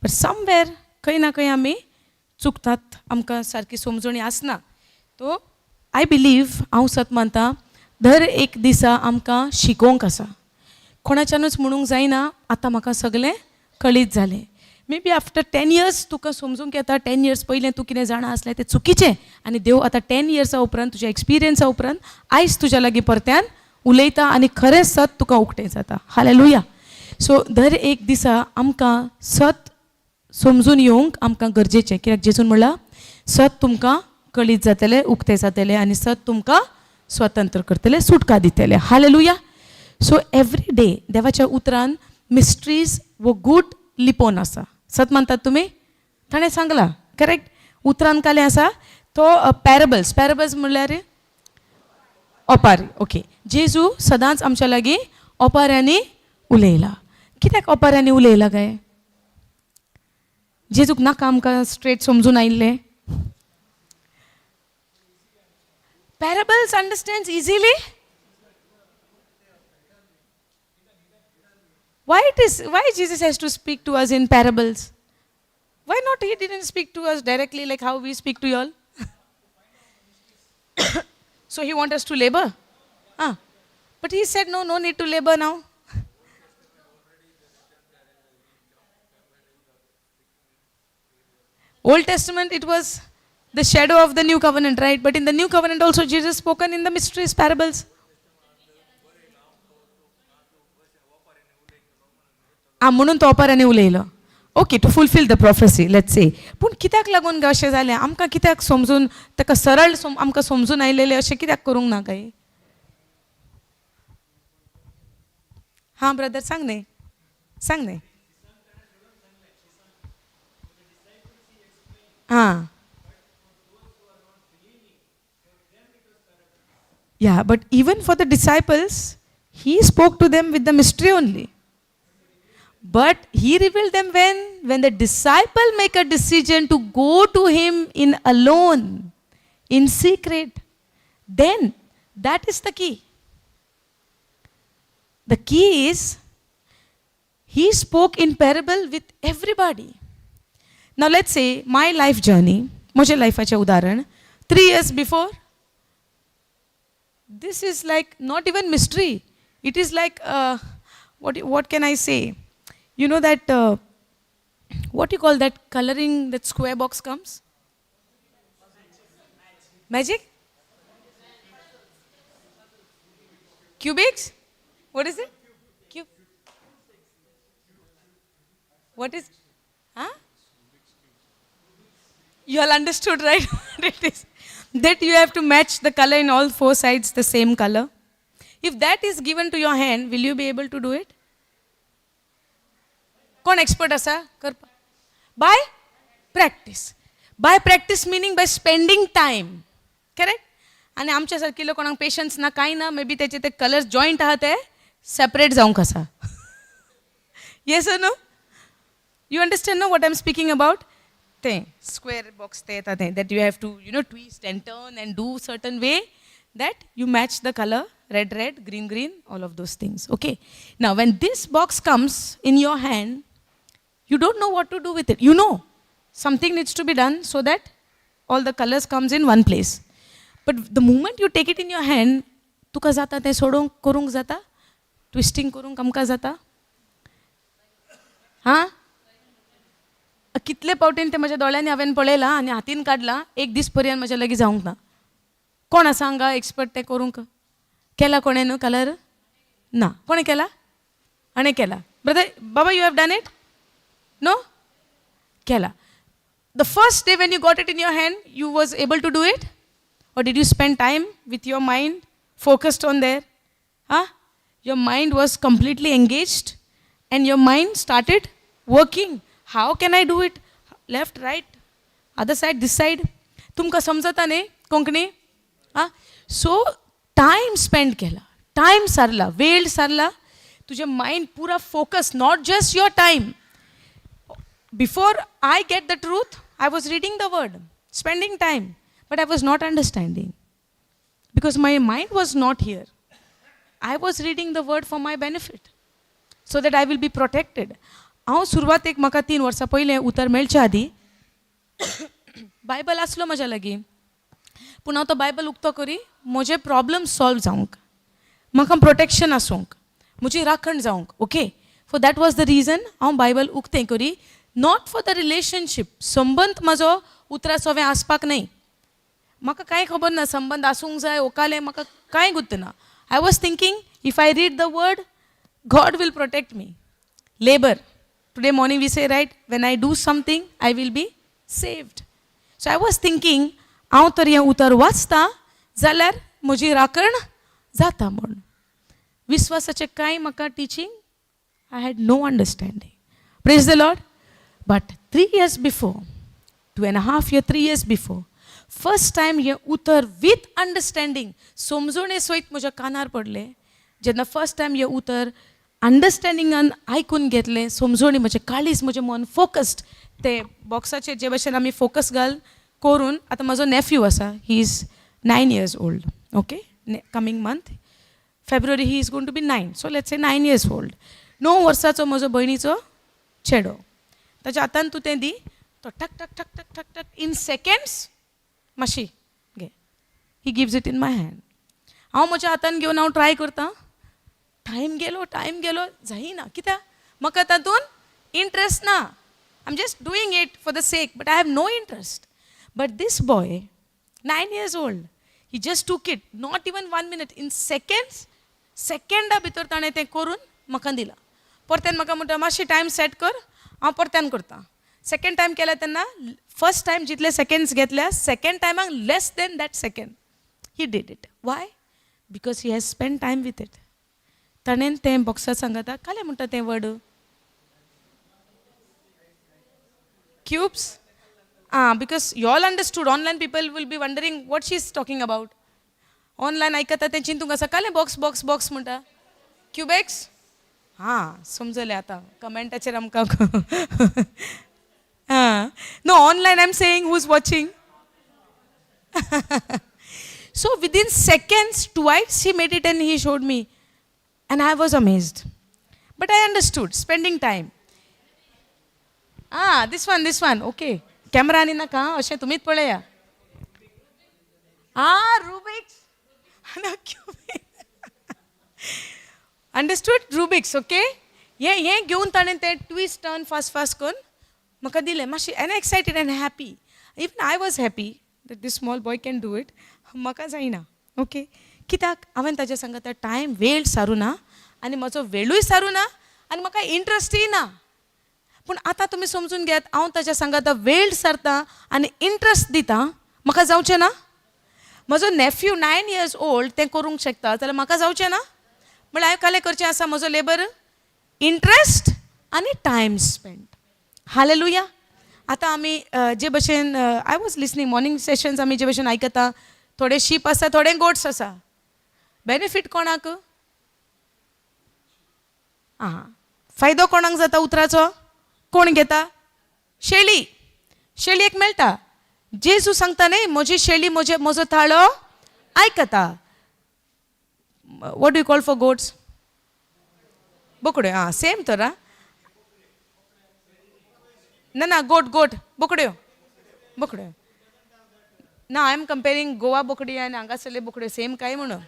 But somewhere खंय ना खंय आमी चुकतात, आमकां सारकी समजणी आसना. तो I believe, हांव सत मानता, दर एक दिसा आमकां शिकोवंक आसा. कोणाच्यानूच म्हणूंक जायना आतां म्हाका सगळें कळीत जालें. मे बी आफ्टर 10 इयर्स तुका समजूंक येता, 10 इयर्स पयलें तूं कितें जाणा आसलें तें चुकीचें, आनी देव आतां 10 इयर्सा उपरांत तुज्या एक्सपिरियन्सा उपरांत आयज तुज्या लागीं परत्यान उलयता आनी खरें सत तुका उक्तें जाता. हालेलुया. सो दर एक दिसा आमकां सत समजून येवंक आमकां गरजेचें, कित्याक जेजून म्हणलां सत तुमकां कळीत जातलें, उक्तें जातलें आनी सत तुमकां स्वतंत्र करतलें, सुटका दितलें. हालेलुया. सो एवरी डे देवाच्या उतरान मिस्ट्रीज वो गूट लिपोवन आसा. सत मानतात तुमी? ताणें सांगलां, करेक्ट? उतरान कालें आसा तो पॅरेबल्स. पॅरेबल्स म्हणल्यार ओपारी. ओके, जेजू सदांच आमच्या लागीं ओपाऱ्यांनी उलयला. कित्याक ओपाऱ्यांनी उलयला काय? जेजूक नाका आमकां स्ट्रेट समजून आयिल्लें? Parables understands easily. Why Jesus has to speak to us in parables? Why not he didn't speak to us directly like how we speak to you all? So he want us to labor? Ah, but he said no, no need to labor now. Old Testament, it was the shadow of the new covenant, right? But in the new covenant also Jesus spoken in the mysteries, parables. आ म्हणून तो ओपाऱ्यांनी उलयलो. Okay, to fulfil the prophecy, let's say. पूण कित्याक लागून गा अशें जालें? आमकां कित्याक समजून ताका सरळ आमकां समजून आयलेलें अशें कित्याक करूंक ना काय? हां ब्रदर, सांग न्ही, सांग न्ही. हां, yeah, but even for the disciples he spoke to them with the mystery only. But he revealed them when the disciple make a decision to go to him in alone, in secret, then that is the key. The key is he spoke in parable with everybody. Now let's say my life journey, म्हज्या लायफाचें उदाहरण, 3 years before, this is like not even mystery. It is like, what can I say? You know that, what you call that coloring, that square box comes? Magic? Cubics? What is it? Cube? What is? Huh? You all understood, right? What it is? That you have to match the color in all 4 sides, the same color. If that is given to your hand, will you be able to do it? कोण expert आसा करपा? By practice. By practice meaning by spending time, correct? आनी आमच्या सारकिल्लो कोणाक patience ना कांय ना, may be तेचे ते कलर्स जॉयंट आहा ते सेपरेट जावंक आसा. Yes or no? You understand no what I am speaking about? तें स्क्वेअर बॉक्स ते येता तें, that you have to you know twist and turn and do certain way that you match the colour, red red, green green, all of those things. Okay, now when this box comes in your hand, you don't know what to do with it. You know something needs to be done so that all the colors comes in one place. But the moment you take it in your hand, तुका जाता तें सोडोवंक करूंक जाता, twisting करूंक आमकां जाता? हां, कितले पावटीन तें म्हज्या दोळ्यांनी हांवें पळयलां आनी हातीन काडलां, एक दीस पर्यंत म्हज्या लागीं जावंक ना. कोण आसा हांगा एक्सपर्ट तें करूंक? केला कोणें न्हू कलर? ना. कोणें केला? हाणें केला. ब्रदर बाबा, you have done it? No? केला. The first day when you got it in your hand, you was able to do it? Or did you spend time with your mind focused on there? Huh? Your mind was completely engaged and your mind started working. How can I do it? Left, right, other side, this side. तुमकां समजता न्ही कोंकणी? आं, so time spend केला, time सारला, वेळ सारला, तुजें mind पुरा focus, not just your time. Before I get the truth, I was reading the word, spending time, but I was not understanding because my mind was not here. I was reading the word for my benefit so that I will be protected. हांव सुरवातेक म्हाका 3 वर्सां पयलें उतर मेळच्या आदीं Bible आसलो म्हज्या लागीं, पूण हांव तो बायबल उक्तो करी म्हजे प्रॉब्लम सॉल्व जावंक, म्हाका प्रोटेक्शन आसूंक, म्हजी राखण जावंक, okay. For that was the reason हांव बायबल उक्तें करी, not for the relationship. संबंद म्हजो उतरा सोवें आसपाक न्हय. म्हाका कांय खबर ना संबंद आसूंक जाय ओकालें, म्हाका कांय गुत्त ना. I was thinking, if I read the word, God will protect me. Labour, today morning we say, right, when I do something, I will be saved. So I was thinking, हांव तर हें उतर वाचता जाल्यार म्हजी राखण जाता म्हूण. विस्वासाचें कांय म्हाका teaching, I had no understanding. Praise the Lord. But 3 years before, 2.5 year, 3 years before, first time हें उतर विथ अंडरस्टँडींग, समजोणे सयत म्हज्या कानार पडलें. जेन्ना फर्स्ट टायम हें उतर अंडरस्टँडिंगान आयकून घेतलें, समजोणी, म्हजें काळीज, म्हजें मन फोकस्ड, ते बॉक्साचेर जे भशेन आमी फोकस घाल करून. आतां म्हजो नेफ्यू आसा, he is 9 years old, okay. Coming month, February, he is going to be 9, so let's say 9 years old. 9 वर्साचो म्हजो भयणीचो चेडो, ताच्या हातान तूं तें दी, तो ठक ठक ठक ठक ठक ठक इन सेकेंड्स, मातशी घे, he gives it in my hand. हांव म्हज्या हातान घेवन हांव ट्राय करतां. टायम गेलो, टायम गेलो, जायना. कित्याक? म्हाका तातूंत इंट्रस्ट ना. I am just doing it for the sake, but I have no interest. But this boy, 9 years old, he just took it, not even one minute, in seconds. सेकंडा भितर ताणें तें करून म्हाका दिलां. परत्यान म्हाका म्हणटा, मातशी टायम सेट कर, हांव परत्यान करता. सेकंड टायम केल्या तेन्ना फर्स्ट टायम जितले सेकंड्स घेतल्या, सेकंड टायमाक less than that second he did it. Why? Because he has spend time with it. ताणें तें बॉक्सा सांगता, कालें म्हणटा तें word, cubes. Ah, because you all understood. Online people will be wondering what she is talking about. Online आयकता तें चिंतूंक आसा, कालें box box box म्हणटा. क्युबेक्स. हां, समजलें आतां कमेंटाचेर आमकां. हां, no, online I am saying, who is watching. So within seconds, twice he made it and he showed me. And I was amazed. But I understood, spending time. Ah, this one, this one, okay. Camera आनी नाका, अशें तुमीच पळया. आ, Rubik's. Understood, Rubik's, okay. हें हें घेवन ताणें तें ट्विस्ट टर्न फास्ट फास्ट करून म्हाका दिलें मातशें, and excited and happy. Even I was happy that this small boy can do it. म्हाका जायना, ओके. कित्याक? हांवें ताज्या सांगता टायम वेळ सारूं ना आनी म्हजो वेळूय सारूं ना आनी म्हाका इंट्रस्टूय ना. पूण आतां तुमी समजून घेयात, हांव ताज्या सांगाता वेळ सारता आनी इंट्रस्ट दिता, म्हाका जावचें ना? म्हजो नेफ्यू 9 इयर्स ओल्ड तें करूंक शकता जाल्यार म्हाका जावचें ना? म्हळ्यार हांवें कालें करचें आसा म्हजो लेबर, इंट्रस्ट आनी टायम स्पेंड. हालेलुया. आतां आमी जे भशेन, I was listening morning sessions, आमी जे भशेन आयकता, थोडे शीप आसा, थोडे गोट्स आसा. बेनिफीट कोणाक? आं, फायदो कोणाक जाता उतराचो? कोण घेता? शेळी. शेळयेक मेळटा. जेजू सांगता न्ही, म्हजी शेळी म्हजे म्हजो ताळो आयकता. What do call for goats? बोकड्यो. आं, सेम तर. आं, ना ना, गोट, गोट, बोकड्यो, बोकड्यो ना. I am comparing Goa बोकडी आनी हांगासरले बोकड्यो सेम काय म्हणून.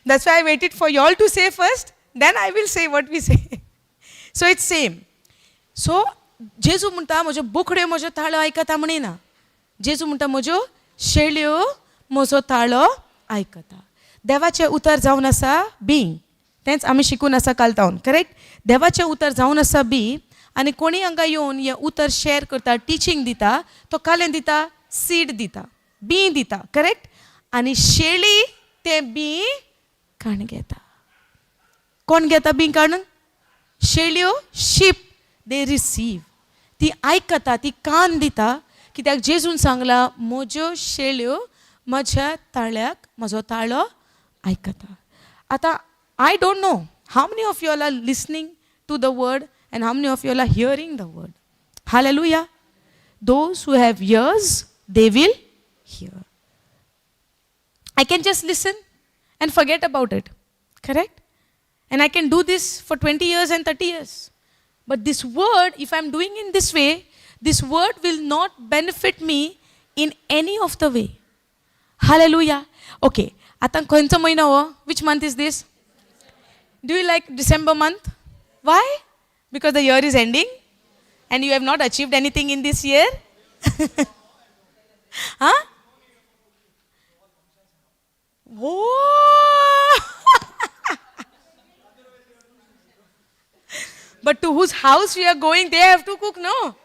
That's why I waited for y'all to say first, then I will say what we say. So it's same. So जेजू म्हणटा, म्हज्यो बोकड्यो म्हज्यो ताळो आयकता म्हणिना. जेजू म्हणटा, म्हज्यो शेळयो म्हजो ताळो आयकता. देवाचें उतर जावन आसा बीं. तेंच आमी शिकून आसा काल तावन, करेक्ट? देवाचें उतर जावन आसा बी आनी कोणी हांगा येवन हें उतर शेअर करता, टिचींग दिता, तो कालें दिता? सीड दिता, बीं दिता, करेक्ट? आनी शेळी तें बीं काण घेता. कोण घेता बीं काडून? शेळयो. Sheep, they receive. ती आयकता, ती कान दिता. कित्याक? जेजून सांगला, म्हज्यो शेळयो म्हज्या ताळ्याक, म्हजो ताळो आयकता. आतां I don't know how many of you are listening to the word and how many of you are hearing the word. Hallelujah. Those who have ears, they will hear. I can just listen and forget about it, correct? And I can do this for 20 years and 30 years, but this word, if I am doing in this way, this word will not benefit me in any of the way. Hallelujah. Okay, आतां खंयचो म्हयनो हो? Which month is this? Do you like December month? Why? Because the year is ending and you have not achieved anything in this year? Huh? Oh! But to whose house we are going, they have to cook, no?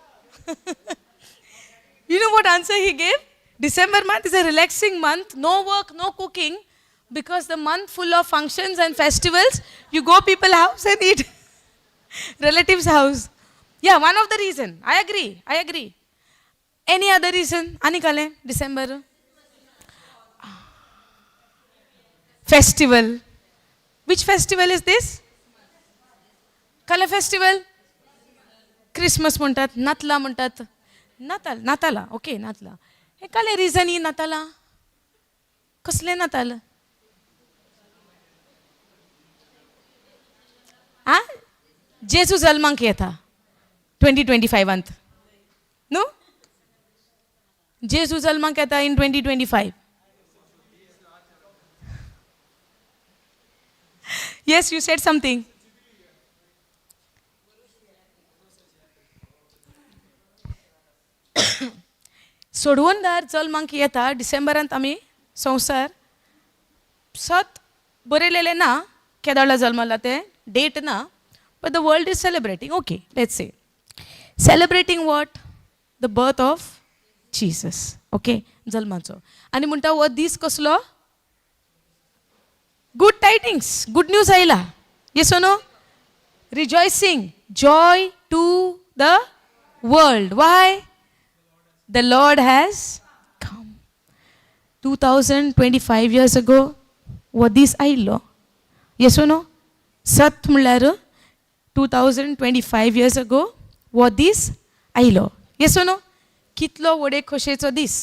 You know what answer he gave? December month is a relaxing month, no work, no cooking, because the month full of functions and festivals, you go people house and eat. Relatives' house. Yeah, one of the reason. I agree. I agree. Any other reason? आनी कसलें December? Festival. Which festival is this? कसलें festival? Christmas म्हणटात, नातलां म्हणटात. नाताल, नातालां, okay, नातलां. हें कसलें reason ही नातालां? कसलें नाताल? आ, जेजू जल्माक येता 2025त, न्हू? जेजू जल्माक येता in 2025. Yes, you said something. सोडवणदार जल्माक येता डिसेंबरांत. आमी संवसार सत बरयलेलें ना केदोळा जल्मला तें, डेट ना, but the world is celebrating. Okay, let's say, celebrating what? The birth of Jesus, okay? जल्माचो. आनी म्हणटा हो दीस कसलो? गुड टायटिंग्स, गुड न्यूज आयला. Yes, no? Rejoicing, joy to the world. Why? The Lord has come. 2025 years ago हो दीस आयिल्लो. Yes, no? सत म्हणल्यार 2025 years ago हो दीस आयलो. Yes, no? कितलो व्हडे खोशेचो दीस!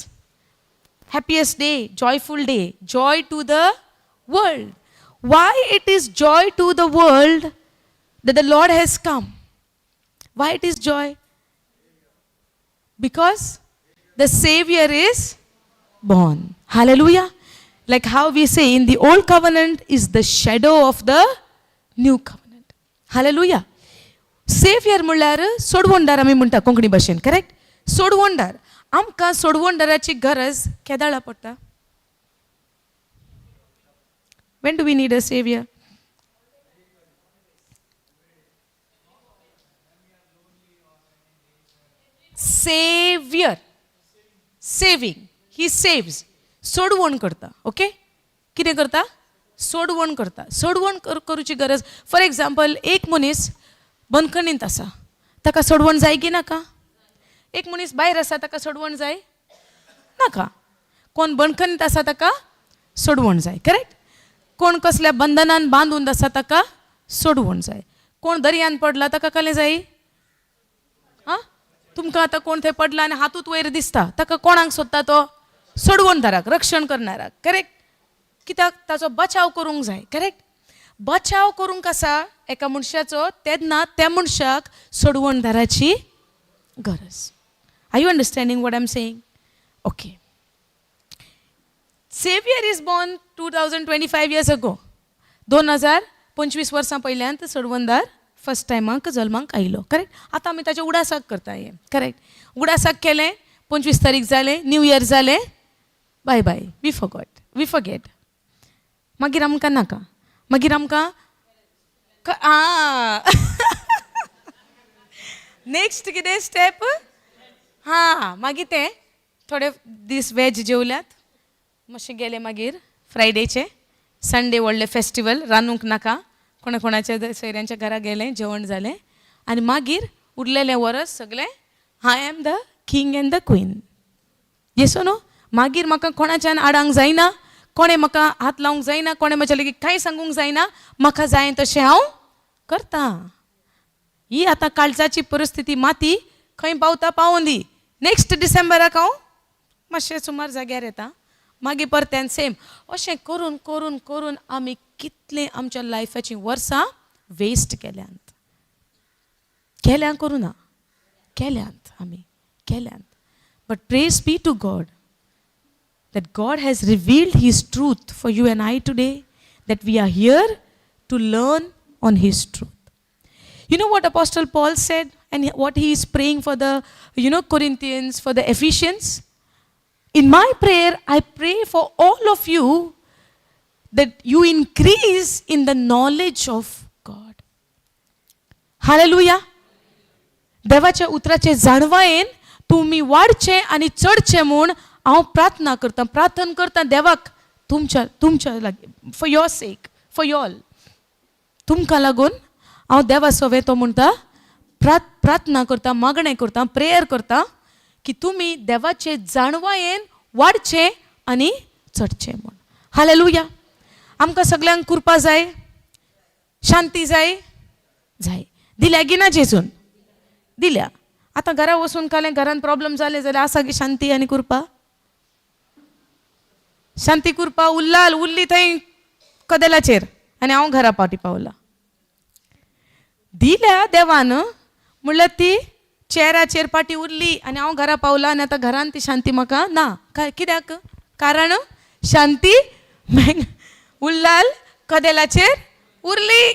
Happiest day, joyful day, joy to the world. Why it is joy to the world that the Lord has come? Why it is joy? Because the Savior is born. Hallelujah. Like how we say in the old covenant is the shadow of the new covenant. Hallelujah. Saviour म्हणल्यार सोडवणदार आमी म्हणटा कोंकणी भाशेन, correct? सोडवणदार. आमकां सोडवणदाराची गरज केदाळा पडटा? When do we need a savior? Savior, saving. He saves. सोडवण करता. Okay, कितें करता? सोडवण करता. सोडवण करूची गरज, फॉर एग्जाम्पल, एक मनीस बंदखणींत आसा, ताका सोडवण जाय की नाका? एक मनीस भायर आसा, ताका सोडवण जाय नाका? कोण बंदखणींत आसा ताका सोडवण जाय, करेक्ट? कोण कसल्या बंधनान बांदून आसा ताका सोडवण जाय. कोण दर्यान पडला ताका कसलें जाय? आं, तुमकां आतां कोण थंय पडला आनी हातूत वयर दिसता, ताका कोणाक सोदता तो? सोडवणदाराक, रक्षण करणाराक, करेक्ट? कित्याक ताचो बचाव करूंक जाय, करेक्ट? बचाव करूंक आसा एका मनशाचो तेन्ना त्या मनशाक सोडवणदाराची गरज. Are you understanding what I'm saying? Okay. Savior is born 2025 years ago. 2025 वर्सां पयल्यान सोडवणदार फर्स्ट टायमाक जल्माक आयलो, करेक्ट? आतां आमी ताच्या उडासाक करता हें, करेक्ट? उडासाक केलें, 25 तारीख जालें, न्यू इयर जालें, bye bye, we forgot, we forget. मागीर आमकां नाका. मागीर आमकां आं, नेक्स्ट कितें स्टेप? हां, मागीर तें थोडे दीस वेज जेवल्यात, मातशें गेले, मागीर फ्रायडेचे, संडे व्हडलें फेस्टिवल, रांदूंक नाका, कोणा कोणाच्या सोयऱ्यांच्या घरा गेलें, जेवण जालें आनी मागीर उरलेलें वरस सगळें I am the king and the queen. Yes, no? मागीर म्हाका कोणाच्यान आडांक जायना, कोणें म्हाका हात लावंक जायना, कोणें म्हज्या लागीं कांय सांगूंक जायना, म्हाका जाय तशें हांव करता. ही आतां काळजाची परिस्थिती माती खंय पावता पावों दी. नेक्स्ट डिसेंबराक हांव मातशें सुमार जाग्यार येता. मागीर परत्यान सेम. अशें करून करून करून आमी कितलें आमच्या लायफाचीं वर्सां वेस्ट केल्यांत. केल्यां करूं ना, केल्यांत आमी, केल्यांत. But praise be to God that God has revealed His truth for you and I today, that we are here to learn on His truth. You know what Apostle Paul said and what he is praying for the, Corinthians, for the Ephesians? In my prayer, I pray for all of you that you increase in the knowledge of God. Hallelujah. देवाच्या उतराचे जाणवायेन तुमी वाडचे आनी चडचे म्हूण हांव प्रार्थना करता, प्रार्थना करता देवाक तुमच्या तुमच्या लागीं, for your sake, for y'all. तुमकां लागून हांव देवा सवें तो म्हणटा प्रार्थना करता, मागणें करता, प्रेयर करता की तुमी देवाचे जाणवायेन वाडचे आनी चडचे म्हूण. हालेलुया. आमकां सगल्यांक कृपा जाय, शांती जाय, जाय. दिल्या गी ना जेजून? दिल्या. आतां घरा वचून कालें घरान प्रॉब्लम जाले जाल्यार आसा की शांती आनी कृपा? शांती कृपा उल्लाल उरली थंय कदेलाचेर आनी हांव घरा पावटी पावला. दिल्या देवान म्हणल्यार ती चेराचेर पाटी उरली आनी हांव घरा पावला आनी आतां घरान ती शांती म्हाका ना. काय कित्याक? कारण शांती उल्लाल कदेलाचेर उरली.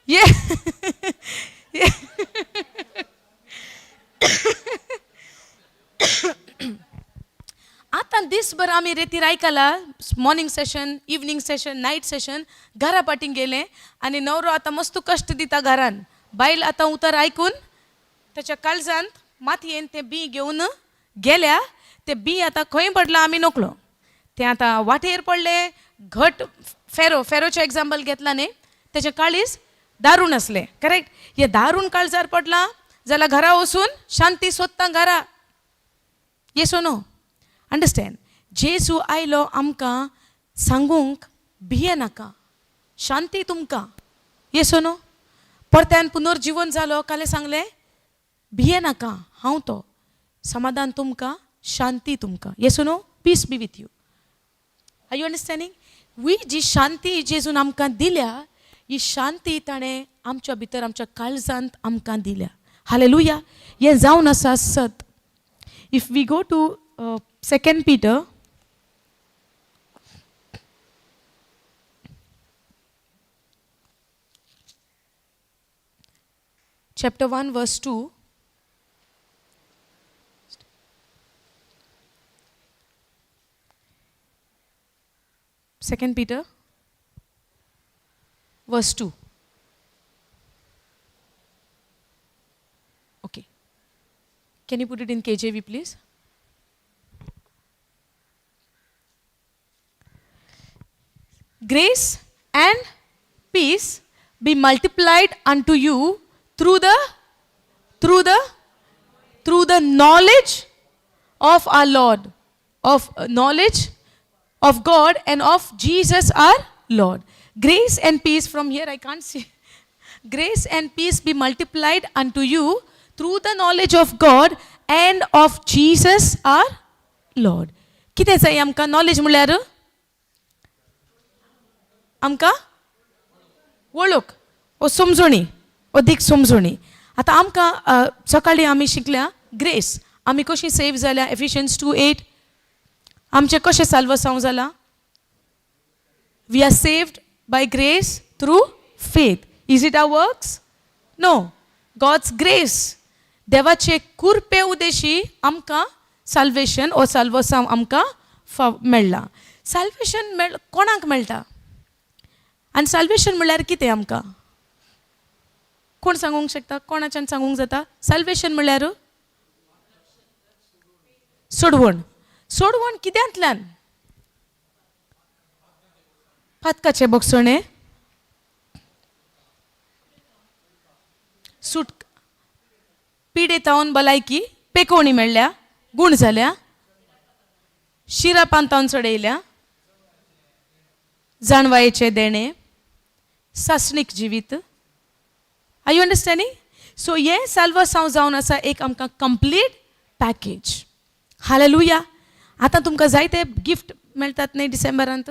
ये ये आतां दीसभर आमी रेतीर आयकला, morning session, evening session, night session. घरा पाटीं गेले आनी नवरो आतां मस्त कश्ट दिता घरान. बायल आतां उतर आयकून ताच्या काळजांत मातयेन तें बी घेवन गेल्या. तें बी आतां खंय पडलां आमी नकळो. तें आतां वाटेर पडलें. घट फेरो, फेरोचें एग्जाम्पल घेतला न्ही, तेचें काळीज दारून आसलें, करेक्ट? हें दारून काळजार पडलां जाल्यार घरा वचून शांती सोदता घरा. Yes no? Understand, जेजू आयलो आमकां सांगूंक, भिये नाका, शांती तुमकां. Yes no? परत्यान पुनर्जिवन जालो कालें सांगलें, भिये नाका, हांव तो समाधान तुमकां, शांती तुमकां. Yes no? Peace be with you. Are you understanding? We जी शांती जेजून आमकां दिल्या, ही शांती ताणें आमच्या भितर, आमच्या काळजांत आमकां दिल्या. हालेलुया. हें जावन आसा सत. If we go to Second Peter chapter 1 verse 2, Second Peter verse 2. Okay. Can you put it in KJV, please? Grace and peace be multiplied unto you through the knowledge of our Lord, of knowledge of God and of Jesus our Lord. Grace and peace, from here I can't see. Grace and peace be multiplied unto you through the knowledge of God and of Jesus our Lord. कितें जाय आमकां? Knowledge म्हणल्यार आमकां वळख ओ समजणी, अदीक समजणी. आतां आमकां सकाळीं आमी शिकल्या ग्रेस, आमी कशी सेव जाल्या, एफिशियन्स 2:8. आमचें कशें साल्वसांव जालां? We are saved by grace through faith. Is it our works? No. God's grace. देवाचे कुरपे उदेशी आमकां साल्वेशन ओ साल्वसांव आमकां फाव मेळ्ळां. साल्वेशन मेळ कोणाक मेळटा आनी साल्वेशन म्हणल्यार कितें आमकां कोण सांगूंक शकता? कोणाच्यान सांगूंक जाता साल्वेशन म्हणल्यार? सोडवण. सोडवण कित्यांतल्यान? पातकाचें भोगसणें, सुट, पिडेतावन भलायकी, पेकोवणी मेळ्ळ्या, गूण जाल्या, शिरापांतावन चडयल्या, जाणवायेचें देणें, सासणीक जिवीत. Are you understanding? सो हें साल्वासांव जावन आसा एक आमकां कंप्लीट पॅकेज. हालेलुया. आतां तुमकां जायते गिफ्ट मेळटात न्ही डिसेंबरांत.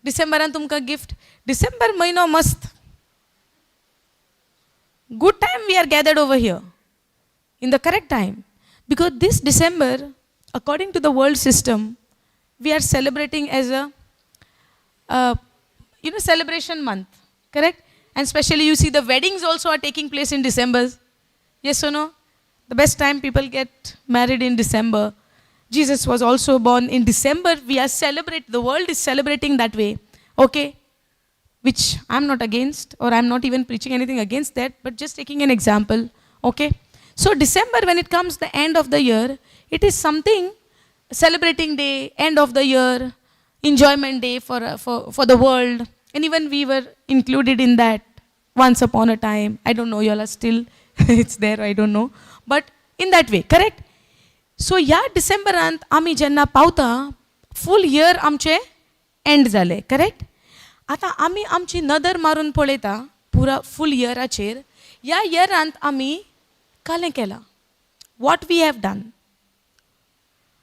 डिसेंबरांत तुमकां गिफ्ट, डिसेंबर म्हयनो मस्त good time. We are gathered over here in the correct time because this December, according to the world system, we are celebrating as a celebration month, correct? And especially you see the weddings also are taking place in December. Yes or no? The best time people get married in December. Jesus was also born in December. We are celebrate the world is celebrating that way. Okay? Which I'm not against, or I'm not even preaching anything against that, but just taking an example. Okay? So December, when it comes the end of the year, it is something celebrating day, end of the year, enjoyment day for the world. And even we were included in that once upon a time. I don't know, you all are still, it's there, I don't know. But in that way, correct? So ह्या डिसेंबरांत आमी जेन्ना पावता, फूल year आमचें and जालें, correct? आतां आमी आमची नदर मारून पळयता पुरा फूल इयराचेर. ह्या इयरांत आमी कालें केलां? What we have done?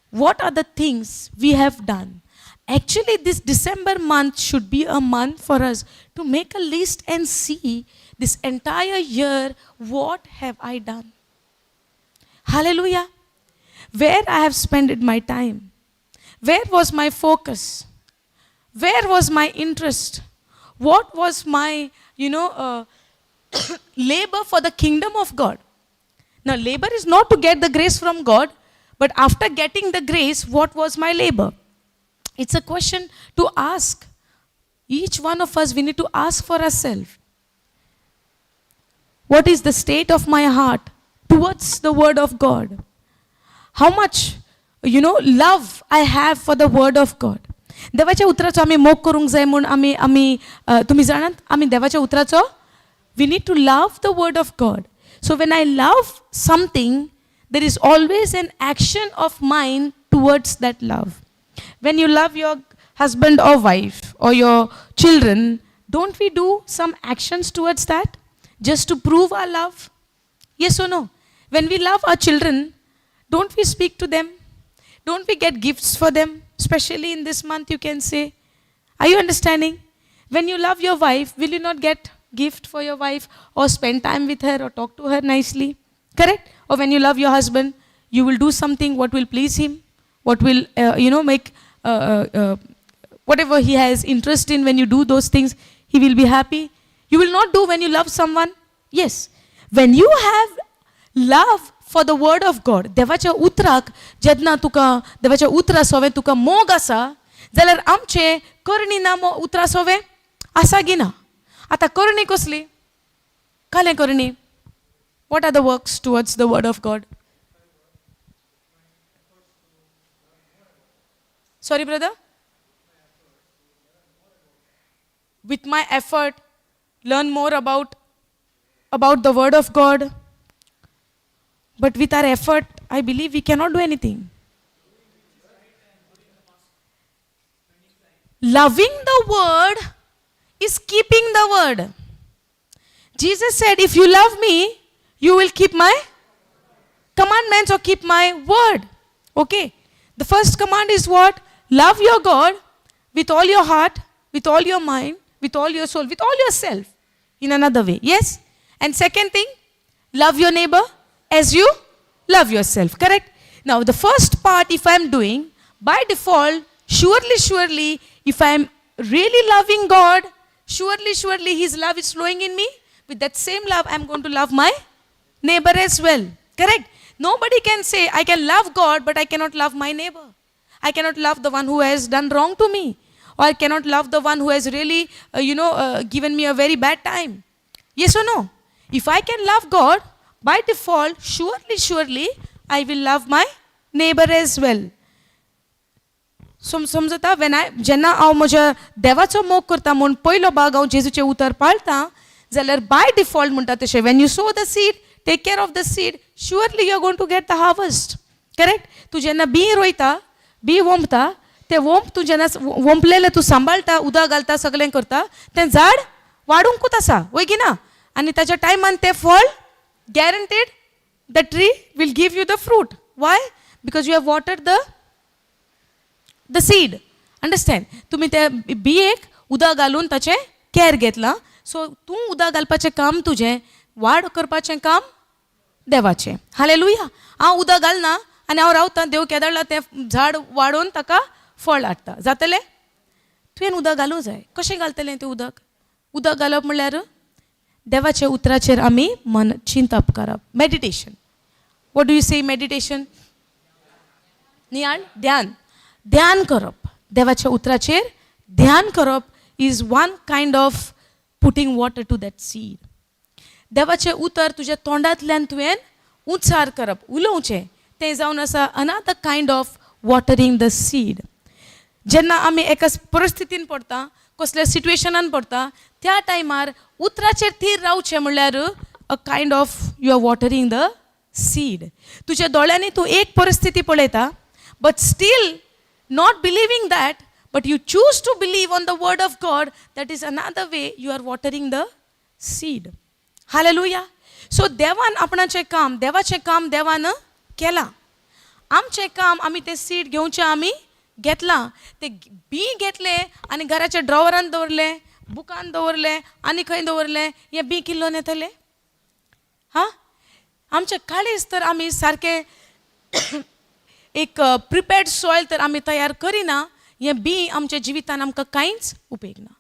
What are the things we have done? Actually, this December month should be a month for us to make a list and see this entire year, what have I done? Hallelujah. Where I have spent my time? Where was my focus? Where was my interest? What was my labor for the kingdom of God? Now, labor is not to get the grace from God, but after getting the grace, what was my labor? It's a question to ask. Each one of us, we need to ask for ourselves. What is the state of my heart towards the Word of God? How much love I have for the Word of God? देवाच्या उतराचो आमी मोग करूंक जाय म्हूण आमी आमी तुमी जाणात, आमी देवाच्या उतराचो, we need to love the Word of God. So when I love something, there is always an action of mine towards that love. When you love your husband or wife or your children, don't we do some actions towards that just to prove our love? Yes or no? When we love our children, don't we speak to them? Don't we get gifts for them? Especially in this month, you can say. Are you understanding? When you love your wife, will you not get gift for your wife or spend time with her or talk to her nicely? Correct? Or when you love your husband, you will do something what will please him, what will, make whatever he has interest in. When you do those things, he will be happy. You will not do when you love someone? Yes. When you have love for the Word of God, देवाच्या उतराक जेन्ना तुका देवाच्या उतरा सोवें तुका मोग आसा जाल्यार आमचे करणी ना उतरा सोवें आसा गी ना? आतां करणी कसली? कालें करणी? What are the works towards the Word of God? Sorry, brother? With my effort, learn more about the Word of God. But with our effort, I believe we cannot do anything. Loving the Word is keeping the Word. Jesus said, "If you love me, you will keep my commandments or keep my word." Okay. The first command is what? Love your God with all your heart, with all your mind, with all your soul, with all yourself. In another way. Yes? And second thing, love your neighbor as you love yourself. Correct? Now, the first part, if I'm doing, by default, surely, surely, if I'm really loving God, surely, surely His love is flowing in me. With that same love, I'm going to love my neighbor as well. Correct? Nobody can say, "I can love God, but I cannot love my neighbor. I cannot love the one who has done wrong to me. Or I cannot love the one who has really given me a very bad time." Yes or no? If I can love God, by default, surely, surely, I will love my neighbor as well. समजता? When I जेन्ना हांव म्हज्या देवाचो मोग करता म्हूण पयलो भाग हांव जेजूचें उतर पाळटा जाल्यार बाय डिफॉल्ट म्हणटा तशें, when you sow the seed, take care of the seed, surely you are going to get the harvest, correct? तूं जेन्ना बीं रोयता, बीं वोंपता, तें वोंप तूं जेन्ना वोंपलेलें तूं सांबाळटा, उदक घालता, सगळें करता, तें झाड वाडूंकूच आसा, वय की ना? आनी ताच्या टायमान तें फळ Guaranteed the tree will give you the fruit. Why? Because you have watered the seed. Understand? तुमी त्या बियेक उदक घालून ताचें कॅर घेतलां. सो तूं उदक घालपाचें काम तुजें, वाड करपाचें काम देवाचें. हालेलुया. हांव उदक घालना आनी हांव रावतां, देव केदळा तें झाड वाडोवन ताका फळ हाडटा. जातलें? तुवें उदक घालूंक जाय. कशें घालतलें तें उदक? उदक घालप म्हणल्यार देवाच्या उतराचेर आमी मन चिंतप करप, meditation. What do you say, meditation? नियाळ, ध्यान. ध्यान करप, देवाच्या उतराचेर ध्यान करप is one kind of putting water to that seed. देवाचें उतर तुज्या तोंडांतल्यान तुवें उच्चार करप, उलोवचें, तें जावन आसा another kind of watering the seed. जेन्ना आमी एका परिस्थितीन पडटा, कसल्या सिट्युएशनान पडटा, त्या टायमार उतराचेर थीर रावचें म्हणल्यार a kind of you are watering the seed. तुज्या दोळ्यांनी तूं एक परिस्थिती पळयता, but still not believing that, but you choose to believe on the word of God, that is another way you are watering the seed. Hallelujah. So देवान आपणाचें काम, देवाचें काम देवान केलां. आमचें काम आमी तें सीड घेवचें, आमी घेतलां तें बी घेतलें आनी घराच्या ड्रॉवरान दवरलें, बुकान दवरलें आनी खंय दवरलें, हें बी किल्लोन येतलें? हां, आमचें काळीज तर आमी सारकें एक प्रिपेर्ड सॉयल तर आमी तयार करिना, हें बी आमच्या जिवितान आमकां कांयच उपेग ना.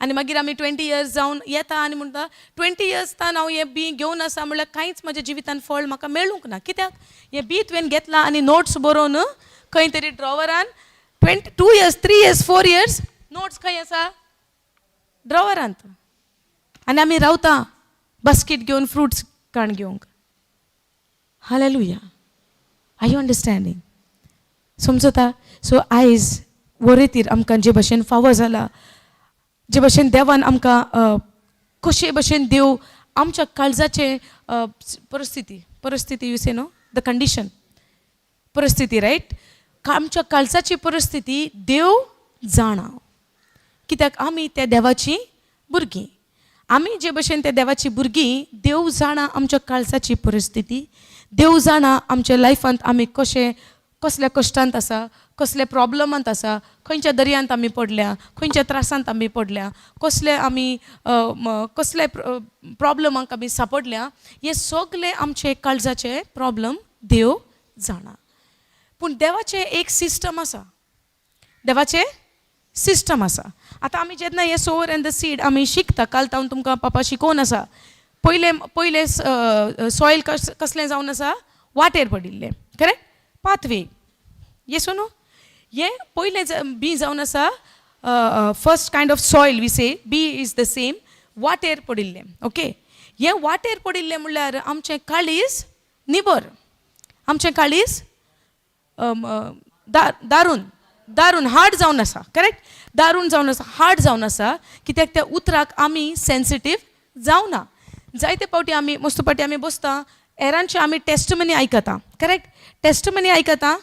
आनी मागीर आमी 20 इयर्स जावन येता आनी म्हणटा, 20 इयर्स तान हांव हें बी घेवन आसा, म्हणल्यार कांयच म्हज्या जिवितान फळ म्हाका मेळूंक ना. कित्याक? हें बी तुवें घेतलां आनी नोट्स बरोवन खंय तरी ड्रॉवरान 22 years, 3 years, 4 years, notes खंय आसा? ड्रॉवरांत. आनी आमी रावता बास्कीट घेवन फ्रुट्स काण घेवंक. Hallelujah. Are you understanding? समजता? सो आयज वरेतीर आमकां जे भशेन फावो जाला, जे भशेन देवान आमकां कशे भशेन देव आमच्या काळजाचे परिस्थिती, परिस्थिती, you say, no, the condition, परिस्थिती, रायट? आमच्या काळजाची परिस्थिती देव जाणा, कित्याक आमी त्या देवाची भुरगीं. आमी जे भशेन त्या देवाची भुरगीं, देव जाणा आमच्या काळजाची परिस्थिती. देव जाणा आमच्या लायफांत आमी कशे, कसल्या कश्टांत आसा, कसल्या प्रॉब्लमांत आसा, खंयच्या दर्यांत आमी पडल्या, खंयच्या त्रासांत आमी पडल्या, कसले आमी कसले प्रॉब्लमांक आमी सापडल्या. हे सगळे आमचे काळजाचे प्रॉब्लम देव जाणा. पूण देवाचें एक सिस्टम आसा, देवाचें सिस्टम आसा. आतां आमी जेन्ना हे सोवर एंड the seed आमी शिकता, काल तावन तुमकां पापा शिकोवन आसा. पयलें पयलें सॉयल कसलें जावन आसा? वाटेर पडिल्लें, करेक्ट? पाथवे, येस नो? हें पयलें बी जावन आसा, first kind of soil, we say, B is the same, वाटेर पडिल्लें. ओके, हें वाटेर पडिल्लें म्हणल्यार आमचें काळीज निबर, आमचें काळीज दारून दारून हार्ड जावन आसा, करेक्ट? दारून जावन आसा, हार्ड जावन आसा, कित्याक त्या उतराक आमी सेन्सिटीव जावना. जायते फावटी आमी, मस्त फावटी आमी बसता, हेरांचे आमी टेस्टमनी आयकता, करेक्ट? टेस्टमनी आयकता,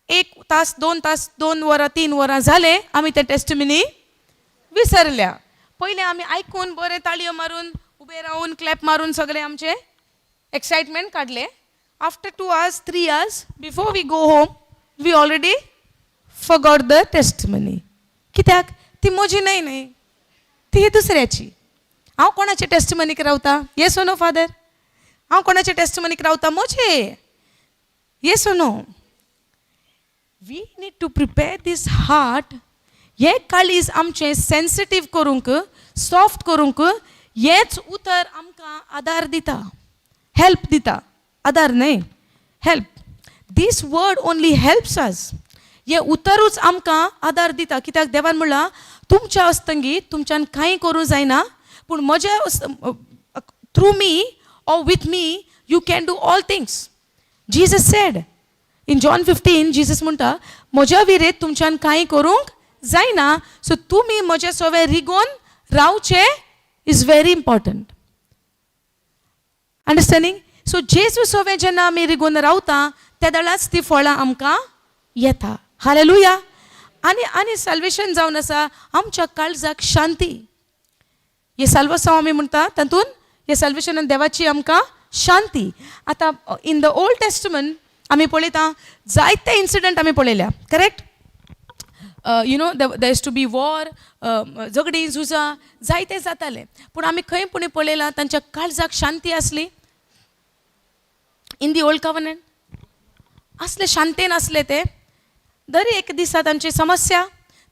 एक तास, 2 तास, 2 वरां, 3 वरां जाले, आमी ते टेस्टमनी विसरल्या. पयलें आमी आयकून बरें ताळयो मारून, उबे रावन, क्लॅप मारून सगळें आमचें एक्सायटमेंट काडलें. After 2 hours, 3 hours, before we go home, we already forgot the testimony. कित्याक? ती म्हजी न्हय, न्हय, ती दुसऱ्याची. हांव कोणाचे टेस्टमनीक रावता? Yes no, father? हांव कोणाचे टेस्टमनीक रावता? म्हजे. Yes no? We need to prepare this heart. हें काळीज आमचें सेन्सिटीव करूंक, सॉफ्ट करूंक हेंच उतर आमकां आदार दिता, हेल्प दिता. आदार न्हय, help. This word only helps us. हें उतरूच आमकां आदार दिता, कित्याक देवान म्हणलां, तुमच्या अस्तंगी तुमच्यान कांय करूं जायना, पूण म्हज्या through me or with me you can do all things, Jesus said in John 15. Jesus म्हणटा, म्हज्या विरेत तुमच्यान कांय करूंक जायना. सो तुमी म्हज्या सवे रिगोन रावचें is very important. Understanding? So जेजू सवे जेन्ना आमी रिगोन रावता, त्या वेळाच ती फळां आमकां येता. हालेलुया. आनी साल्वेशन जावन आसा आमच्या काळजाक शांती. हे साल्वासांव आमी म्हणटा, तातूंत हे साल्वेशनान देवाची आमकां शांती. आतां इन the old testament आमी पळयता, जायते इन्सिडंट आमी पळयल्या, correct? There used to be war, झगडीं झुजां जायते जाताले, पूण आमी खंय पुणी पळयलां तांच्या काळजाक शांती आसली? इन the old covenant आसले, शांतेन आसले ते? दर एक दिसा तांची समस्या,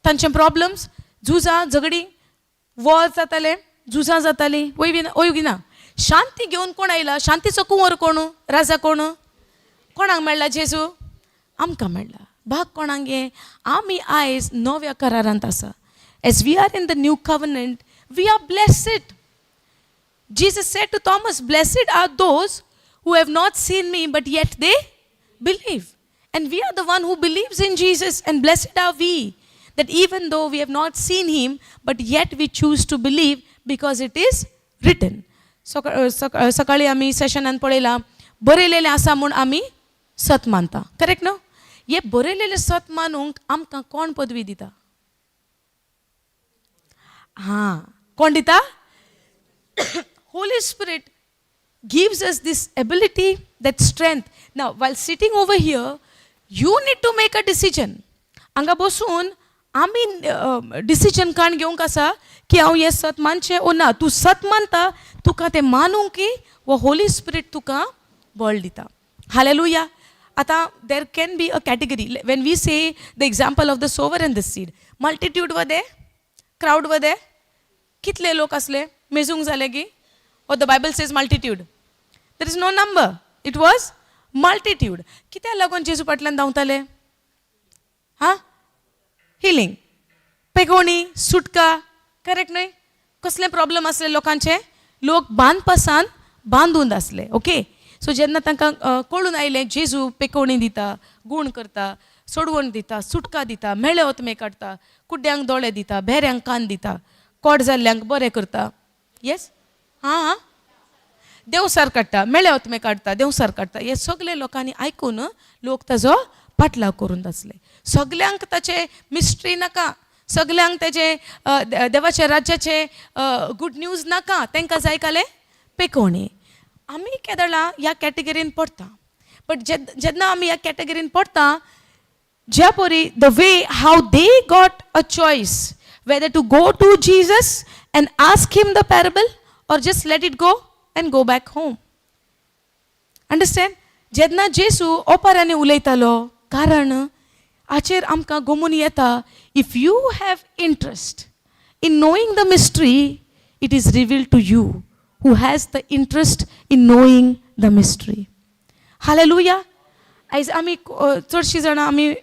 तांचे प्रॉब्लम्स, झुजां, झगडीं, वॉर जाताले, झुजां जातालीं, वय बी वय बी ना. शांती घेवन कोण आयला? शांतीचो कुंवर कोण? राजा कोण? कोणाक मेळ्ळा जेजू? आमकां मेळ्ळा. भाग कोणाक गे? आमी आयज नव्या करारांत आसा. As we are in the new covenant, we are blessed. Jesus said to Thomas, "Blessed are those who have not seen me, but yet they believe." And we are the one who believes in Jesus, and blessed are we that even though we have not seen him, but yet we choose to believe because it is written. सकाळी आमी सेशनान पळयलां, बरयलेलें आसा म्हूण आमी सत मानता, correct न्हू? हे बरयलेलें सत मानूंक आमकां कोण पदवी दिता? हां, कोण दिता? Holy Spirit gives us this ability, that strength. Now, while sitting over here, you need to make a decision. हांगा बसून आमी डिसिजन काण घेवंक आसा की हांव हें सत मानचें ओ ना. तूं सत मानता, तुका तें मानूंक की हो होली स्पिरीट तुका बळ दिता. हालेलुया. आतां there can be a category. When we say the example of the sower and the seed, multitude were there, crowd were there. कितले लोक आसले मेजूंक जाले की? Or the Bible says multitude. There is no number. It was multitude. कित्याक लागून जेजू फाटल्यान धांवताले? हां, हिलींग, पेगोणी, सुटका, करेक्ट न्हय? कसले प्रॉब्लम आसले लोकांचे? लोक बांदपासान बांदून आसले, ओके? सो जेन्ना तांकां कळून आयलें जेजू पेकोवणी दिता, गूण करता, सोडवण दिता, सुटका दिता, मेळे ओतमे काडटा, कुड्ड्यांक दोळे दिता, भेऱ्यांक कान दिता, कोट जाल्ल्यांक बरें करता, येस, हां हां, देंवसार काडटा, मेळे ओतमे काडटा, देंवसार काडटा, हे सगळे लोकांनी आयकून लोक ताजो पाटलाव करून आसले. सगल्यांक ताचे मिस्ट्री नाका, सगल्यांक ताचे देवाच्या राज्याचे गुड न्यूज नाका, तांकां जाय काले पेकोवणी. आमी केदळा ह्या कॅटेगरीन पडटा, बट जेन्ना आमी ह्या कॅटेगरीन पडटा, ज्या परी the way how they got a choice whether to go to Jesus and ask him the parable or just let it go and go back home. Understand? जेन्ना जेसू ओपारांनी उलयतालो, कारण हाचेर आमकां गोमून येता, if you have interest in knowing the mystery, it is revealed to you who has the interest in knowing the mystery. Hallelujah. आयज आमी चडशीं जाणां आमी,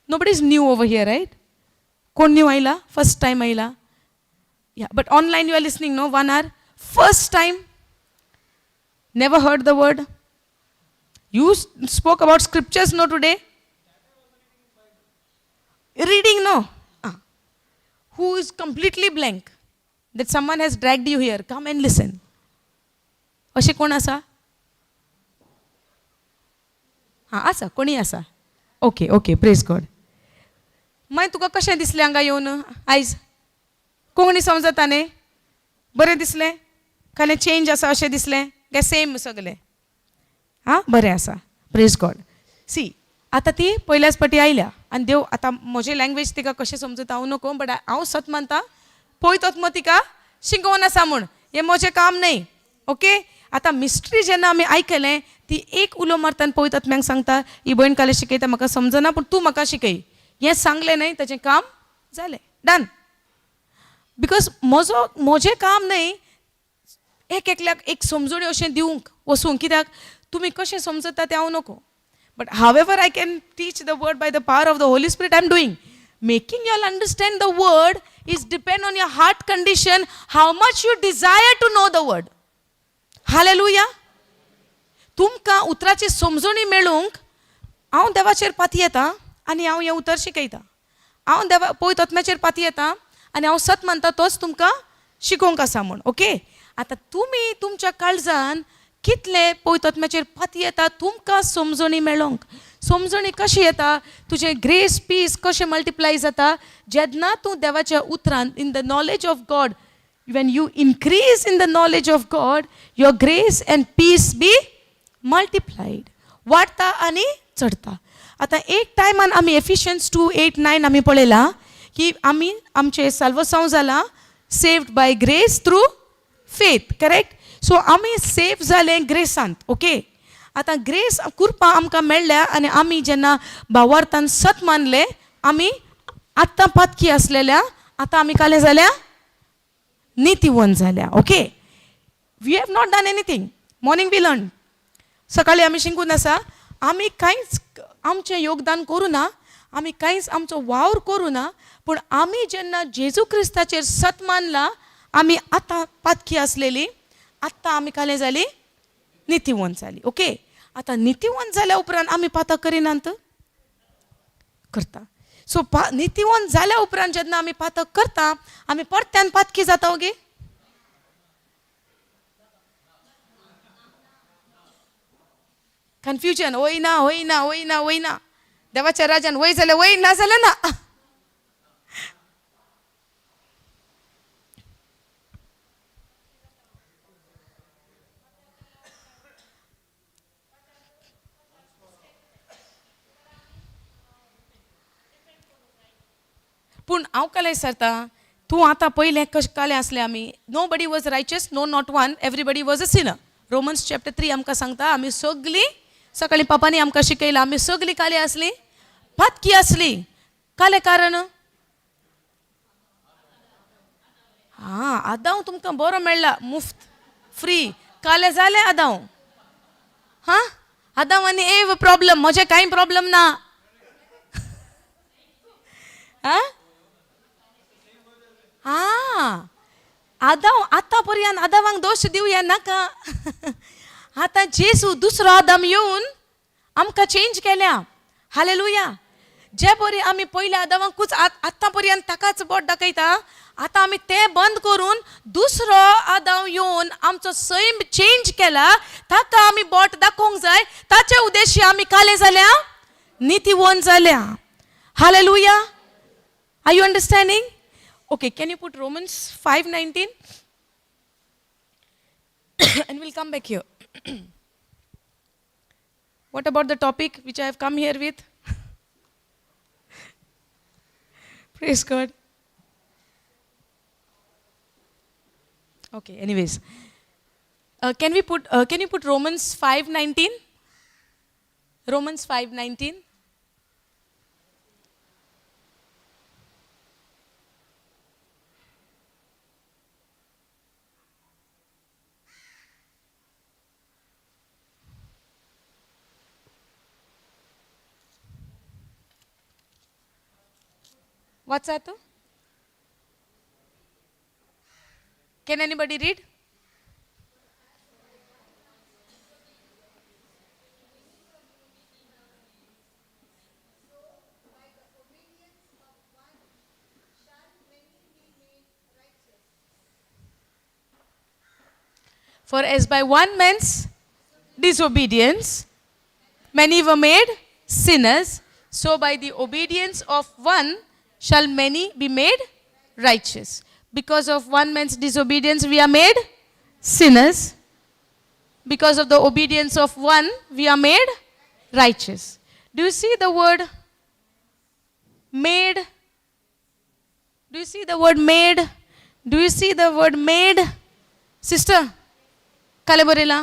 nobody is new over here, right? कोण न्यू आयला? फर्स्ट टायम आयला? Yeah, but online you are listening, no? One hour, first time, never heard the word. You spoke about scriptures, no, today? Reading, no? Ah. Who is completely blank? That someone has dragged you here. Come and listen. अशें कोण आसा? हां, आसा कोणी आसा? Okay okay, praise God. मागीर तुका कशें दिसलें हांगा येवन आयज? कोंकणी समजता न्ही? बरें दिसलें? खालें चेंज आसा अशें दिसलें काय सेम सगलें? हां, बरें आसा, प्रेज गॉड. सी, आतां ती पयल्याच पाटी आयल्या आनी देव आतां म्हजी लँग्वेज तिका कशें समजता हांव नको, बट हांव सत मानता पळयतोच मग तिका शिकोवन आसा म्हूण. हें म्हजें काम न्हय, ओके? आतां मिस्ट्री जेन्ना आमी आयकलें, ती एक उलो मारता आनी पळयतात म्यांक सांगता, ही भयण काल शिकयता, म्हाका समजना, पूण तूं म्हाका शिकय. हें सांगलें न्हय, ताचें काम जालें, डन. Because म्हजो म्हजें काम न्हय एक एकल्याक एक समजणी अशें दिवंक वचूंक, कित्याक तुमी कशें समजता तें हांव नको, but however I can teach the word by the power of the Holy Spirit, I am doing. Making you all understand the word is depend on your heart condition, how much you desire to know the word. Hallelujah. तुमकां उतराची समजणी मेळूंक हांव देवाचेर पातयेता आनी हांव हें उतर शिकयता. हांव देवा पवित्र आत्म्याचेर पातयेता आनी हांव सत मानता तोच तुमकां शिकोवंक आसा म्हूण, ओके? आतां तुमी तुमच्या काळजान कितले पवित्र आत्म्याचेर पातयेता तुमकां समजणी मेळोंक? समजणी कशी येता? तुजें ग्रेस, पीस कशें मल्टिप्लाय जाता? जेन्ना तूं देवाच्या उतरान, in the knowledge of God, When you increase in the knowledge of God, your grace and peace be multiplied. वाडटा आनी चडटा. आतां एक टायमान आमी एफिशियन्स 2, 8, 9 आमी पळयलां की आमी आमचें साल्वसांव जालां, saved by grace through faith, correct? So आमी सेव जाले ग्रेसांत, ओके? आतां ग्रेस कृपा आमकां मेळ्ळ्या आनी आमी जेन्ना भावार्थान सत मानले, आमी आत्तां पातकी आसलेल्या आतां आमी काले जाल्या, नितीवंत जाल्या, okay? We have not done anything. Morning we learn, सकाळी आमी शिकून आसा, आमी कांयच आमचें योगदान करूं ना, आमी कांयच आमचो वावर करूं ना, पूण आमी जेन्ना जेजू क्रिस्ताचेर सत मानला, आमी आतां पातकी आसलेली आत्तां आमी काले जाली, नितीवंत जाली, ओके? आतां नितीवंत जाल्या उपरांत आमी पातक करिनात? करता. सो पा नितीवंत जाल्या उपरांत जेन्ना आमी पातक करता, आमी परत्यान पातकी जाता ओगे? कन्फ्युजन. वय ना, वय ना, वय ना, वय ना. देवाच्या राजान वय जाल्यार वय, ना जाल्यार ना. पूण हांव कालें विचारता, तूं आतां पयलें कशें कालें आसलें आमी? Nobody was righteous, no, not one, everybody was a sinner. Romans chapter 3 आमकां सांगता, आमी सगळीं, सकाळीं पापांनी आमकां शिकयलां, आमी सगळीं कालें आसलीं, पातकी आसली. कालें कारण आं आदांव तुमकां बरो मेळ्ळा, मुफ्त, फ्री. कालें जालें आदांव. हां, आदांव आनी एव प्रॉब्लम, म्हजें कांय प्रॉब्लम ना. आं आं आदांव आतां पर्यंत आदावांक दोश दिवया नाका. आतां जेजू दुसरो आदाम येवन आमकां चेंज केल्या. हालेलुया. जे बरी आमी पयल्या आदावांकूच आतां पर्यंत ताकाच बोट दाखयता, आतां आमी तें बंद करून दुसरो आदाव येवन आमचो सैम चेंज केला, ताका आमी बोट दाखोवंक जाय. ताचे उद्देश्य आमी काले जाल्या, नितीवंत जाल्या. Hallelujah. Are you understanding? Okay, can you put Romans 5:19 and we'll come back here. What about the topic which I have come here with? Praise God. Okay, anyways. Can you put Romans 5:19? Romans 5:19. What's that? Can anybody read? For as by one man's disobedience many were made sinners, so by the obedience of one shall many be made righteous. Because of one man's disobedience, we are made sinners. Because of the obedience of one, we are made righteous. Do you see the word made? Do you see the word made? Do you see the word made? Sister, काले बरयला?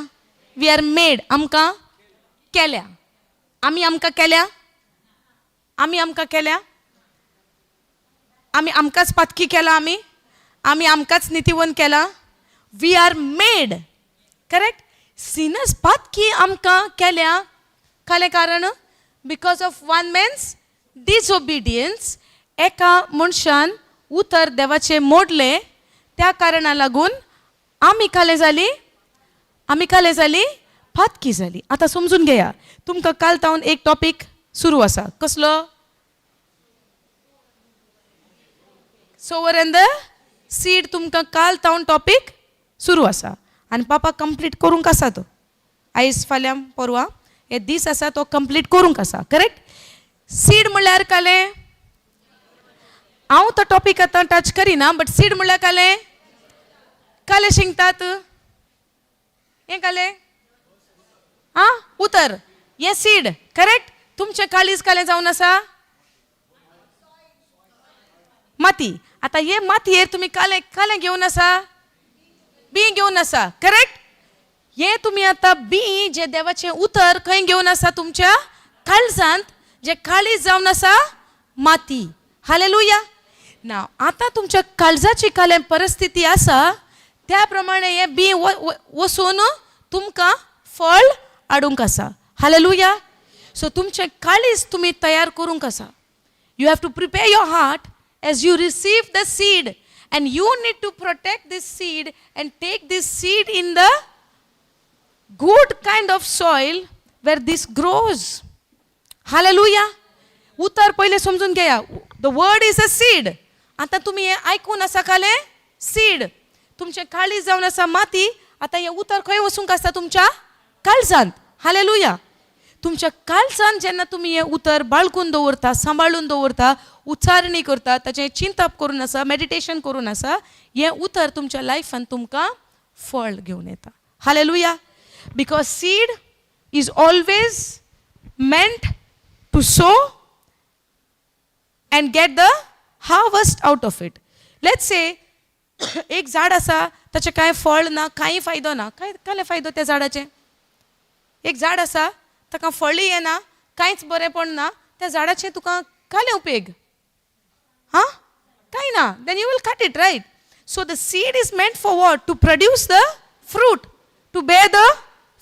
We are made. आमकां केल्या. आमी आमकां केल्या? आमी आमकां केल्या? आमी आमकांच पातकी केला? आमी आमकांच नितीवंत केला? We are made, correct? Sinners, पातकी आमकां केल्या. कालें कारण? Because of one man's disobedience. एका मनशान उतर देवाचें मोडलें, त्या कारणा लागून आमी कालें जाली, आमी कालें जाली, पातकी जाली. आतां समजून घेया, तुमकां काल तावन एक टॉपीक सुरू आसा. कसलो? Sower and the seed. तुमकां काल तावन टॉपीक सुरू आसा आनी पापा कंप्लीट करूंक आसा तो. आयज, फाल्यां, परवां हे दीस आसा, तो कंप्लीट करूंक आसा, करेक्ट? सीड म्हणल्यार कालें? हांव तो टॉपीक आतां टच करिना, बट सीड म्हणल्यार कालें? काले शिंकतात हें काले आं उतर हें सीड करेक्ट. तुमचें काळीज कालें जावन आसा माती. आतां हे मातयेर तुमी कालें कालें घेवन आसा, बी घेवन आसा, करेक्ट. हे तुमी आतां बी जे देवाचें उतर खंय घेवन आसा? तुमच्या काळजांत, जे काळीज जावन आसा माती. हालेलुया. ना आतां तुमच्या काळजाची कालें परिस्थिती आसा त्या प्रमाणे हें बी वचून तुमकां फळ हाडूंक आसा. हालेलुया. सो तुमचें काळीज तुमी तयार करूंक आसा. You have to prepare your heart as you receive the seed, and you need to protect this seed and take this seed in the good kind of soil where this grows. Hallelujah. उतर पयलें समजून घेया. The word is a seed. आतां तुमी हें आयकून आसा कालें seed. तुमचें काळीज जावन आसा माती. आतां हें उतर खंय वचूंक आसता? तुमच्या काळजांत. हालेलुया. तुमच्या काळजांत जेन्ना तुमी हें उतर बाळगून दवरता, सांबाळून दवरता, उच्चारणी करता, ताचें चिंतप करून आसा, मेडिटेशन करून आसा, हें उतर तुमच्या लायफान तुमकां फळ घेवन येता. Hallelujah. Because seed is always meant to sow and get the harvest out of it. Let's say एक झाड आसा, ताचें कांय फळ ना, कांय फायदो ना. काय कांय फायदो त्या झाडाचें? एक झाड आसा, ताका फळय येना, कांयच बरेंपण ना, त्या झाडाचें तुका कालें उपेग? हां, कांय ना. Then you will cut it, right? So the seed is meant for what? To produce the fruit, to bear the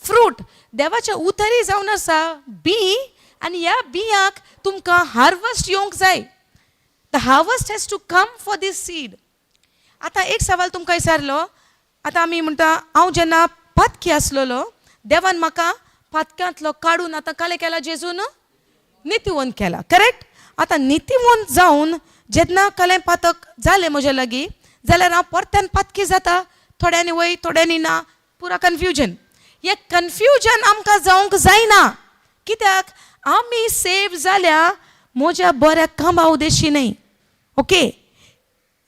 fruit. देवाच्या उतरी जावन आसा बी आनी ह्या बियांक तुमकां हार्वस्ट येवंक जाय. The harvest has to come for this seed. आतां एक सवाल तुमकां विचारलो. आतां आमी म्हणटा, हांव जेन्ना पातकी आसलेलो, देवान म्हाका पातक्यांतलो काडून आतां कालें केला? जेजून नितीवंत केला, करेक्ट. आतां नितीवंत जावन जेन्ना कालें पातक जालें म्हज्या लागीं जाल्यार हांव परत्यान पातकी जाता? थोड्यांनी वय, थोड्यांनी ना, पुरा कन्फ्युजन. हें कन्फ्युजन आमकां जावंक जायना, कित्याक आमी सेव जाल्या म्हज्या बऱ्या कामा उद्देशी न्हय. Okay.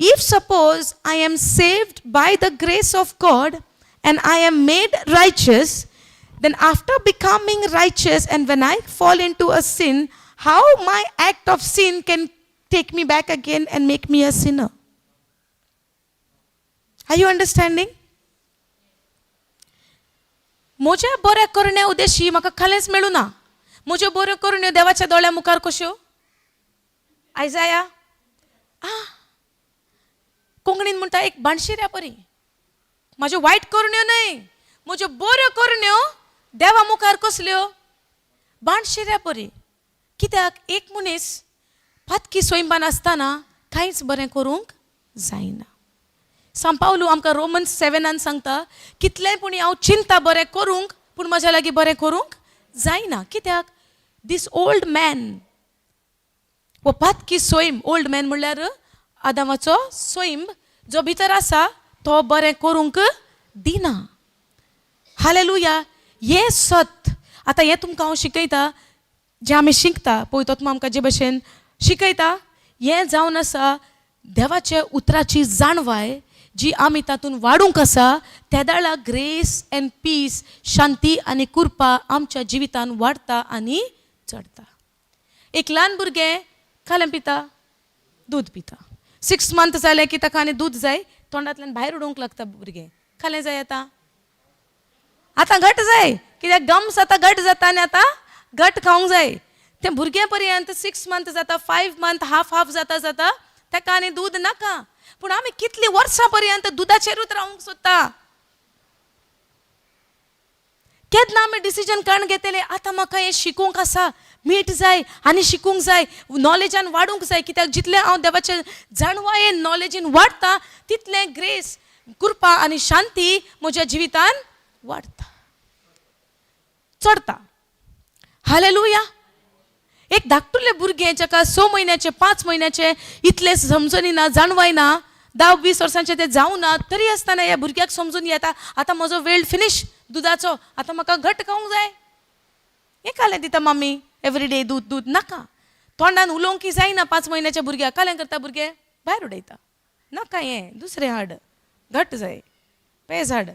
If suppose I am saved by the grace of God and I am made righteous, then after becoming righteous and when I fall into a sin, how my act of sin can take me back again and make me a sinner? Are you understanding? म्हज्या बऱ्या करण्या उद्देशी म्हाका कालेंच मेळूं ना. म्हज्यो बऱ्यो करण्यो देवाच्या दोळ्या मुखार कश्यो? आयजाया आ कोंकणीन म्हणटा, एक बाणशिऱ्या परी. म्हाज्यो वायट करण्यो न्हय, म्हज्यो बऱ्यो करण्यो देवा मुखार कसल्यो? बाणशिऱ्या परी. कित्याक एक मनीस पातकी स्वयंबान आसतना कांयच बरें करूंक जायना. सांपावलू आमकां रोमन 7आन सांगता, कितलें पूण हांव चिंता बरें करूंक, पूण म्हज्या लागीं बरें करूंक जायना. कित्याक दीस ओल्ड मॅन वो पातकी स्वयं, ओल्ड मॅन म्हणल्यार आदामाचो स्वयं जो भितर आसा, तो बरें करूंक दिना. हालेलुया. हें सत आतां हें तुमकां हांव शिकयता, जें आमी शिकता, पळयतो तुमी आमकां जे भशेन शिकयता, हें जावन आसा देवाच्या उतराची जाणवाय जी आमी तातूंत वाडूंक आसा. तेदाळा ग्रेस अँड पीस, शांती आनी कृपा आमच्या जिवितान वाडटा आनी चडटा. एक ल्हान भुरगें कालें पिता? दूद पिता. 6 मंथ जालें की ताका आनी दूद जाय, तोंडांतल्यान भायर उडोवंक लागता भुरगें. कालें जाय आतां? आतां घट जाय, कित्याक गम्स आतां घट जाता आनी आतां घट खावंक जाय. तें भुरगें पर्यंत 6 मंथ जाता, 5 मंथ, हाफ हाफ जाता जाता ताका आनी दूद नाका. पूण आमी कितलीं वर्सां पर्यंत दुदाचेरूच रावंक सोदता. केन्ना आमी डिसिजन काडून घेतले, आतां म्हाका हें शिकूंक आसा, मीठ जाय आनी शिकूंक जाय, नॉलेजान वाडूंक जाय. कित्याक जितलें हांव देवाचे जाणवायेन, नॉलेजीन वाडटा, तितलें ग्रेस, कृपा आनी शांती म्हज्या जिवितान वाडटा, चडता. हालेलुया. एक धाकटुलें भुरगें जाका 6 म्हयन्याचे, 5 म्हयन्याचे, इतलें समजनी ना, जाणवाय ना, 10-20 वर्सांचें तें जावं ना, तरी आसतना ह्या भुरग्याक समजून येता, आतां म्हजो वेळ फिनीश दुदाचो, आतां म्हाका घट खावंक जाय. हें कालें दिता मामी एवरी डे? दूद दूद नाका. तोंडान उलोवंक जायना 5 म्हयन्याच्या भुरग्याक. कालें करता भुरगें? भायर उडयता. नाका हें, दुसरें हाड, घट जाय. पेज हाड,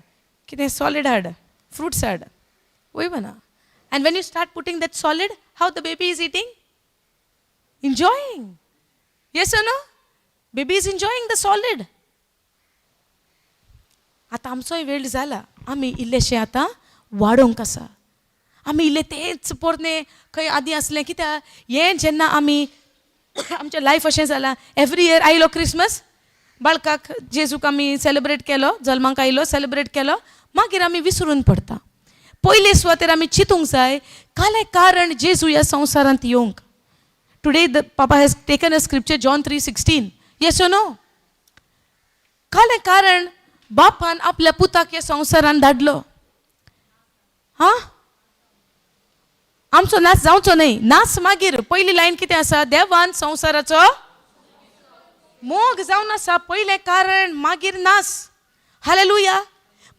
कितें सॉलीड हाड, फ्रुट्स हाड, वय ना? And when you start putting that solid, how the baby is eating? Enjoying. Yes or no? Baby is enjoying the solid. आतां आमचोय वेळ जाला, आमी इल्लेशें आतां वाडोवंक आसा. आमी इल्ले तेंच पोरणे खंय आदीं आसलें. कित्याक हें जेन्ना आमी आमचें लायफ अशें जालां, एवरी इयर आयलो क्रिसमस, बाळकाक जेजूक आमी सेलिब्रेट केलो, जल्माक आयलो, सेलिब्रेट केलो, मागीर आमी विसरून पडटा. पयले सुवातेर आमी चिंतूंक जाय कालें कारण जेजू ह्या संवसारांत येवंक. Today the papa has taken a scripture, John 3:16. Yes or no? कालें कारण बापान आपल्या पुताक ह्या संवसारान धाडलो? हा, आमचो नाच जावचो न्हय. नाच मागीर पयली लायन कितें आसा? देवान संवसाराचो मोग जावन आसा पयलें कारण, मागीर नास. हालेलुया.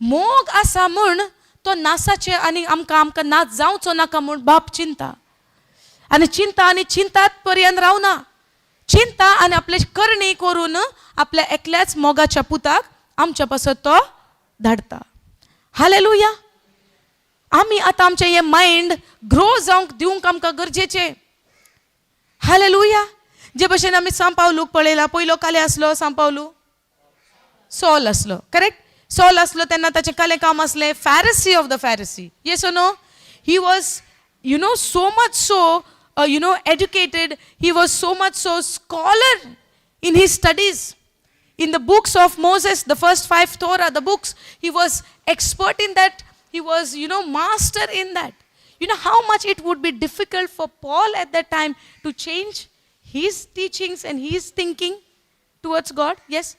मोग आसा म्हूण तो नासाचें आनी आमकां नाच जावचो नाका म्हूण बाप चिंता आनी चिंता आनी चिंतात पर्यंत रावना. चिंता आनी आपले करणी करून आपल्या एकल्याच मोगाच्या पुताक आमच्या पासत तो धाडटा. हालेलुया. आमी आतां आमचें हें मायंड ग्रो जावंक दिवंक आमकां गरजेचें. हालेलुया. जे भशेन आमी सांव पावलूक पळयला, पयलो काले आसलो सांव पावलू? सॉल आसलो, करेक्ट? सॉल आसलो तेन्ना ताचें कालें काम आसलें? Pharisee of the Pharisee. Yes, no? He was so much so educated. He was so much so scholar in his studies, in the books of Moses, the first five Torah, the books. He was expert in that. He was master in that. You know how much it would be difficult for Paul at that time to change his teachings and his thinking towards God? Yes?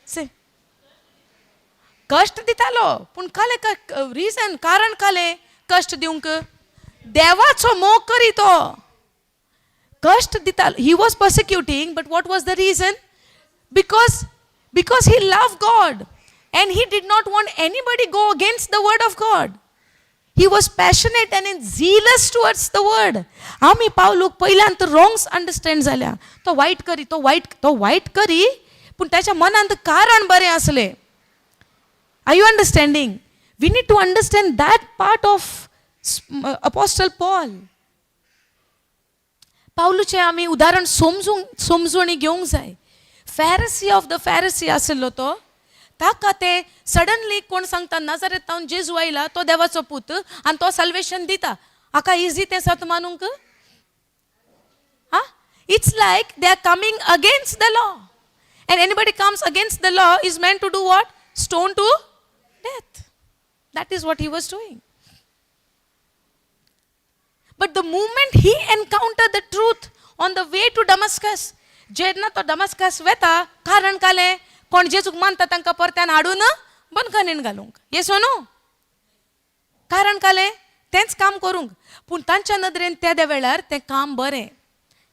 Say. कश्ट दितालो, पूण काले reason, कारण काले कश्ट दिवंक? देवाचो मोग करी तो कश्ट दिता. He was persecuting, but what was the reason? Because he love God and he did not want anybody go against the word of God. He was passionate and zealous towards the word. आमी पावलूक पयल्यान तर रॉंग्स understand जाल्या. तो वायट करी, तो वायट करी, पूण ताच्या मनांत कारण बरें आसलें. Are you understanding? We need to understand that part of Apostle Paul. पावलूचें आमी उदाहरण समजूंक, समजून घेवंक जाय. फॅरसी ऑफ the फॅरसी आशिल्लो तो. ताका ते सडनली कोण सांगता, नाजारेतावन जेजू आयला, तो देवाचो पूत आनी तो साल्वेशन दिता. हाका इजी तें सत मानूंक? हा, it's like they are coming against the law, and anybody comes against the law is meant to do what? Stone to death. That is what he was doing. But the moment he encountered the truth on the way to Damascus, जेन्ना तो Damascus वेता, कारण कालें? कोण जेजूक मानता तांकां परत्यान हाडून बंदखणीन घालूंक. येस न्हू? कारण कालें? तेंच काम करूंक. पूण तांच्या नदरेन त्या वेळार तें काम बरें.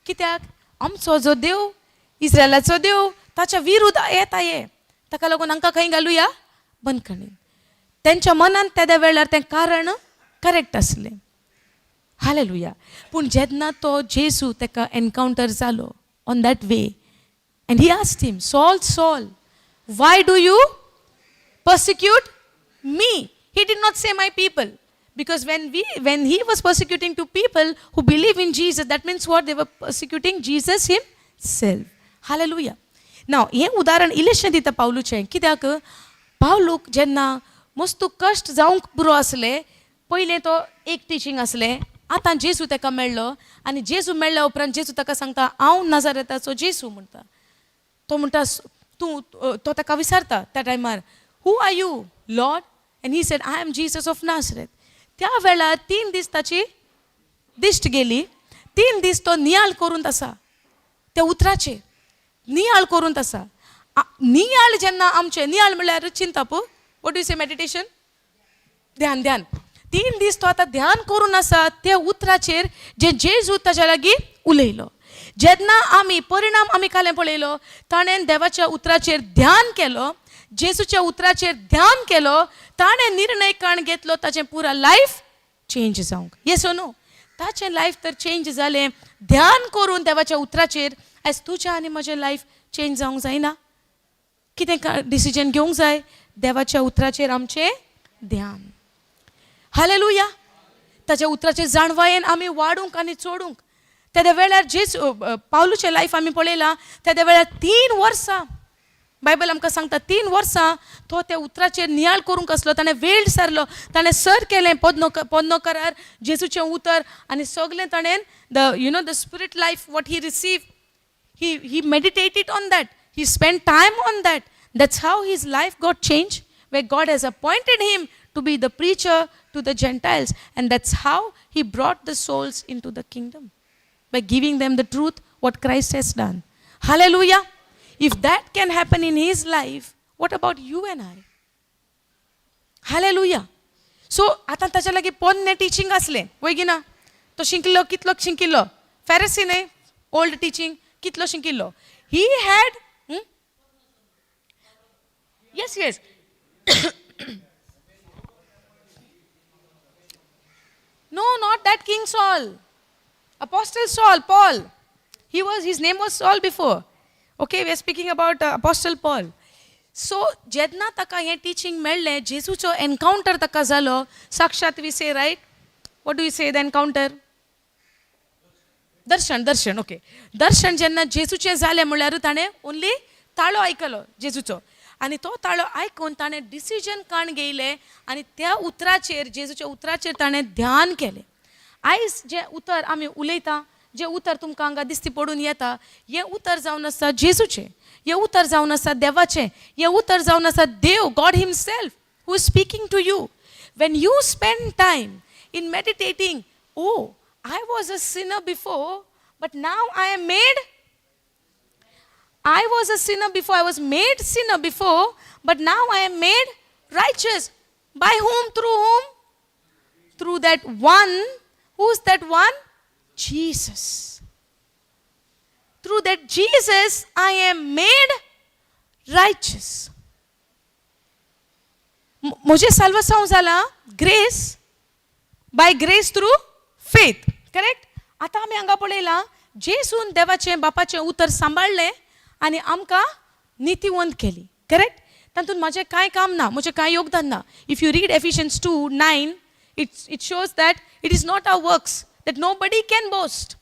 कित्याक आमचो जो देव, इस्रायलाचो देव, ताच्या विरुद्ध येता हे, ताका लागून हांकां खंय घालुया? बंदखणीन. तेंच्या मनांत त्या वेळार तें कारण करेक्ट आसलें. हालेलुया. पूण जेन्ना तो जेजू ताका एनकावंटर जालो on that way and he asked him, "Saul, Saul, why do you persecute me?" He did not say my people, because when he was persecuting to people who believe in Jesus, that means what? They were persecuting Jesus himself. Hallelujah. Now हें उदाहरण इल्लेशें दिता पावलूचें. कित्याक पावलूक जेन्ना मस्तू कश्ट जावंक पुरो आसले, पयलें तो एक टिचींग आसलें. आतां जेजू ताका मेळ्ळो आनी जेजू मेळ्ळ्या उपरांत जेजू ताका सांगता, हांव नाजारेताचो जेजू म्हणटा. तो म्हणटा, तूं, तो ताका विचारता त्या टायमार, "Who are you, Lord?" And he said, "I am Jesus of Nazareth." त्या वेळार 3 दीस ताची दिश्ट गेली. 3 दीस तो नियाळ करून आसा, त्या उतराचेर नियाळ करून आसा. नियाळ जेन्ना आमचें, नियाळ म्हणल्यार चिंतप. What you say, meditation? ध्यान, ध्यान. 3 दीस तो आतां ध्यान करून आसा त्या उतराचेर जे जेजू ताच्या लागीं उलयलो. जेन्ना आमी परिणाम आमी कालें पळयलो, ताणें देवाच्या उतराचेर ध्यान केलो, जेजूच्या उतराचेर ध्यान केलो, ताणें निर्णय काण घेतलो, ताचें पुरा लायफ चेंज जावंक. येस नो? ताचें लायफ तर चेंज जालें ध्यान करून देवाच्या उतराचेर. आयज तुजें आनी म्हजें लायफ चेंज जावंक जायना? कितें डिसिजन घेवंक जाय? देवाच्या उतराचेर आमचें ध्यान. हालेलुया. ताच्या उतराचे जाणवायेन आमी वाडूंक आनी चडूंक. तेद्या वेळार जेजू, पावलूचें लायफ आमी पळयलां. तेद्या वेळार 3 वर्सां, बायबल आमकां सांगता, 3 वर्सां तो त्या उतराचेर नियाळ करूंक आसलो. ताणें वेळ सारलो, ताणें सर केलें पोदनो पोदनो करार, जेजूचें उतर आनी सगलें ताणें the spirit life what he receive, he meditated on that, he spend time on that. That's how his life got change, where God has appointed him to be the preacher to the Gentiles. And that's how he brought the souls into the kingdom, by giving them the truth, what Christ has done. Hallelujah. If that can happen in his life, what about you and I? Hallelujah. So आतां ताच्या लागीं पोन्नें teaching आसलें, वय की ना? तो शिकिल्लो, कितलो शिकिल्लो? फेरसी न्हय, ओल्ड टिचींग कितलो शिकिल्लो he had. Yes, no, not that King Saul. Apostle Saul, Paul. His name was Saul before. Okay, we are speaking about Apostle Paul. So जेन्ना ताका हें टिचींग मेळ्ळें, जेजूचो एनकावंटर ताका जालो साक्षात, we say, right? What do you say, the encounter? दर्शन, दर्शन, okay. दर्शन जेन्ना जेजूचें जालें म्हणल्यार ताणें ओनली ताळो आयकलो जेजूचो आनी तो ताळो आयकून ताणें डिसिजन काण घेयलें आनी त्या उतराचेर, जेजूच्या उतराचेर ताणें ध्यान केलें. आयज जें उतर आमी उलयता, जें उतर तुमकां हांगा दिश्टी पडून येता, हें उतर जावन आसा जेजूचें, हें उतर जावन आसा देवाचें, हें उतर जावन आसा देव, God himself who is speaking to you. When you spend time in meditating, "Oh, I was a sinner before, but now I am made, I was a sinner before, I was made sinner before, but now I am made righteous." By whom? Through whom? Through that one. Who's that one? Jesus. Through that Jesus, I am made righteous. म्हजें साल्वासांव जाला grace, by grace through faith, correct? आतां आमी हांगा पळयलां, जेजून देवाचें, बापाचें उतर सांबाळ्ळें आनी आमकां नितीवंत केली, करेक्ट? तातूंत म्हाजें कांय काम ना, म्हजें कांय योगदान ना. If you read Ephesians 2:9, it shows that it is not our works, that nobody can boast.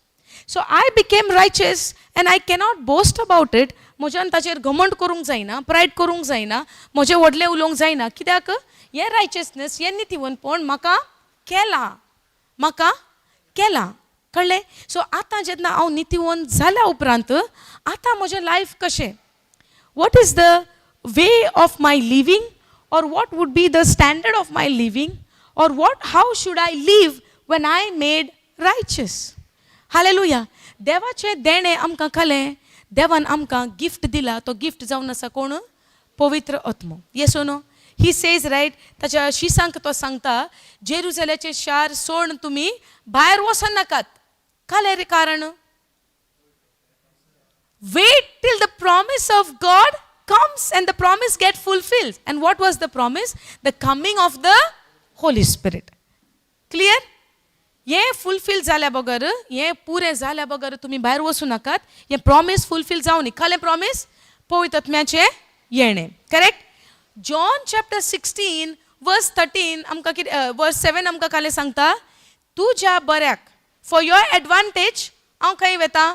So I became righteous and I cannot boast about it. म्हज्यान ताचेर घमंड करूंक जायना, प्रायड करूंक जायना, म्हजें व्हडलें उलोवंक जायना. कित्याक? हें रायचसनेस, हें नितीवंतपण म्हाका केलां, म्हाका केलां, कळ्ळें? सो आतां जेन्ना हांव नितीवंत जाल्या उपरांत आतां म्हजें लायफ कशें? What is the way of my living, or what would be the standard of my living, or what how should I live when I made righteous? Hallelujah. देवाचें देणें आमकां खालें, देवान आमकां गिफ्ट दिला. तो गिफ्ट जावन आसा कोण? पवित्र आत्मो. Yes, no? He says, right, ताच्या शिसांक तो सांगता, जेरुजल्याचें शार सोडून तुमी भायर वचनाकात. कालें रे कारण? Wait till the promise of God comes and the promise get fulfilled. And what was the promise? The coming of the Holy Spirit. Clear? हें फुलफील जाल्या बगर, हें पुरें जाल्या बगर तुमी भायर वचूं नाकात. हें प्रॉमीस फुलफील जावनी. खालें प्रॉमीस? पवित्र आत्म्याचें येणें, correct? John chapter 16 verse 13 आमकां कितें, वर्स 7 आमकां कालें सांगता? तुज्या बऱ्याक, फॉर your advantage, हांव खंय वेता?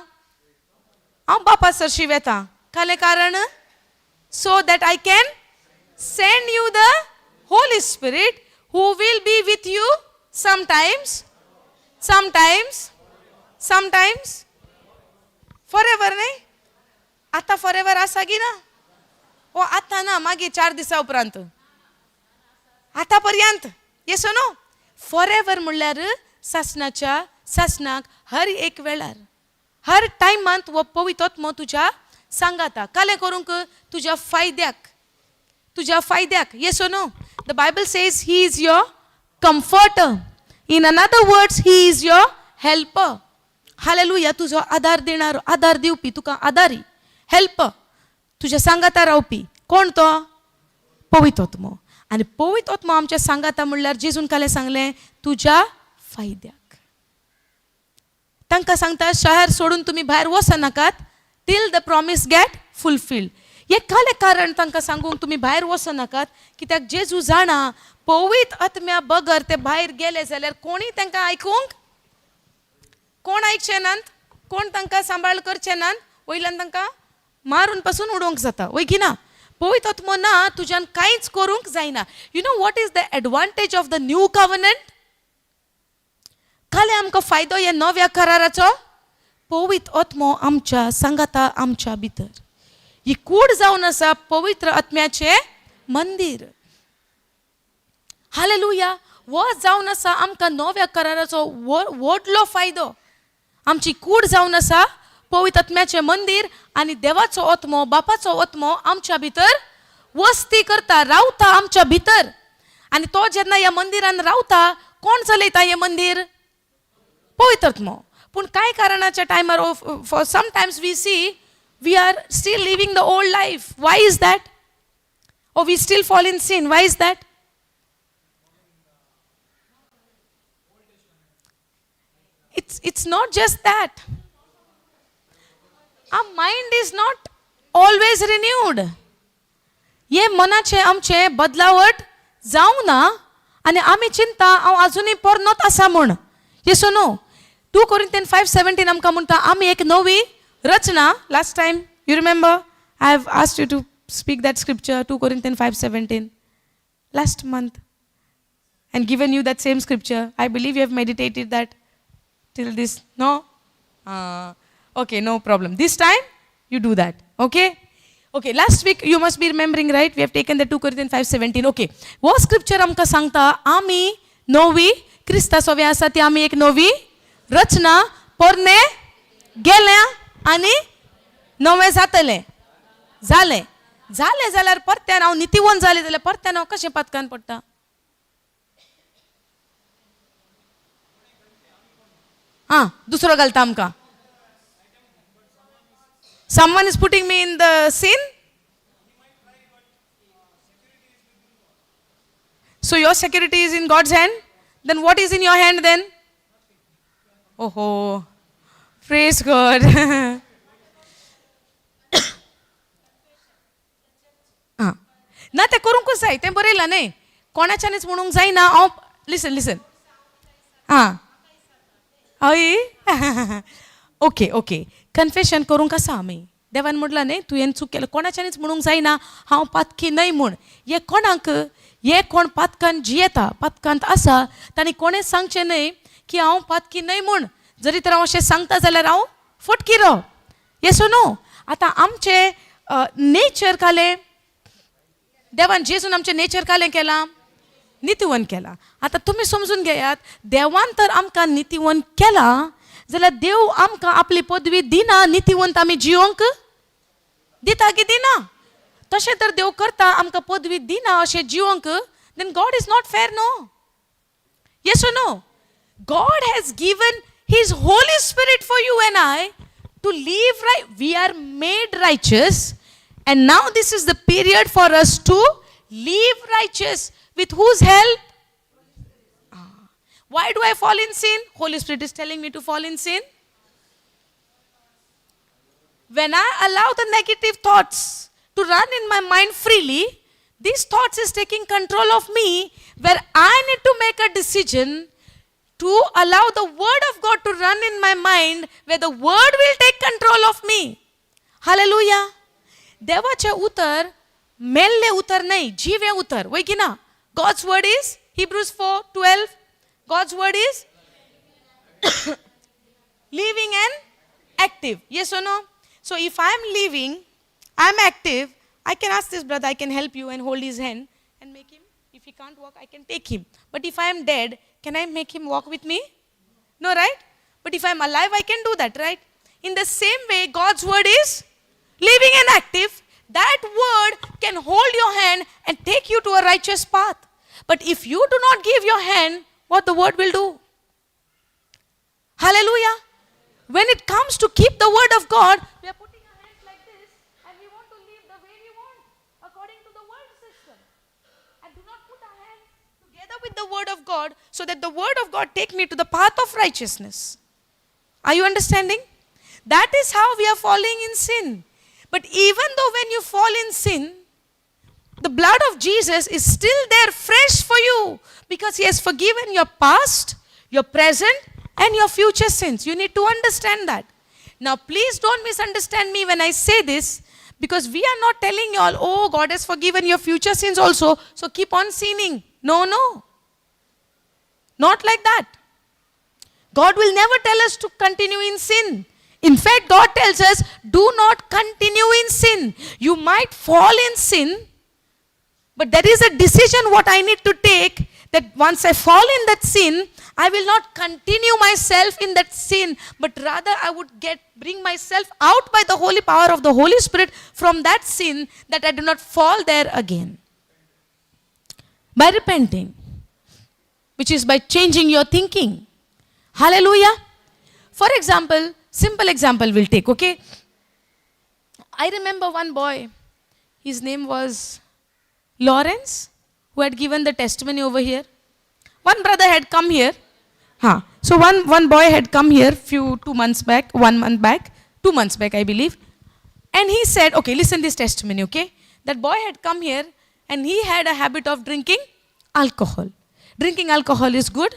हांव बापा सरशी वेता. कालें कारण? So that I can send you the Holy Spirit, who will be with you sometimes, sometimes, sometimes, forever. न्ही, आतां फॉर एवर आसा की ना? ओ, आतां ना, मागीर 4 दिसां उपरांत, आतां पर्यंत. Yes, no? For ever म्हणल्यार सासणाच्या सासणाक, हर एक वेळार, हर टायमांत हो पवित्र आत्मो तुज्या सांगाता. कालें करूंक? तुज्या फायद्याक, तुज्या फायद्याक. Yes, no? The Bible says he is your comforter. In another words, he is your helper. Hallelujah. तुजो आदार देणार, आदार दिवपी, तुका आदारी, हेल्पर, तुज्या सांगाता रावपी. कोण तो? पवित्र आत्मो. आनी पवित्र आत्मो आमच्या सांगाता म्हणल्यार जेजून कालें सांगलें? तुज्या फायद्याक. तांकां सांगता, शहर सोडून तुमी भायर वचनाकात till the promise get fulfilled. हें कालें कारण तांकां सांगूंक तुमी भायर वचनाकात, कित्याक जेजू जाणा पवित्र आत्म्या बगर ते भायर गेले जाल्यार कोणीय तांकां आयकूंक, कोण आयकचे नात, कोण तांकां सांबाळ करचे नात, वयल्यान तांकां मारून पासून उडोवंक जाता, वय की ना? पवित्र आत्मो ना तुज्यान कांयच करूंक जायना. You know what is the advantage of the new covenant? कालें आमकां फायदो ह्या नव्या कराराचो? पवित्र आत्मो आमच्या सांगाता, आमच्या भितर. ही कूड जावन आसा पवित्र आत्म्याचें मंदीर. हालेलुया. हो जावन आसा आमकां नव्या कराराचो व्हडलो फायदो. आमची कूड जावन आसा पवित्र आत्म्याचें मंदीर आनी देवाचो आत्मो, बापाचो आत्मो आमच्या भितर वस्ती करता, रावता आमच्या भितर. आनी तो जेन्ना ह्या मंदिरान रावता, कोण चलयता हें मंदीर? पवित्र आत्मो. पूण कांय कारणाच्या टायमार, for sometimes we see we are still living the old life. Why is that? Or we still fall in sin. Why is that? It's not just that. Our mind is not always renewed. हे मनाचे आमचे बदलावट जावंक ना आनी आमी चिंता हांव आजुनूय पोरनोत आसा म्हूण. Yes no? 2 Corinthian 5:17 आमकां म्हणटा आमी एक नवी रचना. Last time you remember I have asked you to speak that scripture, 2 Corinthian 5:17, last month, and given you that same scripture. I believe you have meditated that till this. No? Okay, no problem. This time you do that. Okay? Okay, last week you must be remembering, right? We have taken the 2 Corinthians 5:17. Okay. हो scripture आमकां सांगता आमी नवी क्रिस्ता सोवे आसा ती आमी एक नवी रचना, पोरणे गेल्या आनी नवें जातलें. जालें जालें जाल्यार परत्यान हांव नितीवंत जालें जाल्यार परत्यान हांव कशें पातकान पडटा? आं, दुसरो घालता आमकां. Someone is putting me in the sin. So your security is in God's hand. Then what is in your hand then? Oh, praise God. आं, ना तें करूंकूच जाय, तें बरयलां न्हय, कोणाच्यानूच म्हणूंक जायना. हांव लिसन लिसन. आं, हय, ओके ओके. कन्फेशन करूंक आसा आमी. देवान म्हटलां न्हय तुवें चूक केल्या, कोणाच्यानूच म्हणूंक जायना हांव पातकी न्हय म्हूण. हे कोणाक, हे कोण पातकान जियेता, पातकांत आसा, तांणी कोणें सांगचें न्हय की हांव पातकी न्हय म्हूण. जरी तर हांव अशें सांगता जाल्यार हांव फटकिरो. Yes no? आतां आमचें नेचर कालें देवान, जेजून आमचें नेचर कालें केलां, नितीवंत केलां. आतां तुमी समजून घेयात, देवान तर आमकां नितीवंत केलां जाल्यार देव आमकां आपली पदवी दिना नितीवंत आमी जियोंक दिता की दिना? तशें तर देव करता आमकां पदवी दिना अशें जियोंक, then God is not fair. No? Yes no? God has given his Holy Spirit for you and I to live right. We are made righteous, and now this is the period for us to live righteous. With whose help? Why do I fall in sin? Holy Spirit is telling me to fall in sin. When I allow the negative thoughts to run in my mind freely, these thoughts is taking control of me, where I need to make a decision to allow the word of God to run in my mind, where the word will take control of me. Hallelujah. देवाचें उतर मेल्लें उतर न्हय, जिवें उतर, वय की ना? God's word is Hebrews 4:12. God's word is living and active. Yes or no? So if I am living, I am active, I can ask this brother, I can help you and hold his hand and make him, if he can't walk, I can take him. But if I am dead, can I make him walk with me? No, right? But if I am alive, I can do that, right? In the same way, God's word is living and active. That word can hold your hand and take you to a righteous path. But if you do not give your hand, what the word will do? Hallelujah. When it comes to keep the word of God, we are putting our hands like this and we want to live the way we want, according to the world system. And do not put our hands together with the word of God so that the word of God take me to the path of righteousness. Are you understanding? That is how we are falling in sin. But even though when you fall in sin, the blood of Jesus is still there fresh for you because He has forgiven your past, your present, and your future sins. You need to understand that. Now, please don't misunderstand me when I say this, because we are not telling you all, "Oh, God has forgiven your future sins also, so keep on sinning." No, no. Not like that. God will never tell us to continue in sin. In fact, God tells us, do not continue in sin. You might fall in sin, but there is a decision what I need to take, that once I fall in that sin, I will not continue myself in that sin, but rather I would bring myself out by the holy power of the Holy Spirit from that sin, that I do not fall there again. By repenting, which is by changing your thinking. Hallelujah. For example, simple example we'll take, okay? I remember one boy, his name was Lawrence, who had given the testimony over here. One brother had come here. Huh. So one boy had come here few 2 months back, one month back, 2 months back, I believe. And he said, okay, listen this testimony, okay? That boy had come here and he had a habit of drinking alcohol. Drinking alcohol is good?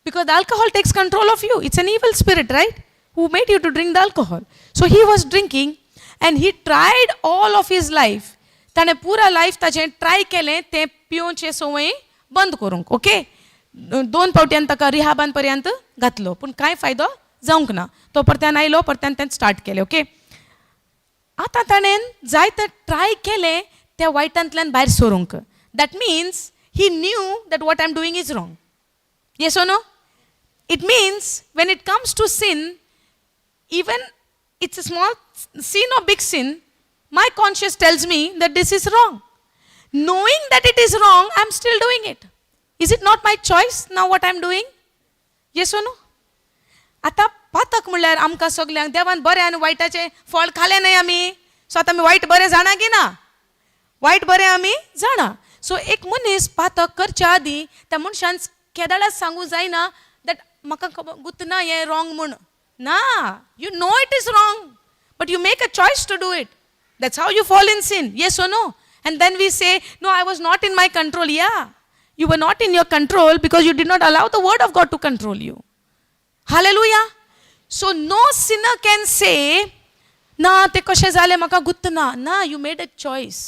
Because the alcohol takes control of you. It's an evil spirit, right? Who made you to drink the alcohol. So he was drinking and he tried all of his life. ताणें पुरा life ताचें try केलें तें पिवचें संवय बंद करूंक, okay. दोन फावट्यान ताका रिहाबान पर्यंत घातलो, पूण कांय फायदो जावंक ना. तो परत्यान आयलो, परत्यान तें स्टार्ट केलें, ओके. आतां ताणें जायते ट्राय केलें त्या वायटांतल्यान भायर सरूंक. That means he knew that what I am doing is wrong. Yes or no? It means when it comes to sin, even it's a small sin or big sin, my conscience tells me that this is wrong. Knowing that it is wrong, I'm still doing it. Is it not my choice now what I'm doing? Yes or no? आतां पातक म्हणल्यार आमकां सगल्यांक देवान बरें आनी वायटाचें फळ खालें न्हय आमी. सो आतां आमी वायट बरें जाणा की ना? वायट बरें आमी जाणा. सो एक मनीस पातक करच्या आदीं त्या मनशान केदाळाच सांगूं जायना that म्हाका खबर गुत्त ना हें रॉंग म्हूण. ना, you know it is wrong, but you make a choice to do it. That's how you fall in sin. Yes or no? And then we say, "No, I was not in my control." Yeah, you were not in your control because you did not allow the word of God to control you. Hallelujah. So no sinner can say, "ना, ते कशें जालें म्हाका गुत्त ना." ना, you made a choice.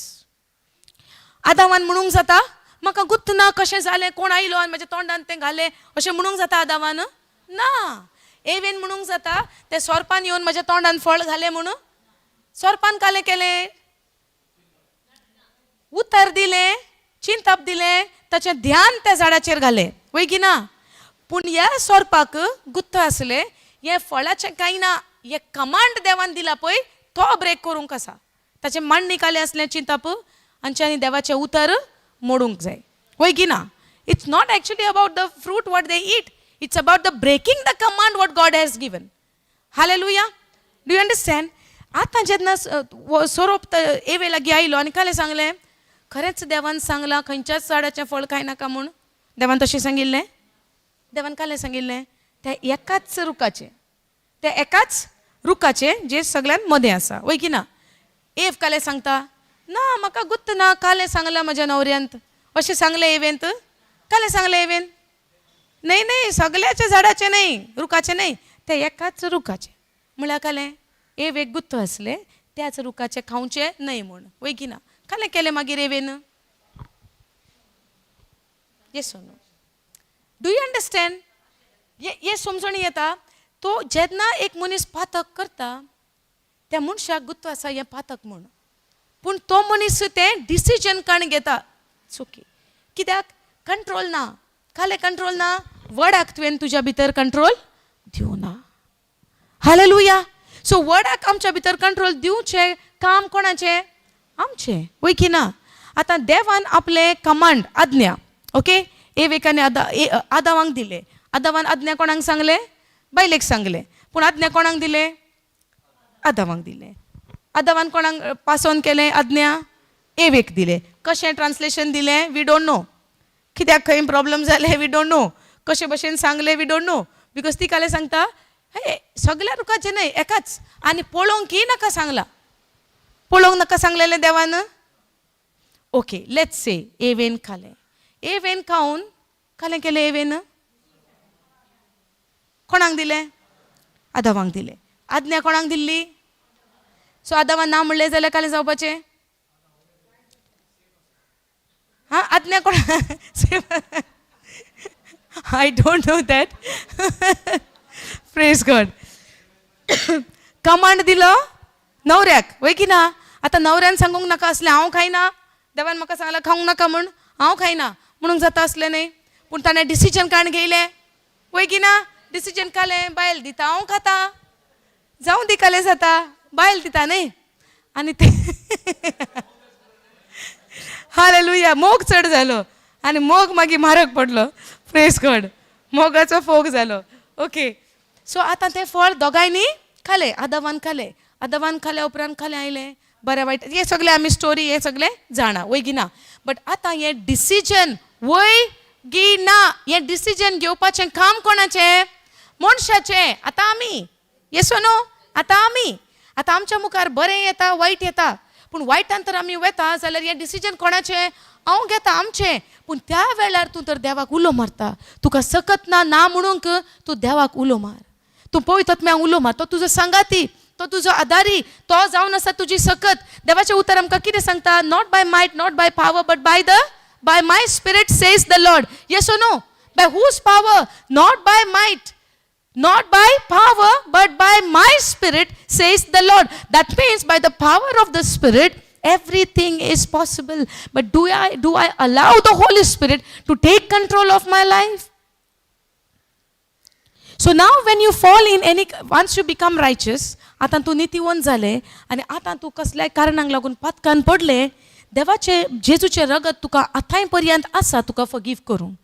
आदावान म्हणूंक जाता, म्हाका गुत्त ना कशें जालें, कोण आयलो आनी म्हज्या तोंडान तें घालें, अशें म्हणूंक जाता आदावान? ना. एवेन म्हणूंक जाता, ते सोरपान येवन म्हज्या तोंडान फळ घालें म्हणून? सोरपान कालें केलें, उतर दिलें, चिंतप दिलें, ताचें ध्यान त्या झाडाचेर घालें, वय की ना? पूण ह्या सोरपाक गुत्त आसलें, हें फळाचें कांय ना, हें कमांड देवान दिला पळय तो ब्रेक करूंक आसा. ताचें मांडणी कालें आसलें चिंतप आनी देवाचें उतर मोडूंक जाय, वय की ना? It's not actually about the fruit what they eat. It's about the breaking the command what God has given. Hallelujah. Do you understand? आतां जेन्ना सोरोप एवे लागीं आयलो आनी कालें सांगलें, खरेंच देवान सांगलां खंयच्याच झाडाचें फळ खायनाका म्हूण? देवान तशें सांगिल्लें? देवान कालें सांगिल्लें? त्या एकाच रुखाचें, त्या एकाच रुखाचें जें सगळ्यांत मदें आसा, वय की ना? एव कालें सांगता, ना, म्हाका गुत्त ना कालें सांगलां म्हज्या न्हवऱ्यांत. अशें सांगलें एवेंत? कालें सांगलें एवेन? न्हय न्हय, सगळ्याच्या झाडाचें न्हय, रुखाचें न्हय, त्या एकाच रुखाचें. म्हळ्यार कालें एव एक गुत्त आसलें त्याच रुखाचें खावचें न्हय म्हूण, वय की ना? कालें केलें मागीर even? Yes no? Do you understand? ये ये समजणी येता? तो जेन्ना एक मनीस पातक करता, त्या मनशाक गुत्त आसा हें पातक म्हूण, पूण तो मनीस तें डिसिजन काण घेता चुकी. कित्याक? कंट्रोल ना. कालें कंट्रोल ना? वडाक तुवें तुज्या भितर कंट्रोल दिवना. हालेलुया. सो वडाक आमच्या भितर कंट्रोल दिवचें काम कोणाचें? आमचें, वय की ना? आतां देवान आपलें कमांड, आज्ञा, ओके, एवेक आनी आदावांक दिले. आदावान आज्ञा कोणाक सांगलें? बायलेक सांगलें. पूण आज्ञा कोणाक दिले? आदावांक दिले. आदावान कोणाक पास ऑन केलें आज्ञा? एवेक दिले. कशें ट्रान्सलेशन दिलें, we don't know. कित्याक खंय प्रॉब्लम जालें, we don't know. कशे भशेन सांगलें, we don't know. Because ती कालें सांगता. हे सगळ्या रुखाचें न्हय, एकाच. आनी पळोवंकय नाका सांगलां. पळोवंक नाका सांगलेलें देवान. ओके, let's say एवेन खालें. एवेन खावन खालें केलें. एवेन कोणाक दिलें? आदावांक दिलें. आज्ञा कोणाक दिल्ली? सो आदावान ना म्हणलें जाल्यार कालें जावपाचें? हां, आज्ञा कोण? I don't know that. Praise God. Command दिलो नवऱ्याक, वय की ना? आतां नवऱ्यान सांगूंक नाका आसलें हांव खायना, देवान म्हाका सांगलां खावंक नाका म्हूण, हांव खायना म्हणूंक जाता आसलें न्हय? पूण ताणें डिसिजन काडून घेयलें, वय की ना? डिसिजन काडलें, बायल दिता हांव खाता, जावं दी, कालें जाता, बायल दिता न्हय. आनी ते हालेलुया, मोग चड जालो आनी मोग मागीर म्हारग पडलो. प्रेज गॉड. मोगाचो फोग जालो. ओके, सो आतां तें फळ दोगांयनी खालें. आदावान खालें. आदावान खाल्या उपरांत खालें आयलें बरें वायट हें सगळें आमी स्टोरी हें सगळें जाणा, वय की ना? बट आतां हें डिसिजन, वय गी ना, हें डिसिजन घेवपाचें काम कोणाचें? मनशाचें. आतां आमी, येस नो? आतां आमी, आतां आमच्या मुखार बरें येता, वायट येता, पूण वायटान तर आमी वता जाल्यार हें डिसिजन कोणाचें? हांव घेता, आमचें. पूण त्या वेळार तूं तर देवाक उलो मारता, तुका सकत ना ना म्हणूंक, तूं देवाक उलो मार. तूं पवित्र उलो मार. तो तुजो सांगाती, तो तुजो आदारी, तो जावन आसा तुजी सकत. देवाचें उतर आमकां कितें सांगता? "Not by might, not by power, but by my spirit, says the Lord." Yes, no? By whose power? Not by might, not by power, but by my spirit, says the Lord. That means by the power of the Spirit, everything is possible. But do I allow the Holy Spirit to take control of my life? So now when you fall in any, once you become righteous, आतां तूं नितीवंत जालें आनी आतां तूं कसल्याय कारणांक लागून पातकान पडलें, देवाचें जेजूचें रगत तुका आतांय पर्यंत आसा तुका फगीव करूंक,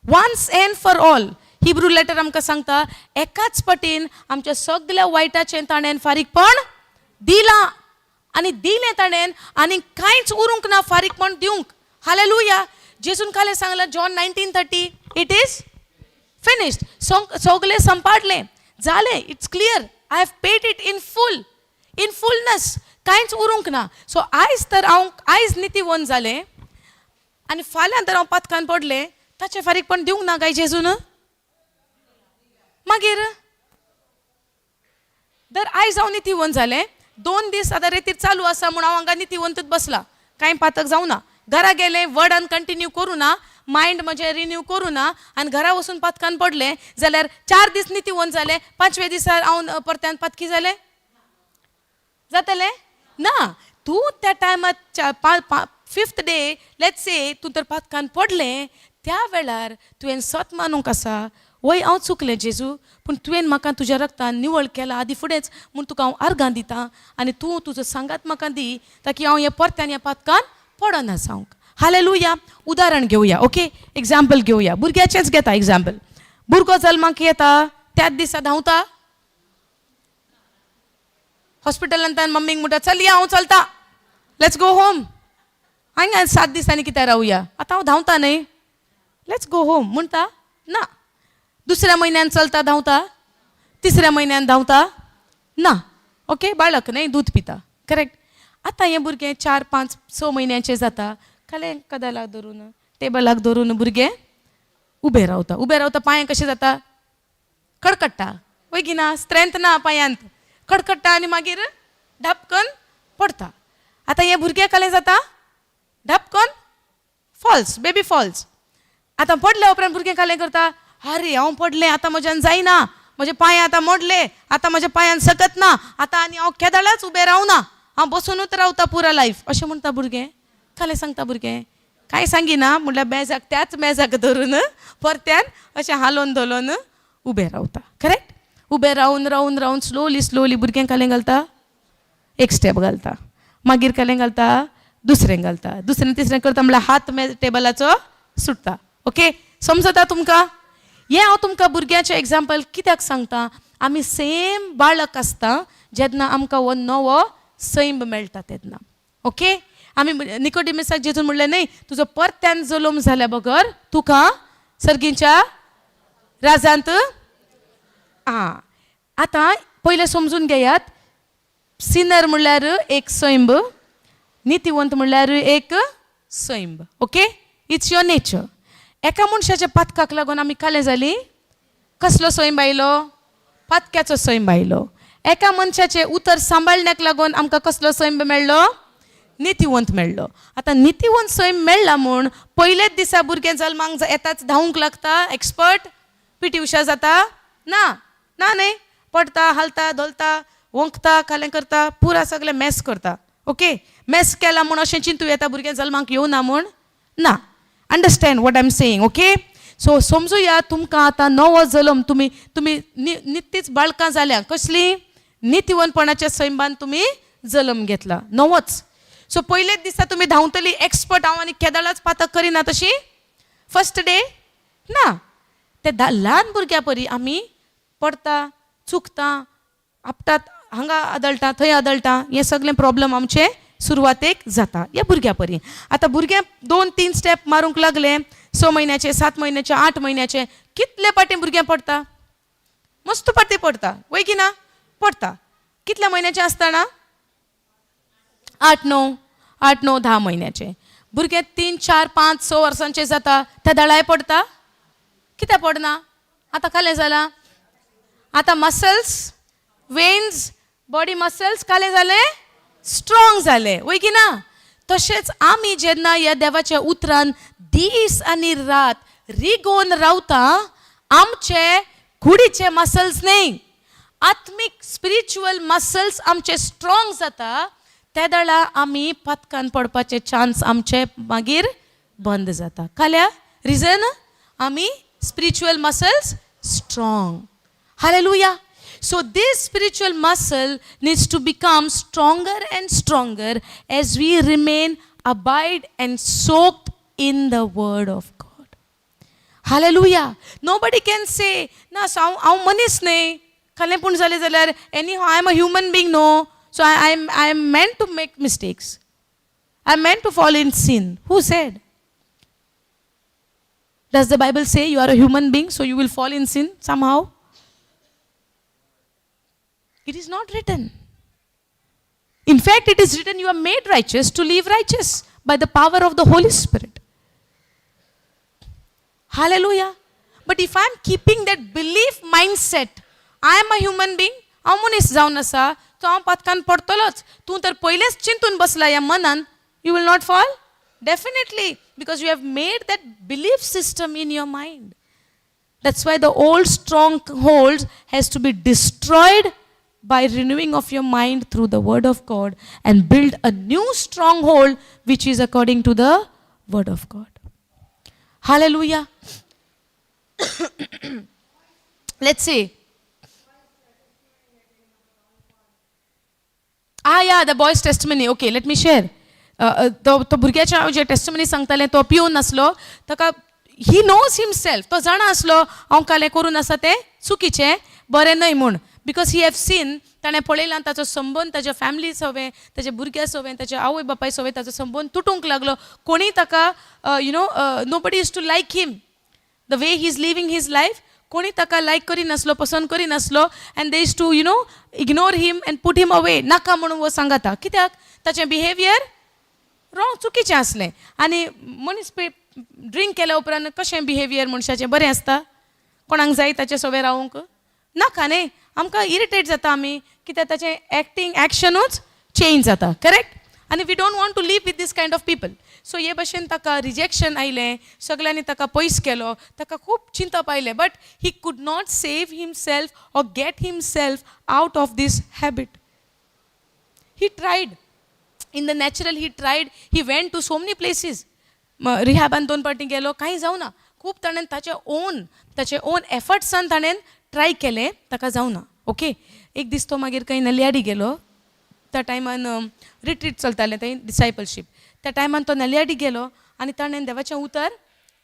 once and for all. Hebrew letter आमकां सांगता, एकाच पटीन आमच्या सगल्या वायटाचें ताणें फारीकपण दिलां आनी दिलें ताणें आनी कांयच उरूंक ना फारीकपण दिवंक. हालेलुया. जेजून कालें सांगलां? John 19:30, "It is finished." सगळें संपाडलें, जालें. It's clear, I have paid it in full, in fullness. कांयच उरूंक ना. सो आयज तर हांव आयज नितीवंत जालें आनी फाल्यां तर हांव पातकान पडलें, ताचें फारीकपण दिवंक ना काय जेजून? मागीर दर आयज हांव नितीवंत जालें, 2 दीस आतां रेतीर चालू आसा म्हूण हांव हांगा नितीवंतच बसलां, कांय पातक जावना. घरा गेलें, वर्डान कंटिन्यू करूं ना, मायंड म्हजें रिन्यू करूं ना आनी घरा वचून पातकान पडलें जाल्यार 4 दीस नितीवंत जालें, पांचवे दिसा हांव परत्यान पातकी जालें, जातलें ना. तूं त्या टायमार, फिफ्थ डे let's say, तूं तर पातकान पडलें, त्या वेळार तुवें सत मानूंक आसा, वय हांव चुकलें जेजू, पूण तुवें म्हाका तुज्या रक्तान निवळ केला आदी फुडेंच म्हूण तुका हांव आर्गां दिता आनी तूं तुजो सांगात म्हाका दी ताकी हांव हें परत्यान ह्या पातकान पडना जावंक. हालेलुया. उदाहरण घेवया, ओके, एग्जाम्पल घेवया. भुरग्याचेंच घेता एग्जाम्पल. भुरगो जल्माक येता त्याच दिसा धांवता? हॉस्पिटलांत मम्मीक म्हणटा, "चल या, हांव चलता, let's go home. हांगा 7 दिसांनी कित्याक रावया? आतां हांव धांवता न्हय, let's go home" म्हणटा ना? दुसऱ्या म्हयन्यान चलता, धांवता? तिसऱ्या म्हयन्यान धांवता ना? ओके, बाळक न्हय, दूद पिता, करेक्ट. आतां हें भुरगें 4, 5, 6 म्हयन्याचें जाता, खालें कदेलाक धरून, टेबलाक धरून भुरगें उबें रावता. उबें रावता, पांय कशें जाता? कडकडटा, वय की ना? स्ट्रेंथ ना पांयांत, कडकडटा आनी मागीर ढापकन पडटा. आतां हें भुरगें कलें जाता, ढापकन फॉल्स, बेबी फॉल्स. आतां पडल्या उपरांत भुरगें कालें करता? "अरे, हांव पडलें, आतां म्हज्यान जायना, म्हजे पांय आतां मोडले, आतां म्हज्या पांयान सकत ना, आतां आनी हांव केदळाच उबें रावना, हांव बसुनूच रावता पुरा लायफ," अशें म्हणटा भुरगें? कालें सांगता भुरगें? कांय सांगिना. म्हणल्यार मेजाक, त्याच मेजाक धरून परत्यान अशें हालोवन धोलोवन उबें रावता, करेक्ट. उबें रावन रावन रावन स्लोली स्लोली भुरगें कालें घालता? एक स्टेप घालता, मागीर कालें घालता? दुसरें घालता, दुसरें तिसरें करता म्हणल्यार हात मे टेबलाचो सुट्टा. ओके, समजता तुमकां? हें हांव तुमकां भुरग्याचें एग्जाम्पल कित्याक सांगता? आमी सेम बाळक आसता जेन्ना आमकां हो नवो सैम मेळटा तेन्ना. ओके, आमी निकोडिमसाक जेजून म्हणलें न्हय, "तुजो परत्यान जल्म जाल्या बगर तुका सर्गीच्या राजांत." आं. आतां पयलें समजून घेयात, सिनर म्हणल्यार एक सैंब, नितिवंत म्हणल्यार एक सैंब. Okay, it's your nature. एका मनशाच्या पातकाक लागून आमी कालें जाली. कसलो सैंब आयलो? पातक्याचो सैंब आयलो. एका मनशाचें उतर सांबाळण्याक लागून आमकां कसलो सैंब मेळ्ळो? नितिवंत मेळ्ळो. आतां नितिवंत सैम मेळ्ळा म्हूण पयलेच दिसा भुरगें जल्मांक येताच धांवूंक लागता, एक्सपर्ट पी टी उषा जाता ना? ना न्हय. पडटा, हालता, धोलता, वोंकता, कालें करता, पुरा सगळें मॅस करता. ओके, मॅस केला म्हूण अशें चिंतू येता भुरगें जल्माक येवना म्हूण? ना. Understand what I am saying? Okay, so समजुया तुमकां आतां नवो जल्म, तुमी नित्तीच बाळकां जाल्या. कसलीं? नितिवंतपणाच्या सैमान तुमी जल्म घेतला नवोच. सो पयलेच दिसा तुमी धांवतली एक्सपर्ट, हांव आनी केदळाच पातक करिना तशी फर्स्ट डे ना. ते ल्हान भुरग्या परी आमी पडटा, चुकता, आपटात, हांगा आदळटा, थंय आदळटा. हें सगळें प्रॉब्लम आमचे सुरवातेक जाता ह्या भुरग्या परी. आतां भुरगें दोन तीन स्टेप मारूंक लागले, 6 म्हयन्याचे, 7 म्हयन्याचे, 8 म्हयन्याचे, कितले पाटी भुरगें पडटा? मस्त पाटी पडटा, वय की ना? पडटा. कितल्या म्हयन्याचें आसतना? 8 9, 8 9 10 म्हयन्याचे भुरगें. 3 4 5 6 वर्सांचे जाता त्या दळाय पडटा. कित्याक पडना? आतां कालें जालां. आतां मसल्स, वेन्स, बॉडी मसल्स कालें जालें? स्ट्रॉंग जाले, वय की ना? तशेंच आमी जेन्ना ह्या देवाच्या उतरान दीस आनी रात रिगोवन रावता, आमचे कुडीचे मसल्स न्हय, आत्मीक स्पिरिच्युअल मसल्स आमचे स्ट्रॉंग जाता. त्या वेळा आमी पातकान पडपाचे चान्स आमचे मागीर बंद जाता. काल्या रिजन आमी spiritual muscles strong. Hallelujah. So this spiritual muscle needs to become stronger and stronger as we remain abide and soaked in the word of God. Hallelujah. Nobody can say, ना, हांव मनीस न्हय, खालें पूण जालें जाल्यार any, I am a human being, no? So I am meant to make mistakes, I am meant to fall in sin. Who said? Does the Bible say you are a human being, so you will fall in sin somehow? It is not written. In fact, it is written you are made righteous to live righteous by the power of the Holy Spirit. Hallelujah. But if I am keeping that belief mindset, I am a human being, हांव मनीस जावन आसा, तो हांव पातकान पडटलोच. तूं तर पयलेच चिंतून बसला ह्या मनान, you will not fall definitely, because you have made that belief system in your mind. That's why the old stronghold has to be destroyed by renewing of your mind through the word of God and build a new stronghold which is according to the word of God. Hallelujah. Let's see. Ah, yeah, the boy's testimony. Okay, let me share. तो तो भुरग्याच्या हांव जे testimony सांगतालें, तो पिवन नासलो. ताका he knows himself, तो जाणा आसलो हांव कालें करून आसा तें चुकीचें, बरें न्हय म्हूण, because he have seen, ताणें पळयलां ताचो संबंद ताच्या फॅमिली सवें, ताच्या भुरग्या सवें, ताच्या आवय बापाय सवें ताचो संबंद तुटूंक लागलो. कोणीय ताका nobody used to like him, the way he is living his life. कोणी ताका लायक करिनासलो, पसंत करिनासलो, and they used to ignore him and put him away. नाका म्हणून वो सांगता. कित्याक? ताचें बिहेवियर रॉंग, चुकीचें आसलें. आनी मनीस ड्रिंक केल्या उपरांत कशें बिहेवियर मनशाचें बरें आसता? कोणाक जाय ताचे सवें रावूंक? नाका न्ही. आमकां इरिटेट जाता आमी, कित्याक ताचें एक्टींग, एक्शनूच चेंज जाता, करेक्ट? आनी we don't want to live with this kind of people. So हे भशेन ताका रिजेक्शन आयलें, सगळ्यांनी ताका पयस केलो, ताका खूब चिंतप आयलें, but he could not save himself or get himself out of this habit. He tried in the natural, he tried, he went to so many places. रिहॅबान दोन पावटी गेलो, कांय जावना. खूब ताणें ताचे ओन एफर्ट्सान ताणें ट्राय केलें, ताका जावना. ओके, एक दीस तो मागीर खंय नलियाडी गेलो. त्या टायमान रिट्रीट चलतालें थंय, डिसायपलशीप. त्या टायमान तो नलियाडी गेलो आनी ताणें देवाचें उतर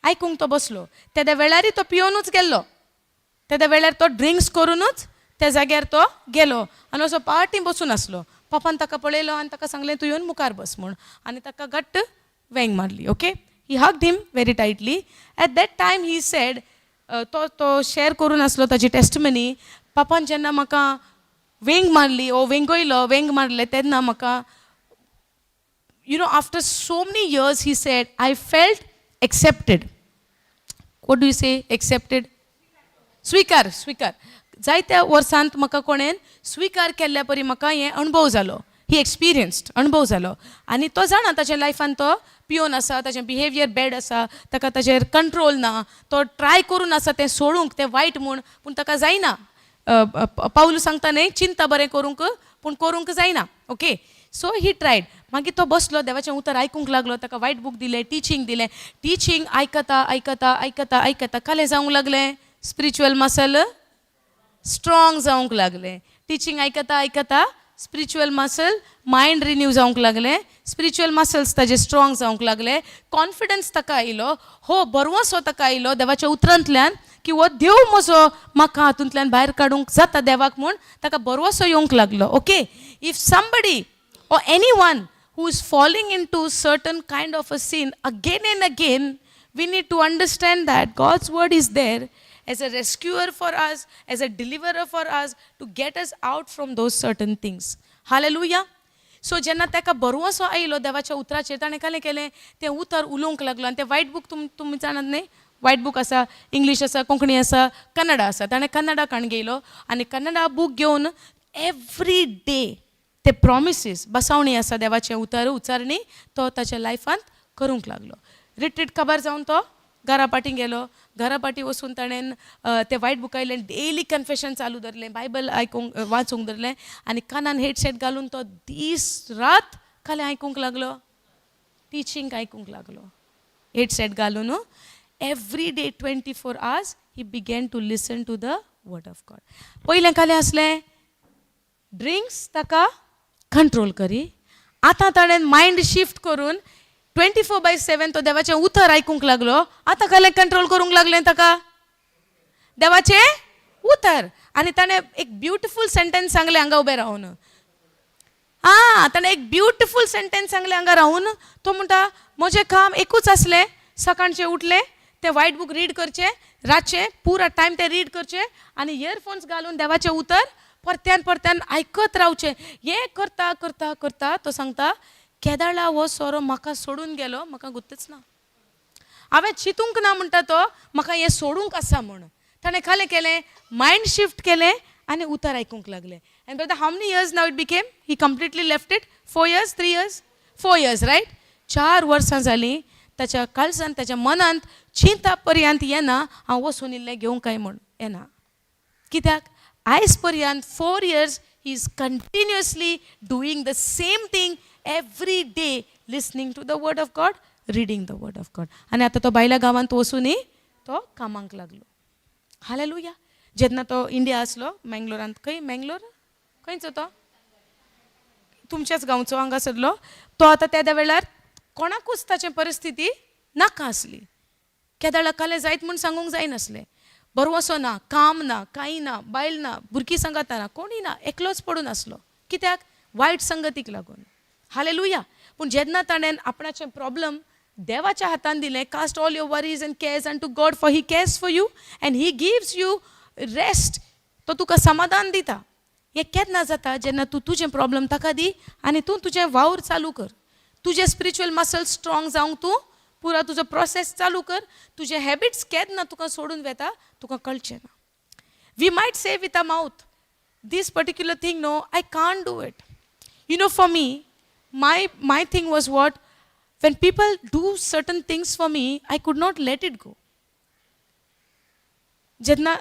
आयकूंक तो बसलो. तेद्या वेळारय तो पियोनूच गेल्लो. तेद्या वेळार तो ड्रिंक्स करुनूच त्या जाग्यार तो गेलो आनी असो पार्टी बसून आसलो. पापान ताका पळयलो आनी ताका सांगलें, तूं येवन मुखार बस म्हूण, आनी ताका घट्ट वेंग मारली. Okay, he hugged him very tightly. At that time he said, तो तो शेअर करून आसलो ताजी टेस्टमनी. पापान जेन्ना म्हाका वेंग मारली ओ वेंगयलो, वेंग मारले तेन्ना म्हाका, after so many years, he said, "I felt accepted." What do you say, accepted? स्विकार, स्विकार. जायत्या वर्सांत म्हाका कोणेन स्विकार केल्ल्या परी म्हाका हें अणभव जालो. ही एक्सपिरियन्स्ड अणभव जालो. आनी तो जाणा, ताच्या लायफान तो पियोन आसा, ताचें बिहेवियर बॅड आसा, ताका ताचेर कंट्रोल ना. तो ट्राय करून आसा तें सोडूंक, तें वायट म्हूण, पूण ताका जायना. पावल सांगता न्ही, चिंता बरें करूंक, पूण करूंक जायना. ओके, सो ही ट्रायड. मागीर तो बसलो, देवाचें उतर आयकूंक लागलो. ताका वायट बूक दिलें, टिचींग दिलें. टिचींग आयकता आयकता आयकता आयकता कालें जावंक लागलें, स्पिरिच्युअल मसल स्ट्रॉंग जावंक लागलें. टिचींग आयकता आयकता स्पिरिच्युअल मसल, मायंड रिन्यू जावंक लागलें. स्पिरिच्युअल मसल्स ताजे स्ट्रॉंग जावंक लागले. कॉन्फिडन्स ताका आयलो, हो बरवसो ताका आयलो देवाच्या उतरांतल्यान की हो देव म्हजो म्हाका हातूंतल्यान भायर काडूंक जाता देवाक म्हूण ताका बरवसो येवंक लागलो. Okay, if somebody or anyone who is falling into certain kind of a sin again and again, we need to understand that God's word is there as a rescuer for us, as a deliverer for us, to get us out from those certain things. Hallelujah. So जेन्ना ताका बरवसो आयलो देवाच्या उतराचेर, ताणें कालें केलें, तें उतर उलोवंक लागलो. आनी तें वायट बूक तुमी जाणात न्ही, वायट बूक आसा, इंग्लीश आसा, कोंकणी आसा, कन्नडा आसा. ताणें कन्नडा काण घेयलो आनी कन्नडा बूक घेवन एवरी डे ते प्रॉमिसीस, बसावणी आसा देवाचें उतर उच्चारणी, तो ताच्या लायफांत करूंक लागलो. रिट्रीट काबार जावन तो घरा पाटी गेलो. घरा पाटी वचून ताणें ते वायट बुकायलें, डेली कन्फेशन चालू धरलें, बायबल आयकूंक, वाचूंक धरलें आनी कानान हेडसेट घालून तो दीस रात कालें आयकूंक लागलो, टिचींग आयकूंक लागलो. हेडसेट घालून every day 24 hours he began to listen to the word of God. पयलें कालें आसलें, ड्रिंक्स ताका कंट्रोल करी. आतां ताणें मायंड शिफ्ट करून 24/7 तो देवाचें उतर आयकूंक लागलो. आतां कालें कंट्रोल करूंक लागलें ताका? देवाचें उतर. आनी ताणें एक ब्युटिफूल सेंटेन्स सांगलें हांगा उबें रावन. आं, ताणें एक ब्युटिफूल सेंटेन्स सांगलें हांगा रावन. तो म्हणटा, म्हजें काम एकूच आसलें, सकाळचें उठलें, तें वायट बूक रीड करचें, रातचें पुरा टायम तें रीड करचें आनी इयरफोन्स घालून देवाचें उतर परत्यान परत्यान आयकत रावचें. हें करता करता करता तो सांगता, केदाळा हो सोरो म्हाका सोडून गेलो, म्हाका गुत्तच ना. हांवें चिंतूंक ना, म्हणटा तो, म्हाका हें सोडूंक आसा म्हूण. ताणें कालें केलें, मायंड शिफ्ट केलें आनी उतर आयकूंक लागलें. And brother, how many years now it became he completely left it? 4 years, 3 years, 4 years, right? 4 वर्सां जालीं, ताच्या काळजान, ताच्या मनांत चिंता पर्यंत येना, हांव वचून इल्लें घेवंक काय म्हूण येना. कित्याक आयज पर्यंत 4 years he is continuously doing the same thing every day, listening to the word of God, reading the word of God. आनी आतां तो बायल्या गांवांत वचूनय तो कामाक लागलो. हालेलुया. जेन्ना तो इंडिया आसलो, मेंगलोरांत, खंय मेंगलोर, खंयचो तो, तुमच्याच गांवचो हांगासरलो तो. आतां त्या वेळार कोणाकूच ताची परिस्थिती नाका आसली. केदाळा कालें जायत म्हूण सांगूंक जायनासलें. बरवसो ना, काम ना, कांय ना, बायल ना, भुरगीं सांगाता ना, कोणूय ना, एकलोच पडून आसलो. कित्याक? वायट संगतीक लागून. हालेलुया. पूण जेन्ना ताणें आपणाचें प्रॉब्लम देवाच्या हातान दिलें, "Cast all your worries and cares unto God, for he cares for you and he gives you rest." तो तुका समाधान दिता. हें केन्ना जाता? जेन्ना तूं तुजें प्रॉब्लम ताका दी आनी तूं तुजें वावर चालू कर. तुजें स्पिरिच्युअल मसल स्ट्रॉंग जावंक तूं पुरा तुजो प्रोसेस चालू कर. तुजे हॅबिट्स केन्ना तुका सोडून वेता, तुका कळचें ना. We might say with a mouth, "This particular thing, no, I can't do it." For me, my thing was what? When people do certain things for me, I could not let it go. जेन्ना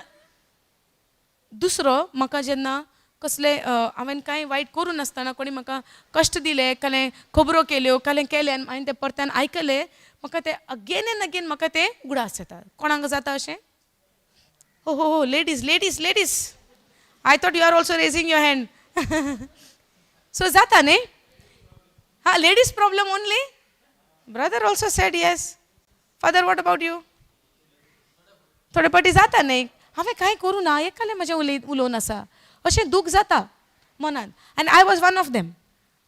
दुसरो म्हाका, जेन्ना कसले हांवें कांय वायट करूं नासतना कोणी म्हाका कश्ट दिले, कालें खबरो केल्यो, कालें केलें आनी हांवें तें परत्यान आयकलें, म्हाका तें अगेन एंड अगेन म्हाका तें उगडास येता. कोणाक जाता अशें? हो हो हो, ladies, ladies, ladies, I thought you are also raising your hand. So जाता न्ही? हां, ladies problem only? Brother also said yes. Father, what about you? थोडे फावटी जाता न्ही, हांवें कांय करूं ना, एकालें म्हजें उलोवन आसा, अशें दूख जाता मनान. आनी I was one of them.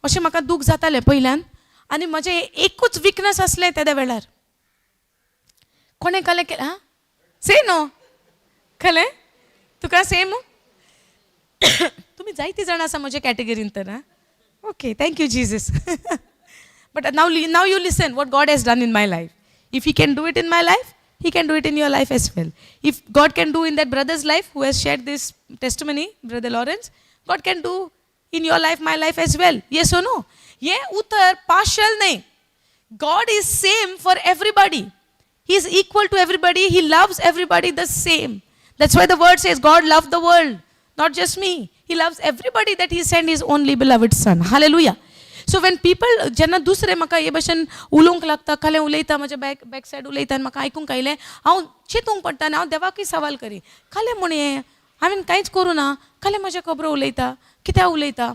अशें म्हाका दूख जातालें पयल्यान आनी म्हजें एकूच विकनस आसलें तेद्या वेळार. कोणें कालें केलें? हां, से नो, खलें तुका सेम. तुमी जायतीं जाणां आसा म्हज्या कॅटेगरीन तर. आं, okay, thank you, Jesus. But now you listen what God has done in my life. If He can do it in my life, He can do it in your life as well. If God can do in that brother's life who has shared this testimony, Brother Lawrence, God can do in your life, my life as well. Yes or no? हे उतर partial न्हय. God is same for everybody. He is equal to everybody. He loves everybody the same. That's why the word says God loved the world, not just me. He loves everybody that He sent His only beloved Son. Hallelujah. So when people, जेन्ना दुसरे म्हाका हे भशेन उलोवंक लागता, कालें उलयता, म्हज्या back side उलयता आनी म्हाका आयकूंक आयलें, हांव चिंतूंक पडटा आनी हांव देवाकूय सवाल करी, कालें म्हूण हें हांवें कांयच करूं ना, कालें म्हज्या खबरो उलयता, कित्याक उलयता?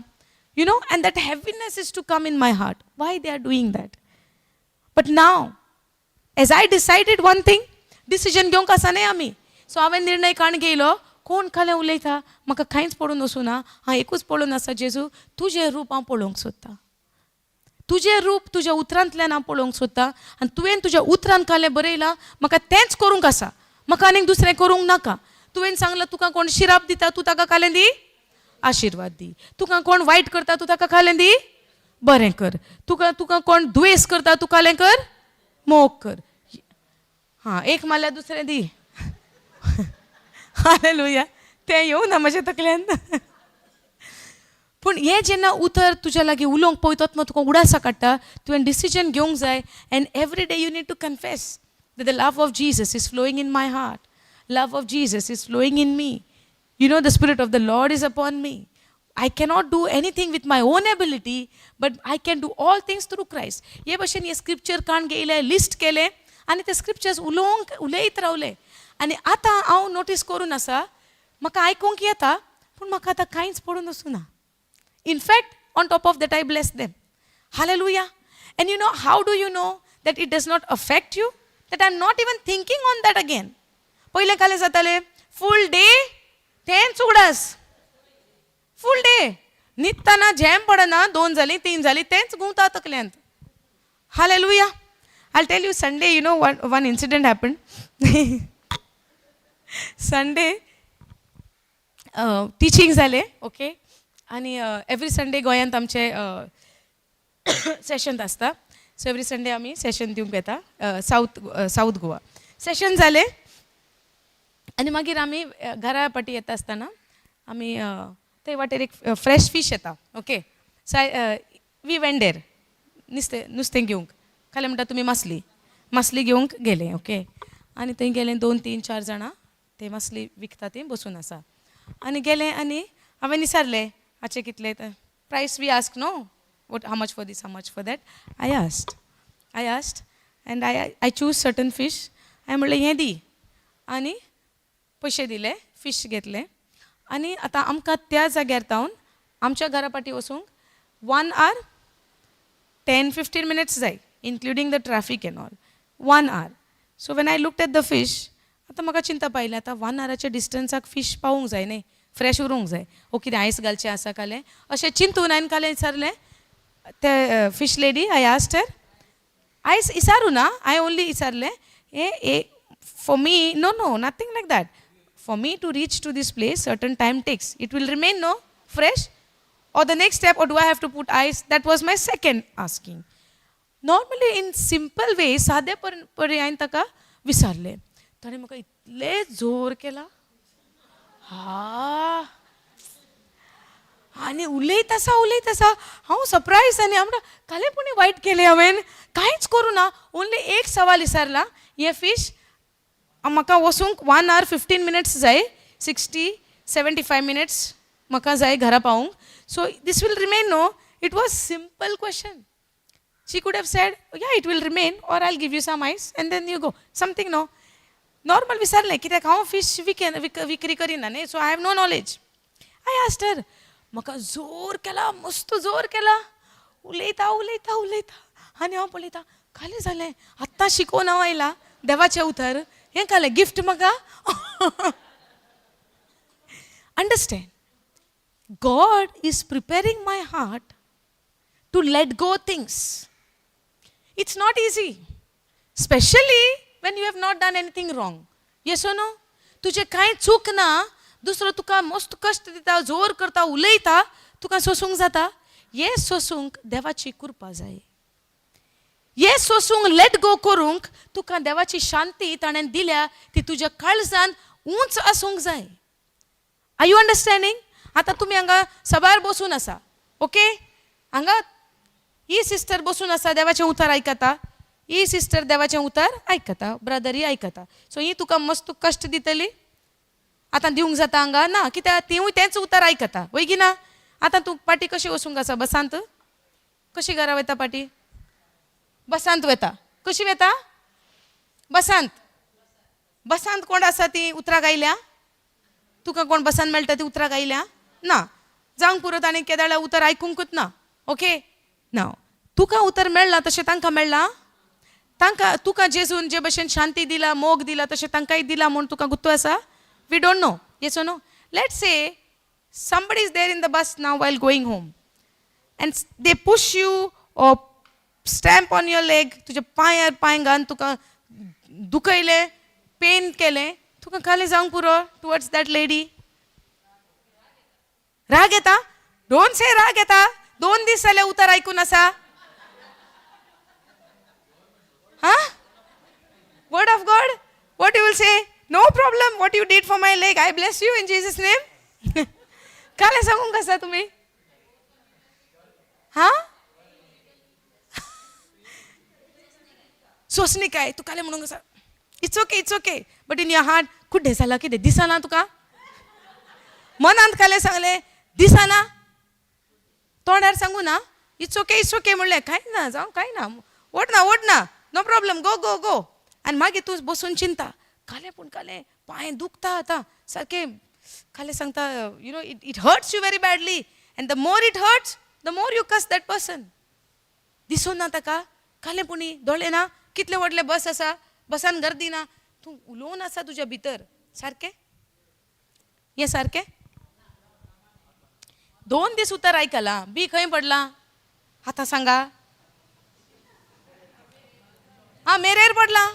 And that heaviness is to come in my heart, why they are doing that? But now, as I decided one thing, decision घेवंक आसा न्ही आमी. सो हांवें निर्णय काण घेयलो, कोण कालें उलयता म्हाका कांयच पडून वचूं ना. हांव एकूच पळोवन आसा, जेजू, तुजें रूप हांव पळोवंक सोदतां. तुजें रूप तुज्या उतरांतल्यान हांव पळोवंक सोदतां आनी तुवें तुज्या उतरान कालें बरयलां, म्हाका तेंच करूंक आसा, म्हाका आनीक दुसरें करूंक नाका. तुवें सांगलां, तुका कोण शिराप दिता, तूं ताका कालें दी, आशिर्वाद दी. तुका कोण वायट करता, तूं ताका कालें दी, बरें कर. तुका कोण दुयेंस करता, तूं कालें कर, मोग कर. हां, एक मारल्यार दुसरें दी. हालेलुया. तें येवं ना म्हज्या तकल्यान. पूण हें जेन्ना उतर तुज्या लागीं उलोवंक पळयतात, मग तुका उडासा काडटा. तुवें डिसिजन घेवंक जाय and every day you need to confess that the love of Jesus is flowing in my heart. Love of Jesus is flowing in me. The Spirit of the Lord is upon me. I cannot do anything with my own ability, but I can do all things through Christ. हे भशेन हे scripture काण घेयले, list केलें आनी ते scriptures उलोवंक उलयत रावले. आनी आतां हांव नोटीस करून आसा, म्हाका आयकूंक येता, पूण म्हाका आतां कांयच पडून वचूना. In fact, on top of that, I bless them. Hallelujah. And how do you know that it does not affect you? That I'm not even thinking on that again. पयलें कालें जातालें, फूल डे तेंच उगडास. Full day न्हिदतना झेम पडना, दोन जालीं, तीन जालीं, तेंच घुंवता तकल्यांत. Hallelujah. I'll tell you, Sunday, one incident happened. Sunday, teaching जालें, ओके, आनी एवरी संडे गोंयांत आमचे सेशन आसता. सो एवरी संडे आमी सेशन दिवंक येता सावथ गोवा. सेशन जालें आनी मागीर आमी घरा पाटी येता आसतना आमी ते वाटेर एक फ्रेश फीश येता, okay. So we went there नुस्तें घेवंक. खालें म्हणटा तुमी, मासली, मासली घेवंक गेले, ओके. आनी थंय गेले, दोन, तीन, चार जाणां ते मासली विकता ती बसून आसा. आनी गेले आनी हांवें विचारलें, हाचे कितले price? We ask, no, what, how much for this, how much for that? I asked and I choose certain fish. हांवें म्हणलें, हें दी. आनी पयशे दिले, फीश घेतले. आनी आतां आमकां त्या जाग्यार तावन आमच्या घरा पाटी वचूंक 1 hour 10-15 minutes जाय, including the traffic and all, 1 hour. So when I looked at the fish, आतां म्हाका चिंता पायली, आतां वन आवराच्या डिस्टन्साक फीश पावूंक जाय न्ही, फ्रेश उरूंक जाय, ओ कितें आयस घालचें आसा कालें, अशें चिंतून हांवें कालें विचारलें ते fish lady. I asked her, आयस इसारू ना, हांवें ओनली विचारलें, हे ए for me, no, nothing like that, for me to reach to this place, certain time takes, it will remain, no, fresh, or the next step, or do I have to put ice? That was my second asking. Normally, in simple way, सादे परी हांवें ताका विचारलें. ताणें म्हाका इतलें जोर केला हा आनी उलयत आसा, उलयत आसा. हांव सरप्रायज आनी हांव म्हणटा, कालें पुणी वायट केलें हांवें? कांयच करूं ना, ओनली एक सवाल विचारला. हें फीश म्हाका वचूंक 1 our 15 minutes जाय, 60-75 मिनट्स म्हाका जाय घरा पावूंक, so this will remain, no? It was simple question. She could have said, "Yeah, it will remain, or I'll give you some ice and then you go." Something, no. Normal विचारलें, कित्याक हांव fish विकेन विक्री करिना न्ही, so I have no knowledge. I asked her. म्हाका जोर केला, मस्त जोर केला. उलयता, उलयता, उलयता आनी हांव पळयता, कालें जालें? आत्तां शिकोवन हांव आयला देवाचें उतर, हें कालें गिफ्ट म्हाका? Understand, God is preparing my heart to let go things. It's not easy, especially when you have not done anything wrong. Yes or no? तुझे कांय चूक ना, दुसरो तुका मस्त कश्ट दिता, जोर करता, उलयता, तुका सोसूंक जाता? हें सोसूंक देवाची कृपा जाय. हें सोसूंक, let go करूंक तुका देवाची शांती ताणें दिल्या ती तुज्या काळजान उंच आसूंक जाय. Are you understanding? आतां तुमी हांगा सभार बसून आसा, ओके? हांगा ही सिस्टर बसून आसा, देवाचें उतर आयकता. ही सिस्टर देवाचें उतर आयकता, ब्रदरूय आयकता. सो ही तुका मस्त कश्ट दितली. आतां दिवंक जाता हांगा ना, कित्याक तिवूय तेंच उतर आयकता, वय की ना? आतां तूं पाटी कशी वचूंक आसा? बसांत कशी घरा वयता? पाटी बसांत वता. कशी वता? बसांत. बसांत कोण आसा ती उतरां गायल्या? तुका कोण बसान मेळटा ती उतरां गायल्या ना? जावंक पुरो, ताणें केदाळा उतर आयकूंकूच ना. ओके, ना तुका उतर मेळ्ळां तशें तांकां मेळ्ळां? तांकां तुका जेजून जे भशेन शांती दिला, मोग दिला, तशें तांकांय दिला म्हूण तुका गुत्तो आसा? We don't know, yes or no? Let say somebody is there in the bus now while going home and they push you or stamp on your leg. तुज्या पांयार पांय घालून तुका दुखयलें, पेन केलें. तुका खाली जावंक पुरो टुवर्ड्स that lady? राग येता? Don't say राग येता. 2 दीस जाले उतर आयकून आसा. हा, word of God, what you will say? "No problem. What you did for my leg, I bless you in Jesus' name." काले सांगूंक आसा तुमी? हा, सोंसणीकाय. तूं काले म्हणूंक आसा, "It's okay, it's okay," but in your heart, कुड्डे जाला कितें? दिसना तुका? मनांत काले सांगलें, दिसना? तोंडार सांगू ना, "It's okay, it's okay" म्हणलें, कांय ना, जावं, कांय ना, ओड ना, ओड ना, no problem, go, go, go. आनी मागीर तूं बसून चिंता कालें, पूण कालें पांय दुखता आतां सारकें. कालें सांगता, it hurts you very badly, and the more it hurts, the more you curse that person. दिसून ना ताका? कालें पुणी दोळे ना? कितले व्हडले बस आसा, बसान गर्दी ना, तूं उलोवन आसा तुज्या भितर. सारकें हें? सारकें? 2 दीस उतर आयकलां, बी खंय पडलां आतां सांगा. हा, मेरेर पडलां.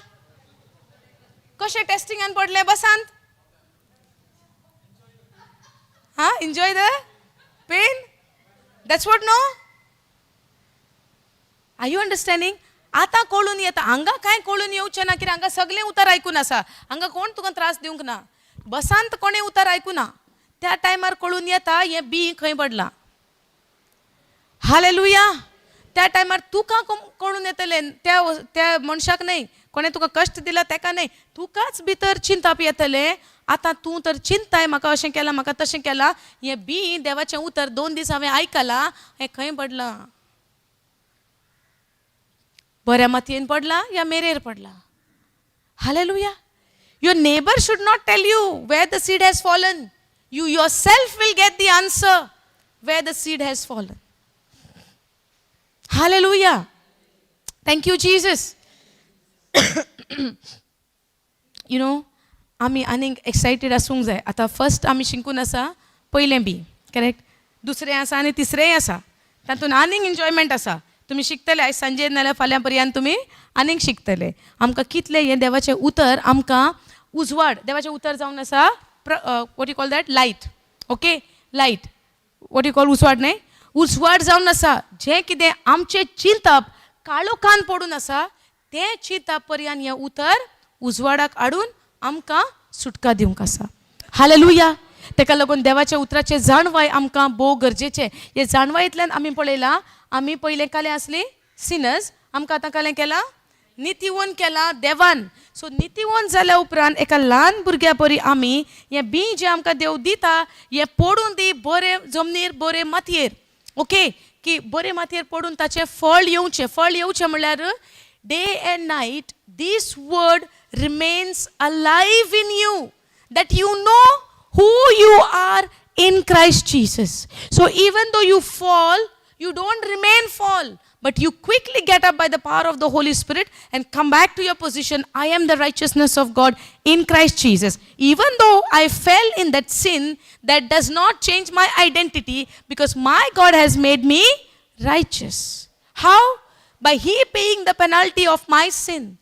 कशें टेस्टिंगान पडलें बसांत? हा, enjoy the pain, that's what, no? Are you understanding? आतां कळून येता. हांगा कांय कळून येवचें ना, कित्याक हांगा सगळें उतर आयकून आसा. हांगा कोण तुका त्रास दिवंक ना. बसांत कोणें उतर आयकूना. त्या टायमार कळून येता हें बी खंय पडलां. हालेलुया. त्या टायमार तुका कळून येतलें, त्या त्या मनशाक न्हय, कोणें तुका कश्ट दिला तेका न्हय, तुकाच भितर चिंताप येतलें. आतां तूं तर चिंताय, म्हाका अशें केलां, म्हाका तशें केलां, हें बी देवाचें उतर 2 दीस हांवें आयकलां, हें खंय पडलां? बऱ्या मातयेन पडलां या मेरेर पडलां? Hallelujah. Your neighbor should not tell you where the seed has fallen. You yourself will get the answer where the seed has fallen. Hallelujah. Thank you, Jesus. आमी आनीक एक्सायटेड आसूंक जाय. आतां फर्स्ट आमी शिकून आसा पयलें बी, करेक्ट? दुसरें आसा आनी तिसरेंय आसा. तातूंत आनीक एन्जॉयमेंट आसा. तुमी शिकतले आयज सांजे नाल्यार फाल्यां पर्यंत तुमी आनीक शिकतले. आमकां कितलें हें देवाचें उतर आमकां उजवाड. देवाचें उतर जावन आसा what you call that? Light, okay? Light, what you call उजवाड न्हय? उजवाड जावन आसा. जें कितें आमचें चिंतप काळोखान पडून आसा, तें चिंतप पर्यंत हें उतर उजवाडाक हाडून आमकां सुटका दिवंक आसा. हालेलुया. ताका लागून देवाच्या उतराचें जाणवाय आमकां भोव गरजेचें. हे जाणवायेंतल्यान आमी पळयलां, आमी पयलें कालें आसली सिनर्स, आमकां आतां कालें केलां? नितीवोन केला देवान. सो नितीवोन जाल्या उपरांत एका ल्हान भुरग्या परी आमी हें बी जें आमकां देव दिता हें पडून दी बरे जमनीर, बरे मातयेर, ओके? की बरे मातयेर पडून ताचें फळ येवचें. फळ येवचें म्हणल्यार day and night this word remains alive in you, that you know who you are in Christ Jesus. So even though you fall, you don't remain fall, but you quickly get up by the power of the Holy Spirit and come back to your position. I am the righteousness of God in Christ Jesus. Even though I fell in that sin, that does not change my identity because my God has made me righteous. How? By He paying the penalty of my sin.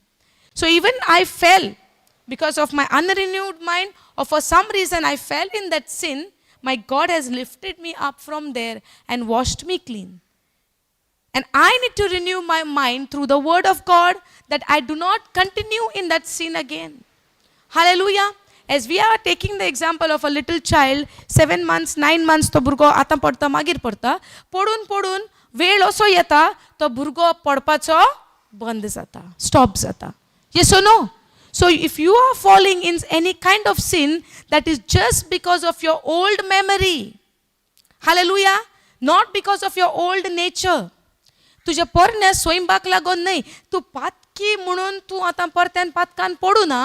So even I fell because of my unrenewed mind. Or for some reason I fell in that sin, my God has lifted me up from there and washed me clean. And I need to renew my mind through the word of God that I do not continue in that sin again. Hallelujah. As we are taking the example of a little child, 7 months, 9 months, तो भुरगो आतां पडता, मागीर पडता, पडून पडून वेळ असो येता, तो भुरगो पडपाचो बंद जाता, स्टॉप जाता. Yes or no? So if you are falling in any kind of sin, that is just because of your old memory. Hallelujah. Not because of your old nature. तुज्या पोरण्या स्वयंपाक लागून न्हय. तूं पातकी म्हणून तूं आतां परत्यान पातकान पडूं ना.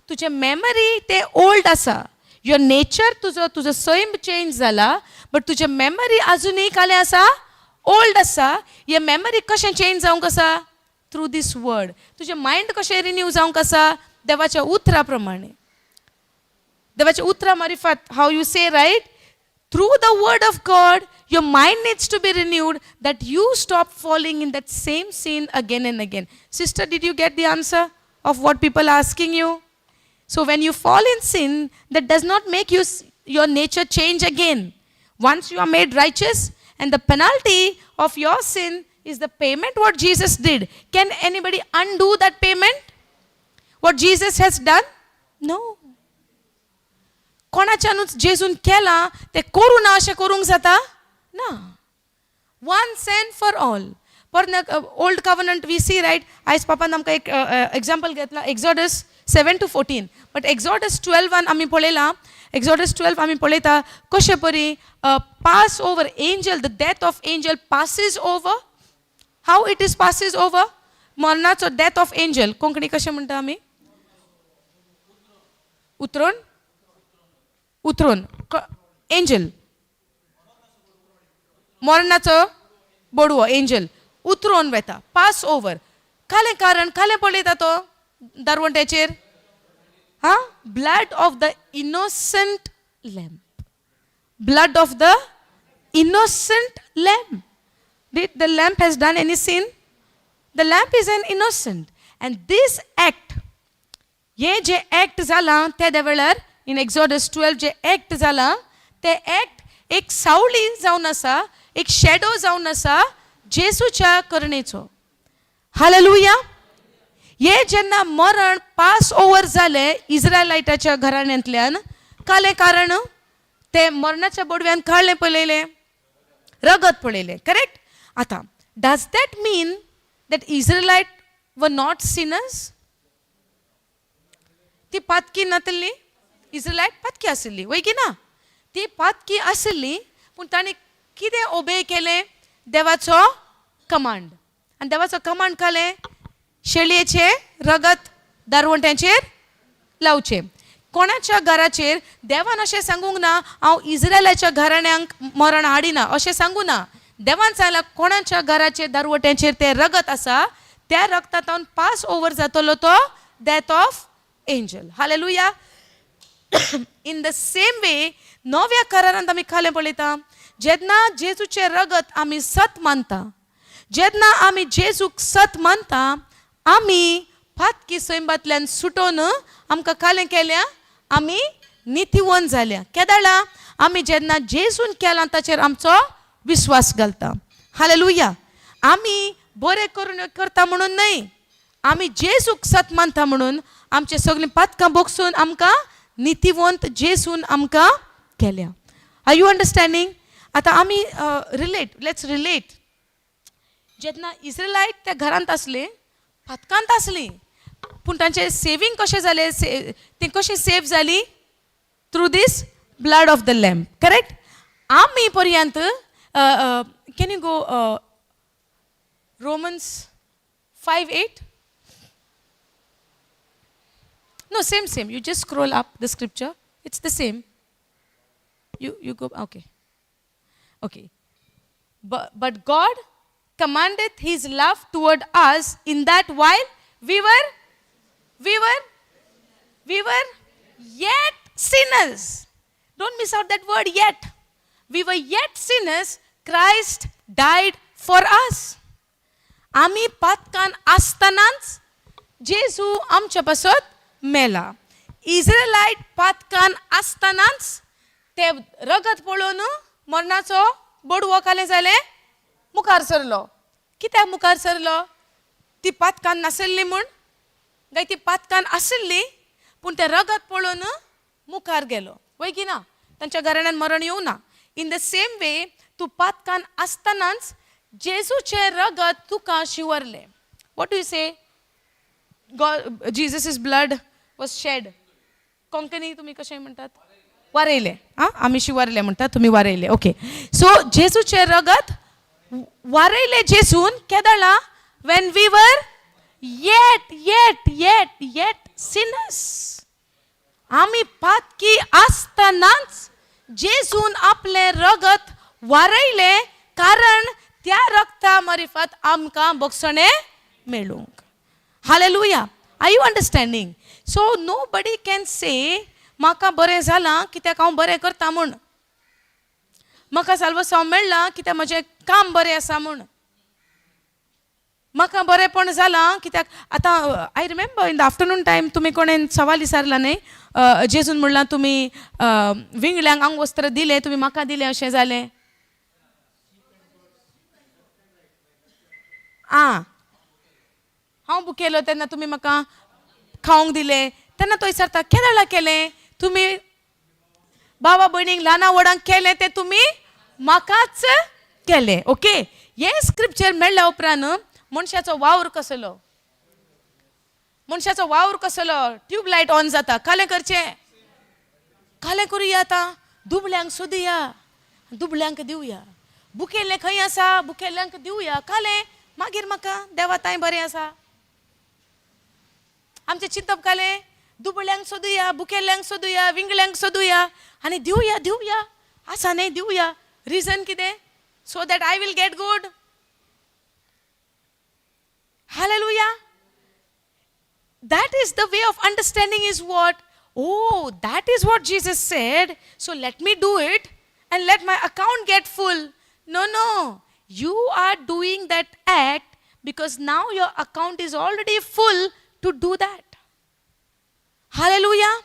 तुजें मेमरी ते ओल्ड आसा. Your nature, तुजो सैम चेंज जाला, बट तुजें मेमरी आजुनूय कालें आसा, ओल्ड आसा. हे मेमरी कशें चेंज जावंक आसा? थ्रू दीस वर्ड. तुजें मायंड कशें रिन्यू जावंक आसा? देवाच्या उतरा प्रमाणे, देवाच्या उतरा मारिफात. How you say, right? Through the word of God, your mind needs to be renewed that you stop falling in that same sin again and again. Sister, did you get the answer of what people are asking you? So when you fall in sin, that does not make your nature change again. Once you are made righteous, and the penalty of your sin is the payment what Jesus did. Can anybody undo that payment? What Jesus has done? No. कोणाच्यानूच जेजून केलां तें करूं ना अशें करूंक जाता ना. Once and for all. परत old covenant we see, right? आयज पापान आमकां एक एग्जाम्पल घेतला, Exodus 7 to 14, but Exodus 12 आमी पळयलां. एक्झॉडस 12 आमी पळयता कशे परी pass over angel, the death of angel passes over. How it is passes over? मरणाचो death of angel, Konkani कशें म्हणटा आमी? उतरून, उतरून एंजल, मरणाचो बडवो एंजल उतरून वेता, पास ओवर. कालें कारण? कालें पळयता तो दारवंट्याचेर? हा, blood of the innocent lamb. Blood of the innocent lamb. Did the lamb has done any sin? The lamb is an innocent. And this act, हे जे एक्ट जालां त्या वेळार इन एक्झॉडस 12 जे एक्ट जालां, ते एक्ट एक सावळी जावन आसा, एक शेडो जावन आसा जेसूच्या करणेचो. हालेलुया. हे जेन्ना मरण पास ओवर जालें इस्रायलायटाच्या घराण्यांतल्यान, कालें कारण? ते मरणाच्या बोडव्यान काडलें पळयलें, रगत पळयलें, करेक्ट? आतां does that mean that Israelite were not sinners? ती पातकी नातली? इस्रायलायट पातकी आशिल्ली, वय की ना? ती पातकी आशिल्ली, पूण तांणी कितें ओबे केलें? देवाचो कमांड. आनी देवाचो कमांड कालें? शेळयेचें रगत दारवंट्याचेर लावचें. कोणाच्या घराचेर? देवान अशें सांगूंक ना, हांव इस्रायलाच्या घराण्यांक मरण हाडिना अशें सांगूं ना. देवान सांगलां, कोणाच्या घराचेर दारवट्यांचेर तें रगत आसा, त्या रगतांतून पास ओवर जातलो तो death of angel. Hallelujah. In the same way, नव्या करारांत आमी खालें पळयता? जेन्ना जेजूचें रगत आमी सत मानता, जेन्ना आमी जेजूक सत मानता, आमी पातकी सैमांतल्यान सुटोवन आमकां कालें केल्या, आमी नितीवंत जाल्या. केदाळा? आमी जेन्ना जेजून केलां ताचेर आमचो विस्वास घालता. हालेलुया. आमी बरें करून करता म्हणून न्हय, आमी जेजूक सत मानता म्हणून आमचे सगळीं पातकां बोगसून आमकां नितीवंत जेजून आमकां केल्या. Are you understanding? आतां आमी रिलेट, let's relate. जेन्ना इस्रायलायट त्या घरांत आसले, पातकांत आसली, पूण तांचें सेवींग कशें जालें? ती कशी सेव जाली? Through this blood of the lamb, correct? आमी पर्यंत, can you go Romans 5:8? No, same, same. You just scroll up the scripture. It's the same. You go, okay. Okay. But God commanded his love toward us in that while we were yet sinners. Don't miss out that word "yet". We were yet sinners, Christ died for us. आमी पातकान आसतनाच जेजू आमच्या पासत मेला. इज्रायलायट पातकान आसतनाच ते रगत पळोवन मरणाचो बडवो कालें जालें मुखार सरलो. कित्याक मुखार सरलो? ती पातकान नासली म्हूण काय ती पातकान आशिल्ली, पूण तें रगत पळोवन मुखार गेलो, वय की ना? तांच्या घराण्यान मरण येवं ना. इन the same way, तूं पातकान आसतनाच जेजूचें रगत तुका शिंवरलें. What you say? Jesus' blood was shed. Konkani तुमी कशें म्हणटात? वारयलें. आं, आमी शिंवरलें म्हणटात, तुमी वारयलें. ओके, सो जेजूचें रगत वारयलें जेजून केदळा? When we were yet yet yet yet sinners. आमी पातकी आसतनाच जेजून आपलें रगत वारयलें, कारण त्या रगता मारिफत आमकां भोगसणें मेळूंक. Hallelujah. Are you understanding? So nobody can say म्हाका बरें जालां कित्याक हांव बरें करता म्हूण, म्हाका साल्वसांव मेळ्ळां कित्याक म्हजें काम बरें आसा म्हूण, म्हाका बरेंपण जालां कित्याक. आतां I remember in the afternoon time तुमी कोणें सवाल विचारला न्ही, जेजून म्हणलां तुमी विंगड्यांक आंग वस्त्र दिलें, तुमी म्हाका दिलें अशें जालें. आं, हांव भुकेलो तेन्ना तुमी म्हाका खावंक दिलें. तेन्ना तो विचारता, केदळा केलें तुमी बाबा भयणींक ल्हाना व्हडांक केलें तें तुमी म्हाकाच केलें. ओके, हें स्क्रिप्चर मेळ्ळ्या उपरांत मनशाचो वावर कसलो, मनशाचो वावर कसलो, ट्यूबलायट ऑन जाता. कालें करचें, कालें करुया, आतां दुबळ्यांक सोदुया, दुबळ्यांक दिवया, भुकेल्लें खंय आसा भुकेल्ल्यांक दिवया, कालें मागीर म्हाका देवा तांय बरें आसा. आमचें चिंतप कालें दुबळ्यांक सोदुया, भुकेल्ल्यांक सोदुया, विंगळ्यांक सोदुया आनी दिवया, दिवया आसा न्ही दिवया. रिजन कितें? So that I will get good. Hallelujah. That is the way of understanding is what? Oh, that is what Jesus said. So let me do it and let my account get full. No. You are doing that act because now your account is already full to do that. Hallelujah.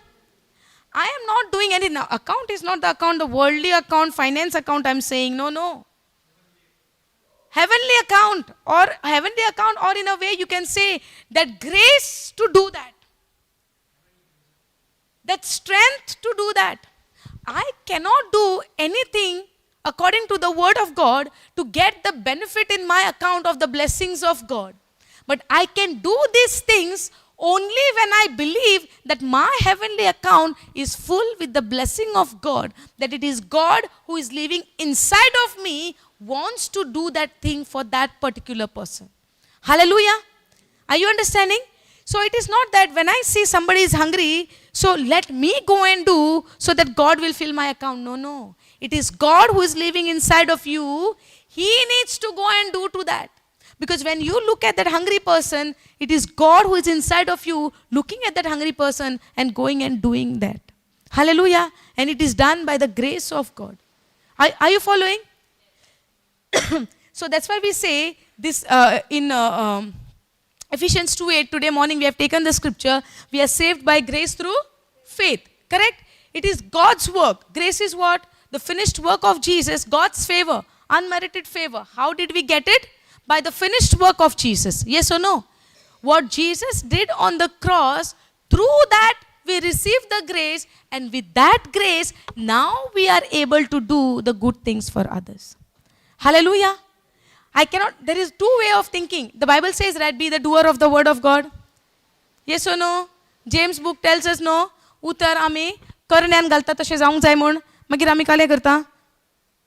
I am not doing any now. Account is not the account, the worldly account, finance account I'm saying. No. Heavenly account or heavenly account, or in a way you can say that grace to do that, that strength to do that. I cannot do anything according to the word of God to get the benefit in my account of the blessings of God. But I can do these things only when I believe that my heavenly account is full with the blessing of God, that it is God who is living inside of me, wants to do that thing for that particular person. Hallelujah. Are you understanding? So it is not that when I see somebody is hungry, so let me go and do so that God will fill my account. No. It is God who is living inside of you. He needs to go and do to that. Because when you look at that hungry person, it is God who is inside of you looking at that hungry person and going and doing that. Hallelujah. And it is done by the grace of God. Are you following? So that's why we say this in Ephesians 2:8. Today morning we have taken the scripture. We are saved by grace through faith. Correct? It is God's work. Grace is what? The finished work of Jesus, God's favor, unmerited favor. How did we get it? By the finished work of Jesus. Yes or no? What Jesus did on the cross, through that we receive the grace, and with that grace, now we are able to do the good things for others. Hallelujah. I cannot, there is two way of thinking. The Bible says, right, be the doer of the word of God. Yes or no? James book tells us no. उतर आमी करण्यान घालता तशें जावंक जाय म्हूण. मागीर आमी कालें करता,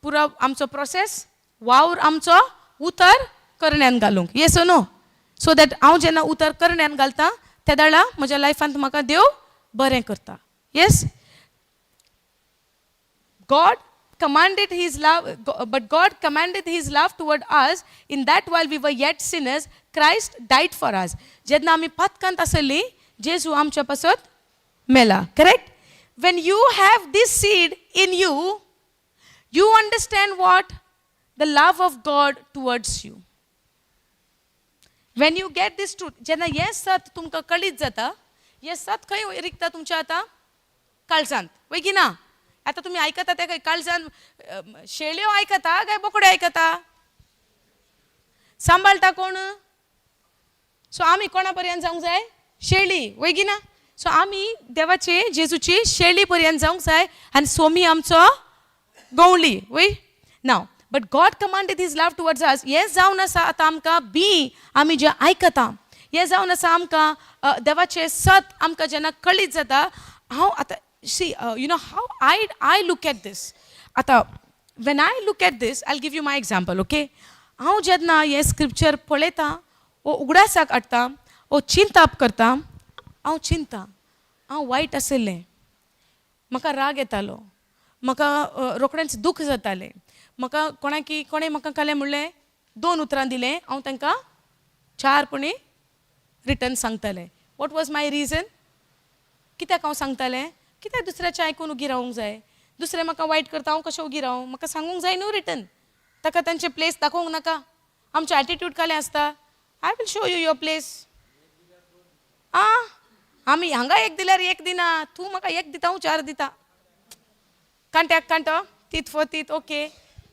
पुरो आमचो प्रोसेस वावर आमचो उतर करण्यान घालूंक. Yes no? So that हांव जेन्ना उतर करण्यान घालता त्या वेळा म्हज्या लायफांत म्हाका देव बरें करता. Yes. God commanded his love, but God commanded his love toward us in that while we were yet sinners, Christ died for us. जेन्ना आमी पातकांत आसली, जेजू आमच्या पासत मेला. Correct? When you have this seed in you, you understand what? The love of God towards you. When you get this truth, जेन्ना हें सत तुमकां कळीत जाता, हें सत खंय रिगता तुमच्या आतां काळजांत, वय की ना? आतां तुमी आयकता ते खंय काळजान शेळयो आयकता काय बोकड्यो आयकता? सांबाळटा कोण? सो आमी कोणा पर्यंत जावंक जाय? शेळी, वय की ना? सो आमी देवाचे जेजूची शेळी पर्यंत जावंक जाय आनी सोमी आमचो गवळी, वय? Now, but God commanded his love towards us हें जावन आसा आतां आमकां बी आमी जें आयकता, हें जावन आसा आमकां देवाचें सत आमकां जेन्ना कळीत जाता. हांव आतां, see, you know how I look at this. आतां when I look at this, I give you my example, okay? हांव जेन्ना हें स्क्रिप्चर पळयतां वो उगडासाक हाडटा वो चिंताप करता, हांव चिंता, हांव वायट आशिल्लें, म्हाका राग येतालो, म्हाका रोखडेंच दूख जातालें, म्हाका कोणाकी कोणें म्हाका कालें म्हणलें, दोन उतरां दिलें, हांव तांकां चार पुणी रिटर्न सांगतालें. What was my reason? कित्याक हांव सांगतालें? कित्याक दुसऱ्याचें आयकून उगी रावूंक जाय? दुसरें म्हाका वायट करता, हांव कशें उगी रावूं? म्हाका सांगूंक जाय न्हू रिटर्न. ताका तांचे प्लेस दाखोवंक नाका? आमचें एटिट्यूड कालें आसता, I will show you your place. आं, आमी हांगा एक दिल्यार एक दिना, तूं म्हाका एक दिता, हांव चार दिता. कांट्याक कांटो, teeth for teeth, okay?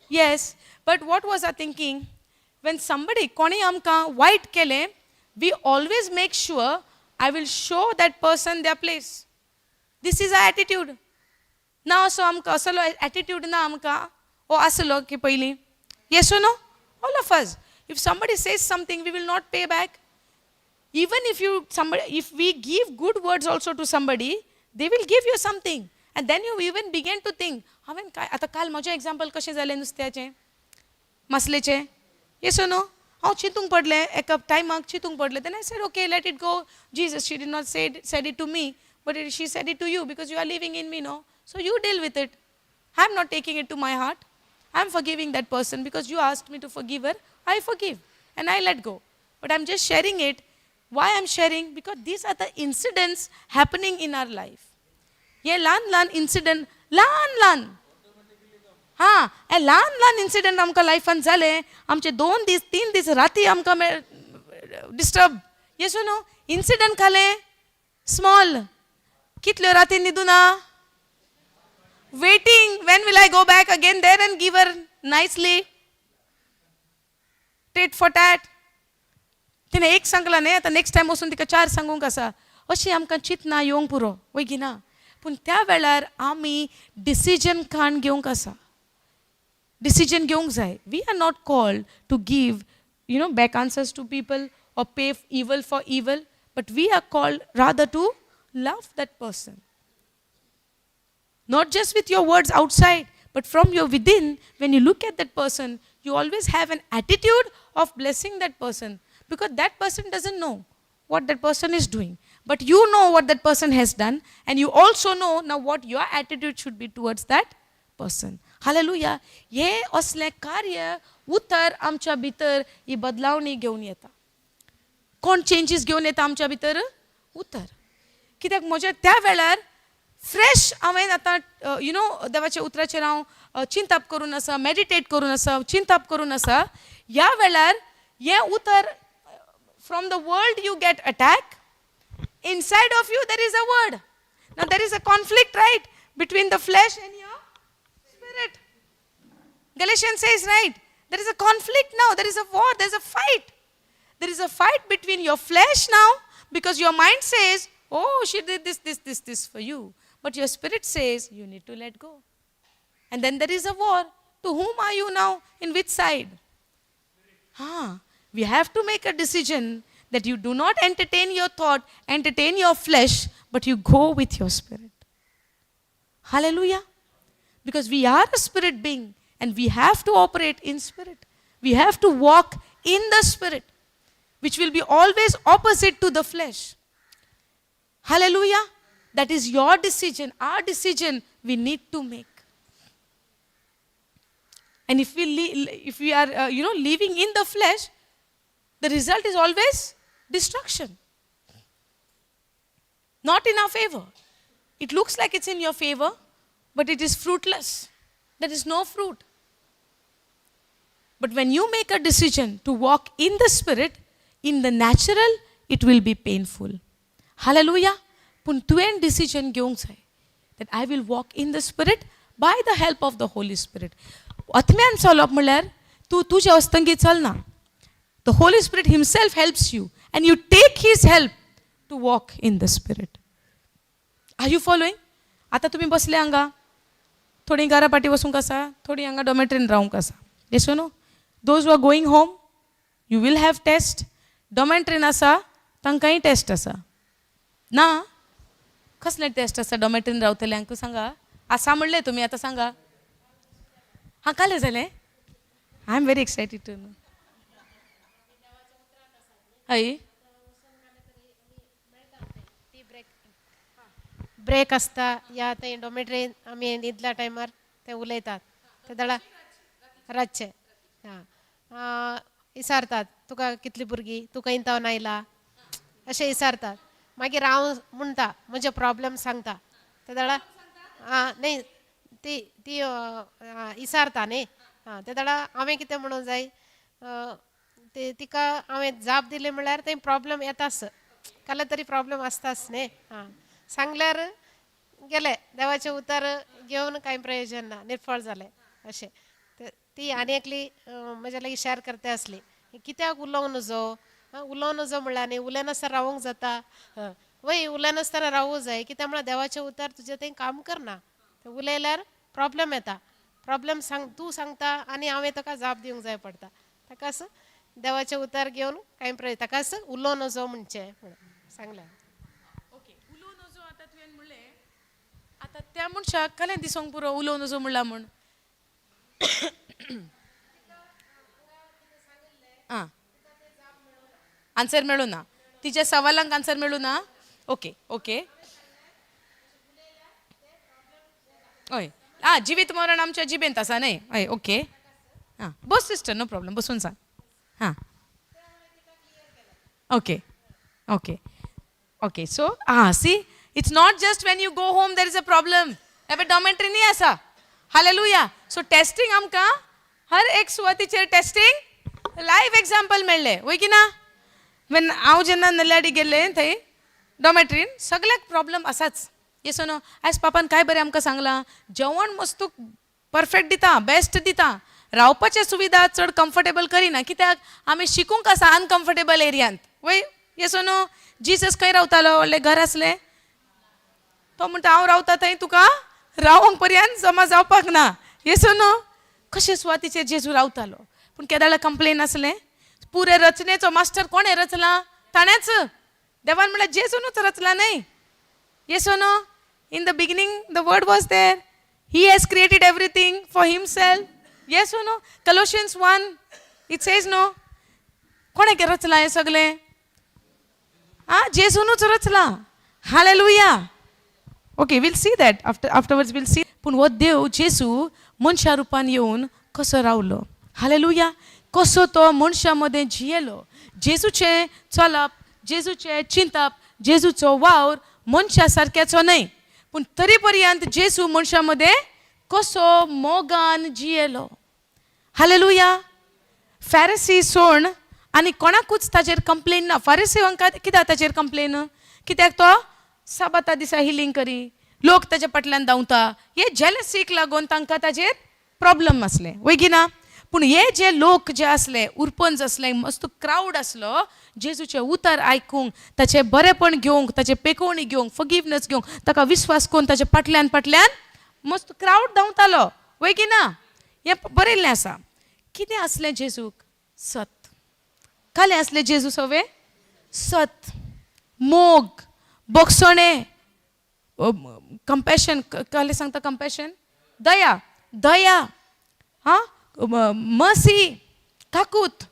Yes, but what was our thinking when somebody, कोणी आमकां वायट केलें, we always make sure, I will show that person their place. This is our attitude. ना असो आमकां असलो एटिट्यूड ना आमकां ओ आसलो की पयलीं? Yes, no? All of us, if somebody says something, we will not pay back. Even if you somebody, if we give good words also to somebody, they will give you something and then you even begin to think, हांवें काय आतां काल म्हजें example कशें जालें नुस्त्याचें मासलेचें? Yes, no? हांव चिंतूंक पडलें, एका टायमाक चिंतूंक पडलें. Then I said, okay, let it go, Jesus. She did not said it to me, but she said it to you because you are living in me, no? So you deal with it. I am not taking it to my heart. I am forgiving that person because you asked me to forgive her. I forgive and I let go. But I'm just sharing it. Why I'm sharing? Because these are the incidents happening in our life. हे ल्हान ल्हान incident, ल्हान ल्हान, हां, हे ल्हान ल्हान incident आमकां लायफान जाले, आमचे 2 दीस 3 दीस राती आमकां डिस्टर्ब. येस, नो? इन्सिडंट खालें स्मॉल, कितल्यो राती न्हिदूना, waiting, when will I go back again there and give her nicely tit for tat. तिणें एक सांगलां न्ही, आतां नेक्स्ट टायम वचून तिका चार सांगूंक आसा. अशी आमकां चिंतना येवंक पुरो, वय की ना? पूण त्या वेळार आमी डिसिजन काण घेवंक आसा, डिसिजन घेवंक जाय. We are not called to give back answers to people or pay evil for evil, but we are called rather to love that person, not just with your words outside, but from your within. When you look at that person, you always have an attitude of blessing that person, because that person doesn't know what that person is doing. But you know what that person has done, and you also know now what your attitude should be towards that person. Hallelujah. हे असलें कार्य उतर आमच्या भितर ही बदलावणी घेवन येता. कोण changes घेवन येता आमच्या भितर? उतर. कित्याक म्हज्या त्या वेळार फ्रेश हांवें आतां you know देवाच्या उतराचेर हांव चिंताप करून आसा, मेडिटेट करून आसा, चिंताप करून आसा. ह्या वेळार हें उतर, from the world you get attack, inside of you there is a word. Now there is a conflict, right, between the flesh and your spirit. Galatians says, right, there is a conflict now, there is a war, there is a fight. There is a fight between your flesh now because your mind says, oh, she did this, this, this, this for you. But your spirit says, you need to let go. And then there is a war. To whom are you now? In which side? Ah, we have to make a decision that you do not entertain your thought, entertain your flesh, but you go with your spirit. Hallelujah. Because we are a spirit being and we have to operate in spirit. We have to walk in the spirit, which will be always opposite to the flesh. Hallelujah. That is your decision, our decision we need to make. And if we are living in the flesh, the result is always destruction. Not in our favor. It looks like it's in your favor, but it is fruitless. There is no fruit. But when you make a decision to walk in the Spirit, in the natural, it will be painful. Hallelujah. पूण तुवें decision घेवंक जाय that I will walk in the spirit by the help of the Holy Spirit. आत्म्यान चलप म्हणल्यार तूं तुज्या अस्तंगी चलना. The Holy Spirit himself helps you and you take his help to walk in the spirit. Are you following? आतां तुमी बसले हांगा, थोडीं घरा पाटी वचूंक आसा, थोडीं हांगा डॉमेट्रीन रावंक आसा. Yes no? Those are going home, you will have test. डॉमेट्रीन आसा तांकांय टेस्ट आसा ना? कसलें टेस्ट आसा डॉमेट्रीन रावतल्यांक सांगा. आसा म्हणलें तुमी, आतां सांगा. हां, कालें जालें. I am very excited to know. हय. टी ब्रेक ब्रेक आसता या थंय डॉमेट्रीन आमी न्हिदल्या टायमार ते उलयतात ते दळा रातचे. हां, विचारतात तुका कितली भुरगीं, तूं खंय तावन आयला, अशें विचारतात. मागीर हांव म्हणटा म्हजे प्रॉब्लम सांगता ते दळा. आं, न्ही, ती ती विचारता न्ही. आं, ते दळा हांवें कितें म्हणूंक जाय, ते तिका हांवें जाप दिली म्हणल्यार थंय प्रॉब्लम येताच, काल तरी प्रॉब्लम आसताच न्ही. आं, सांगल्यार गेले देवाचें उतर घेवन कांय प्रयोजन ना, निर्फळ जालें अशें. ती आनी एकली म्हज्या लागीं शेअर करता आसली, कित्याक उलोवंक नजो, उलोवंक नजो म्हणल्यार न्ही, उलयनासतना रावूंक जाता. वय, उलयनासतना रावूंक जाय, कित्याक म्हळ्यार देवाचें उतर तुजें थंय काम करना, उलयल्यार प्रॉब्लम येता. प्रॉब्लम सांग, तूं सांगता आनी हांवें ताका जाप दिवंक जाय पडटा. ताका देवाचें उतर घेवन कांय प्रयोजन, ताका उलोवंक नजो म्हणचें म्हणून सांगलें. ओके, उलोवं नजो. आतां तुवें म्हणलें, आतां त्या मनशाक कलें दिसोंक पुरो उलोवं नजो म्हणला म्हूण. आं, आन्सर मेळूं ना तिच्या सवालांक, आन्सर मेळूं ना. ओके ओके, हय. आं, जिवीत मरण आमच्या जिबेंत आसा न्हय? हय, ओके. आं, बस सिस्टर, नो प्रॉब्लम, बसून सांग. हां, okay okay okay. So ah, see, it's not just when you go home there is a problem. हे डॉमेट्रीनी आसा. हालेलुया. सो टेस्टिंग आमकां हर एक सुवातीचेर टेस्टिंग लायव्ह एग्जाम्पल मेळ्ळें, वय की ना? वेन हांव जेन्ना नल्याडी गेल्लें थंय डॉमेट्रीन सगळ्याक प्रॉब्लम आसाच. येस नो? आयज पापान काय बरें आमकां सांगलां, जेवण मस्तू परफेक्ट दिता, बेस्ट दिता, रावपाचे सुविधा चड कम्फर्टेबल करिना, कित्याक आमी शिकूंक आसा अनकम्फर्टेबल एरियांत, वय? Yes no? Jesus खंय रावतालो? व्हडलें घर आसलें? तो म्हणटा हांव रावता थंय तुका रावोंक पर्यंत जमा जावपाक ना. येस नो? कशे सुवातीचेर जेजू रावतालो, पूण केदाळा कंप्लेन आसलें? पुरे रचनेचो मास्टर कोणें रचला? ताणेंच. देवान म्हणल्यार जेजूनूच रचला न्हय? Yes no? In the beginning the word was there. He has created everything for himself. Yes no? Colossians 1 it says no. कोणें रचलां हें सगळें? आं, जेजूनूच रचलां. Hallelujah. Okay, we'll see that afterwards, we'll see. पूण हो देव जेजू मनशा रुपान येवन कसो रावलो, हालेलुया, कसो तो मनशा मदें जियेलो. जेजूचें चलप, जेजूचें चिंतप, जेजूचो वावर मनशा सारक्याचो न्हय, पूण तरी पर्यंत जेजू मनशा मदें कसो मोगान जियेलो. हालेलुया. फॅरसी सोण आनी कोणाकूच ताजेर कंप्लेन ना. फारिसीवांक कित्याक ताजेर कंप्लेन? कित्याक तो साबाता दिसा हिलींग करी, लोक ताच्या फाटल्यान धांवता, हे जेलसीक लागून तांकां ताजेर प्रॉब्लम आसलें, वय की ना? पूण हे जे लोक जे आसले, उरपंज आसले, मस्त क्रावड आसलो जेजूचें उतर आयकूंक, ताचें बरेपण घेवंक, ताचें पेकोवणी घेवंक, फॉरगिवनस घेवंक, ताका विस्वास करून ताच्या फाटल्यान फाटल्यान मस्त क्रावड धांवतालो, वय की ना? हें बरयल्लें आसा. कितें आसलें जेजूक? सत. कालें आसलें जेजू सवे? सत, मोग, बोगसणें, कंपॅशन. कहलें सांगता कंपॅशन? दया, दया, हां, मर्सी, काकूत,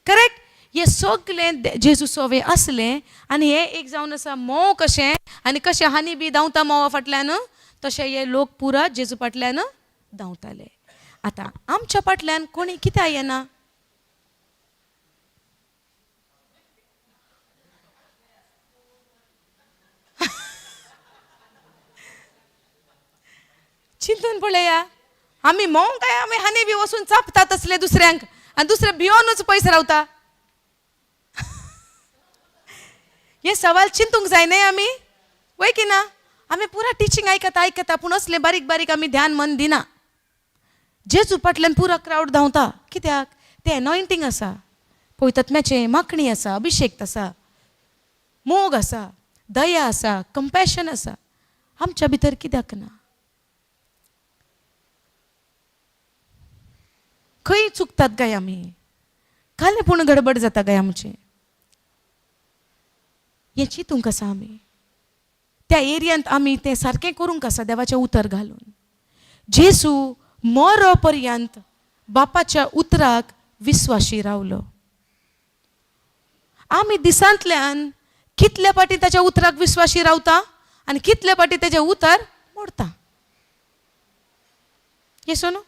करेक्ट. हे सगलें जेजू सवे आसलें. आनी हें एक जावन आसा म्होंव कशें, आनी कशें हानी बी धांवता म्होंवा फाटल्यान, तशें हे लोक पुरा जेजू फाटल्यान धांवताले. आतां आमच्या फाटल्यान कोणी कित्याक येना? चिंतून पळया. आमी म्होंव काय आमी हानी बी वचून चापता तसले दुसऱ्यांक, आनी दुसरे भियोनूच पयस रावता? हे सवाल चिंतूंक जाय न्हय आमी? वय की ना? आमी पुरा टिचींग आयकता आयकता, पूण असलें बारीक बारीक आमी ध्यान मन दिना. जेजू फाटल्यान पुरा क्रावड धांवता, कित्याक? तें एनॉयंटींग आसा, पवित्र माखणी आसा, अभिशेक आसा, मोग आसा, दया आसा, कंपॅशन आसा. आमच्या भितर कित्याक ना? खंय चुकतात काय आमी? कालें पूण गडबड जाता काय आमचें? हें चिंतूंक आसा आमी. त्या एरियांत आमी तें सारकें करूंक आसा देवाचें उतर घालून. जेजू मरो पर्यंत बापाच्या उतराक विस्वाशी रावलो. आमी दिसांतल्यान कितल्या पाटी ताच्या उतराक विस्वाशी रावता आनी कितल्या पाटी तेजें उतर मोडता? Yes or no?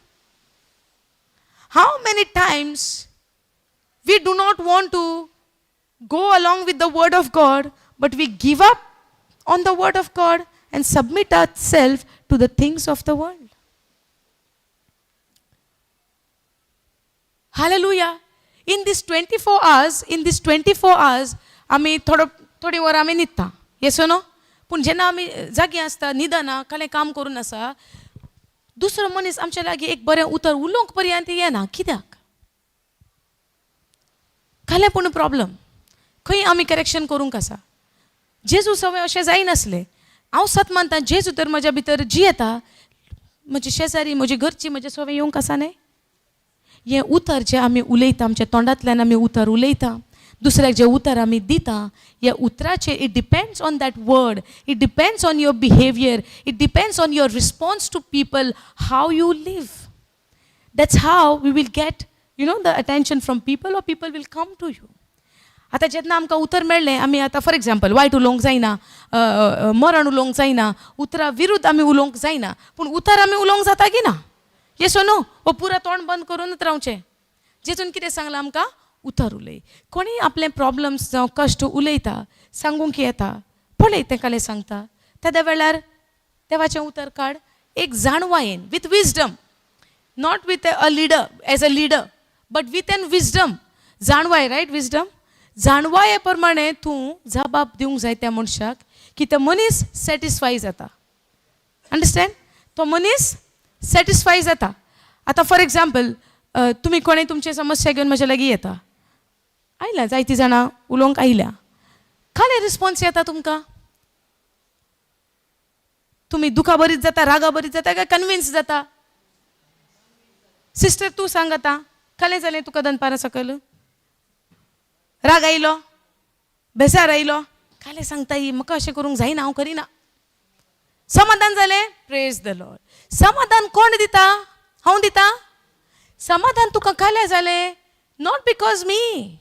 How many times we do not want to go along with the word of God, but we give up on the word of God and submit ourselves to the things of the world. Hallelujah. In this 24 hours, in this 24 hours, आमी थोडो थोडी वरां आमी न्हिदता, येस no? पूण जेन्ना आमी जागी आसता, न्हिदना, कांय काम करून आसा, दुसरो मनीस आमच्या लागीं एक बरें उतर उलोवंक पर्यंत येना. कित्याक? कालें पूण प्रॉब्लम खंय आमी करेक्शन करूंक आसा. जेजू सवय अशें जायनासलें. हांव सत मानता, जेजू तर म्हज्या भितर जियेता, म्हजी शेजारी, म्हजी घरची म्हज्या सवय येवंक आसा न्हय? हें उतर जें आमी उलयता, आमच्या तोंडांतल्यान आमी उतर उलयता, दुसऱ्याक जें उतर आमी दिता, ह्या उतराचेर it depends on that word, it depends on your behaviour, it depends on your response to people, how you live. That's how we will get the attention from people or people will come to you. आतां जेन्ना आमकां उतर मेळ्ळें, आमी आतां for example वायट उलोवंक जायना, मरण उलोवंक जायना, उतरा विरुद्ध आमी उलोवंक जायना, पूण उतर आमी उलोवंक जाता की ना? येस नो? हो पुरा तोंड बंद करूनच रावचें? जेजून कितें सांगलां आमकां? उतर उलय. कोणीय आपले प्रॉब्लम्स जावं कश्ट उलयता, सांगूंक येता, पळय तें कालें सांगता. तेद्या वेळार देवाचें उतर काड एक जाणवायेन, with wisdom, not with a leader, as a leader, but with an wisdom, जाणवाय, रायट? विजडम, जाणवाये प्रमाणे तूं जबाब दिवंक जाय त्या मनशाक की तो मनीस सॅटिस्फाय जाता. अंडरस्टँड? तो मनीस सॅटिस्फाय जाता. आतां फॉर एग्जाम्पल, तुमी कोणें तुमचे समस्या घेवन म्हज्या लागीं येता, आयल्या, जायतीं जाणां उलोवंक आयल्या, कालें रिस्पोन्स येता तुमकां? तुमी दुखा बरीच जाता, रागा बरीच जाता काय कन्विन्स जाता? सिस्टर, तूं सांग आतां, कालें जालें तुका दनपारां सकयल? राग आयलो, बेजार आयलो, कालें सांगता ही, म्हाका अशें करूंक जायना, हांव करिना. समाधान जालें? Praise the Lord. समाधान कोण दिता? हांव दिता समाधान तुका? कालें जालें? Not because मी.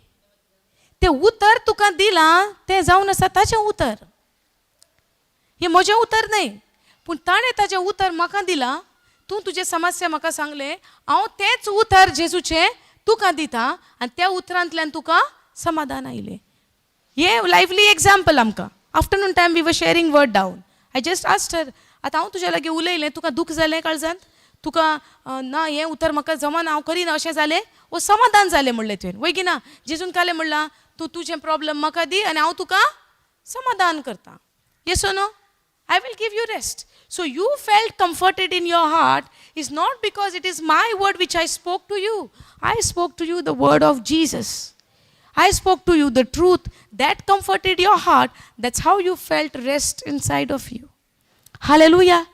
तें उतर तुका दिलां तें जावन आसा ताचें उतर. हें म्हजें उतर न्हय, पूण ताणें ताचें उतर म्हाका दिलां. तूं तुजें समस्या म्हाका सांगलें, हांव तेंच उतर जेजूचें तुका दिता आनी त्या उतरांतल्यान तुका समाधान आयलें. हें लायवली एग्जाम्पल आमकां. Afternoon time we were sharing word down. I just asked her, आतां हांव तुज्या लागीं उलयलें, तुका दूख जालें काळजांत? तुका ना, हें उतर म्हाका जमना, हांव करिना अशें जालें? वो समाधान जालें म्हणलें तुवें, वय की ना? जेजून कालें म्हणलां, तूं तुजें प्रॉब्लम म्हाका दी आनी हांव तुका समाधान करता. Yes or no? I will give you rest. So you felt comforted in your heart is not because it is my word which I spoke to you. I spoke to you the word of Jesus. I spoke to you the truth that comforted your heart. That's how you felt rest inside of you. Hallelujah.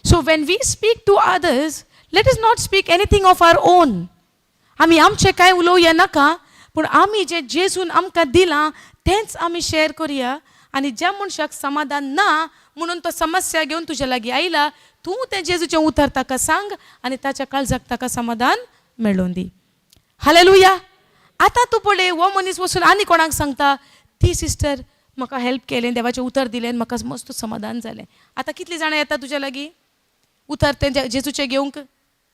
So when we speak to others, let us not speak anything of our own. आमी आमचें कांय उलोवया नाका, पूण आमी जें जेजून आमकां दिलां तेंच आमी शेअर करुया. आनी ज्या मनशाक समाधान ना म्हणून तो समस्या घेवन तुज्या लागीं आयला, तूं तें जेजूचें उतर ताका सांग आनी ताच्या काळजाक ताका समाधान मेळोवन दी. हालेलुया. आतां तूं पळय, हो मनीस वचून आनी कोणाक सांगता, ती सिस्टर म्हाका हेल्प केलें, देवाचें उतर दिलें आनी म्हाका मस्त समाधान जालें. आतां कितलीं जाणां येता तुज्या लागीं उतर तें जेजूचें घेवंक?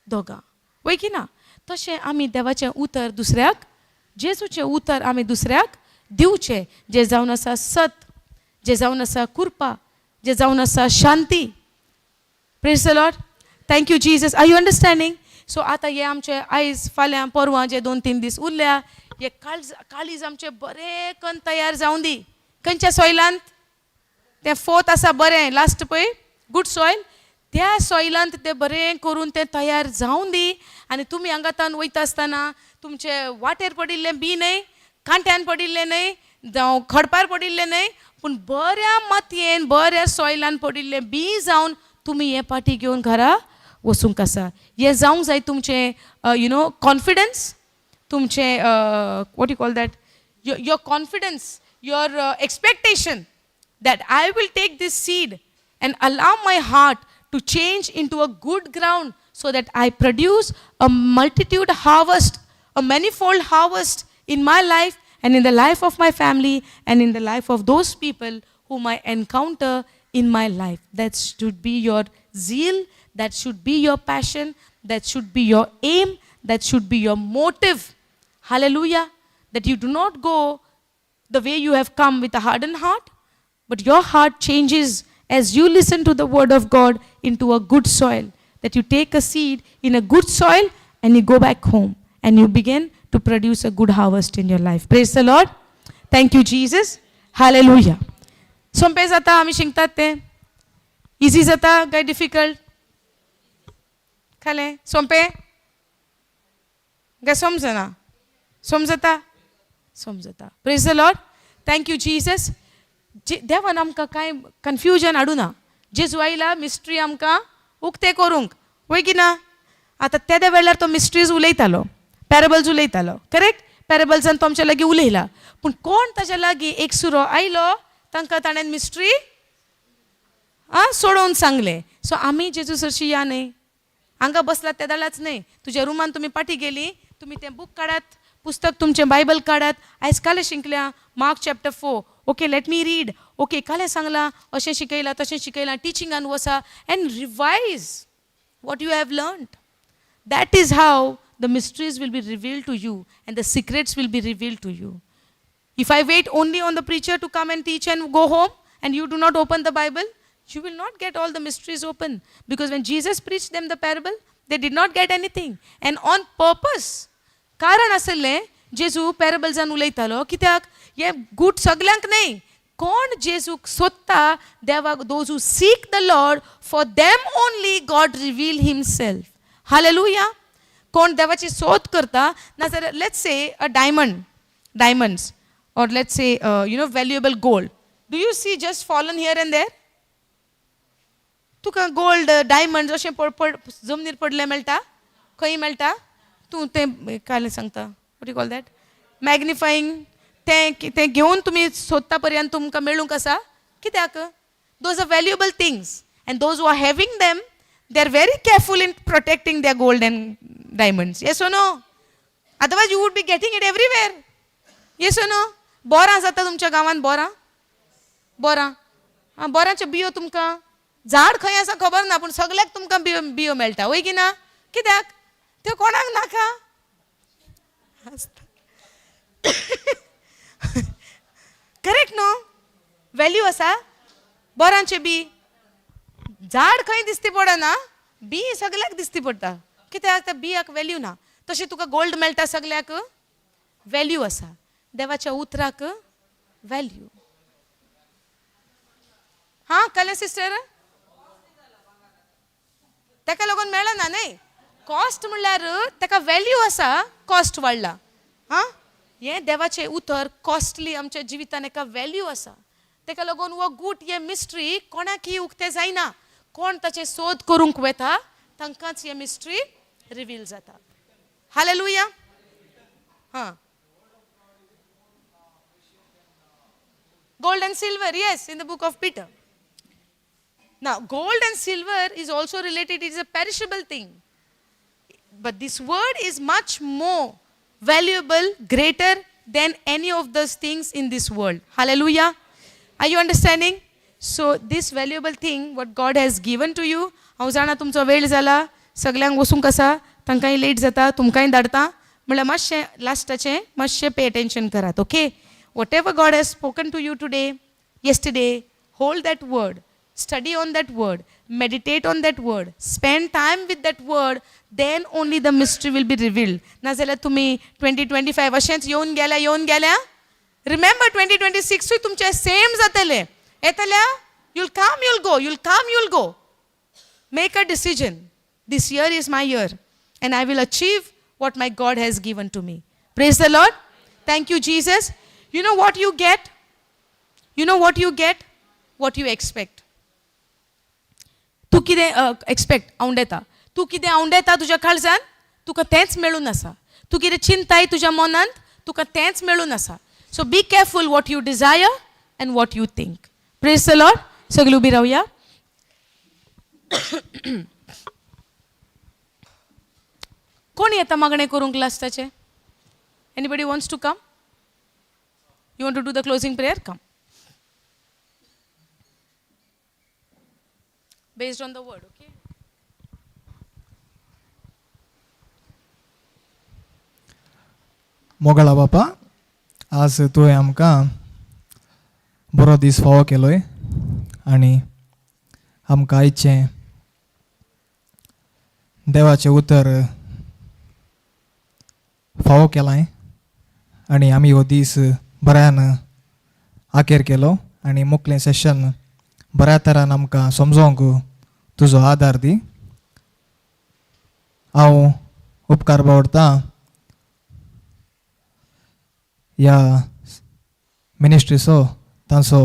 दोगां, वय की ना? तशें आमी देवाचें उतर दुसऱ्याक, जेजूचें उतर आमी दुसऱ्याक दिवचें, जें जावन आसा सत, जें जावन आसा कृपा, जें जावन आसा शांती. Praise the Lord. Thank you, Jesus. Are you understanding? So आतां हे आमचे आयज, फाल्यां, परवां जे 2-3 दीस उरल्या, हे काळज, काळीज आमचें बरें कन्न तयार जावं दी. खंयच्या सॉयलांत? तें फोर्थ आसा बरें लास्ट पळय गूड सॉयल, त्या सॉयलांत तें बरें करून तें तयार जावन दी. आनी तुमी हांगातान वयता आसतना तुमचे वाटेर पडिल्लें बी न्हय, कांट्यान पडिल्लें न्हय, जावं खडपार पडिल्लें न्हय, पूण बऱ्या मातयेन बऱ्या सॉयलान पडिल्लें बी जावन तुमी हें पाटी घेवन घरा वचूंक आसा. हें जावंक जाय तुमचें you know confidence, तुमचें what you call that, your confidence, your expectation that I will take this seed and allow my heart to change into a good ground so that I produce a multitude harvest, a manifold harvest in my life and in the life of my family and in the life of those people whom I encounter in my life. That should be your zeal, that should be your passion, that should be your aim, that should be your motive. Hallelujah. That you do not go the way you have come with a hardened heart, but your heart changes as you listen to the word of God into a good soil. That you take a seed in a good soil and you go back home and you begin to produce a good harvest in your life. Praise the Lord. Thank you, Jesus. Hallelujah. सोंपें जाता आमी शिकतात तें? Easy जाता काय difficult? खालें सोंपें काय समजना? समजता, समजता. Praise the Lord. Thank you, Jesus. जे देवान आमकां कांय कन्फ्युजन हाडुना. जेजू आयला मिस्ट्री आमकां उक्तें करूंक, वय की ना? आतां तेद्या वेळार तो मिस्ट्रीज उलयतालो, पॅरेबल्स उलयतालो, करेक्ट? पॅरेबल्सान तो आमच्या लागीं उलयला, पूण कोण ताच्या लागीं एक सुरो आयलो तांकां ताणें मिस्ट्री आं सोडोवन सांगलें. सो आमी जेजू सरशी या न्हय, हांगा बसलात त्या जाल्याच न्हय, तुज्या रुमान तुमी पाटी गेली, तुमी तें बूक काडात, पुस्तक तुमचें बायबल काडात. आयज कालें शिकल्या Mark chapter 4, okay, let me read, okay, कालें सांगलां, अशें शिकयलां तशें शिकयलां, टिचिंगान वसा and revise what you have learned. That is how the mysteries will be revealed to you and the secrets will be revealed to you. If I wait only on the preacher to come and teach and go home and you do not open the Bible, you will not get all the mysteries open. Because when Jesus preached them the parable, they did not get anything. And on purpose, कारण आसलें जेजू पॅरेबल्सान उलयतालो कित्याक हें गूट सगल्यांक न्हय, कोण जेजूक सोदता देवाक, those who seek the Lord, for them only God reveal himself. Hallelujah. कोण देवाची सोद करता, नाजाल्यार let's say a diamond, diamonds, or let's say valuable gold, do you see just fallen here and there? तुका गोल्ड डायमंड अशें पड पड जमनीर पडलें मेळटा? खंय मेळटा? तूं तें काल सांगता, what you call that, magnifying, तें तें घेवन तुमी सोदता पर्यंत तुमकां मेळूंक आसा? कित्याक those are valuable things and those who are having them, they are very careful in protecting their gold and diamonds. Yes or no? Otherwise you would be getting it everywhere. Yes or no? बोरां जाता तुमच्या गांवांत? बोरां, बोरां, आं, बोरांच्यो बियो तुमकां झाड खंय आसा खबर ना, पूण सगल्याक तुमकां बियो बियो मेळटा, वय की ना? कित्याक त्यो कोणाक नाका आसता. करेक्ट न्हू? व्हॅल्यू आसा बोरांचे बी. झाड खंय दिसती पडना, बी सगल्याक दिसती पडटा. कित्याक त्या बियाक व्हॅल्यू ना. तशें तुका गोल्ड मेळटा, सगल्याक व्हॅल्यू आसा. देवाच्या उतराक व्हॅल्यू. हां, कळ्ळें सिस्टर? ताका लागून मेळना न्हय. कॉस्ट म्हणल्यार ताका व्हॅल्यू आसा, कॉस्ट वाडला. हां, हें देवाचें उतर कॉस्टली, आमच्या जिवितान एका व्हॅल्यू आसा. ताका लागून हो गूट, हे मिस्ट्री कोणाकय उक्तें जायना. कोण ताचें सोद करूंक वता तांकांच हे मिस्ट्री रिवील जाता. हालेलुया. हां, gold and silver, yes, in the book of Peter. Now, gold and silver is also related, it is a perishable thing. But this word is much more valuable, greater than any of those things in this world. Hallelujah. Are you understanding? So, this valuable thing, what God has given to you, हांव जाणा तुमचो वेळ जाला, सगल्यांक वचूंक आसा, तांकांय late जाता, तुमकांय धाडटा, म्हणल्यार मातशें लास्टाचें मातशें पे अटेन्शन करात. Okay, whatever God has spoken to you today, yesterday, hold that word, study on that word, meditate on that word, spend time with that word, then only the mystery will be revealed. नाजाल्यार तुमी 2025 अशेंच येवन गेल्या, येवन गेल्या. Remember, 2026ूय तुमचें same जातलें. येतल्या You'll come, you'll go. You'll come, you'll go. Make a decision. This year is my year and I will achieve what my God has given to me. Praise the Lord. Thank you, Jesus. You know what you get? You know what you get? What you expect. तूं कितें expect आवंडेता, तूं कितें आवंडेता तुज्या काळजान, तुका तेंच मेळून आसा. तूं कितें चिंताय तुज्या मनांत, तुका तेंच मेळून आसा. So be careful what you desire and what you think. Praise the Lord. सगळीं उबी रावया. कोण येता मागणें करूंक लास्टाचें? Anybody wants to come? You want to do the closing prayer? Come. Based on the word, okay? मोगाळा बापा, आज तुवें आमकां बरो दीस फावो केलोय आनी आमकां आयचें देवाचें उतर फावो केलां आनी आमी हो दीस बऱ्यान आखेर केलो आनी मुखलें सेशन बऱ्या तरान आमकां समजोंक तुजो आदार दी. हांव उपकार बावडटा ह्या मिनिस्ट्रीचो, तांचो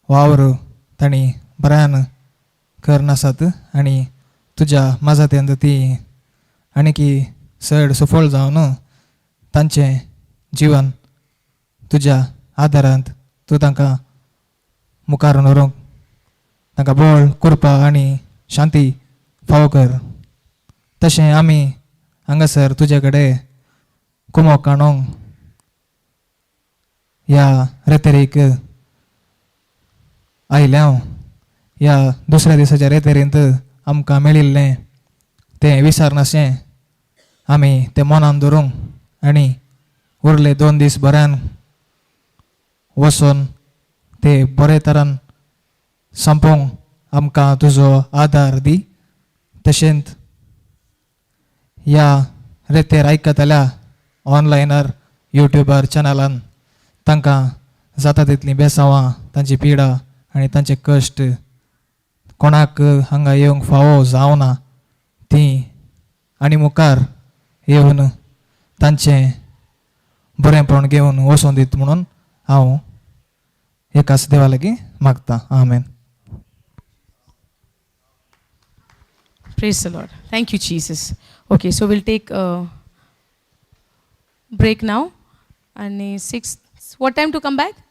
वावर तांणी बऱ्यान करन आसात आनी तुज्या माजात्यांत ती आणकी चड सफळ जावन तांचें जिवन तुज्या आदारांत तूं तांकां मुखार व्हरूंक तांकां बळ कृपा आनी शांती फावो कर. तशें आमी हांगासर तुजे कडेन कुमोक काणूंक ह्या रेतेरीक आयल्या. हांव ह्या दुसऱ्या दिसाच्या रेतेरींत आमकां मेळिल्लें तें विसरनाशें आमी तें मनान धरूंक आनी उरले 2 दीस बऱ्यान वचून ते बरे तरान सोंपोवंक आमकां तुजो आदार दी. तशेंच ह्या रेतेर आयकतल्या ऑनलायनार युट्यूबार चॅनलान तांकां जाता तितलीं बेसांवां, तांची पिडा आनी तांचे कश्ट, कोणाक हांगा येवंक फावो जावना तीं आनी मुखार येवन तांचें बरेंपण घेवन वचोन दीत म्हणून हांव एकाच देवा लागीं मागता. आमेन. Praise the Lord. Thank you, Jesus. Okay, so we'll take a break now. And 6, what time to come back?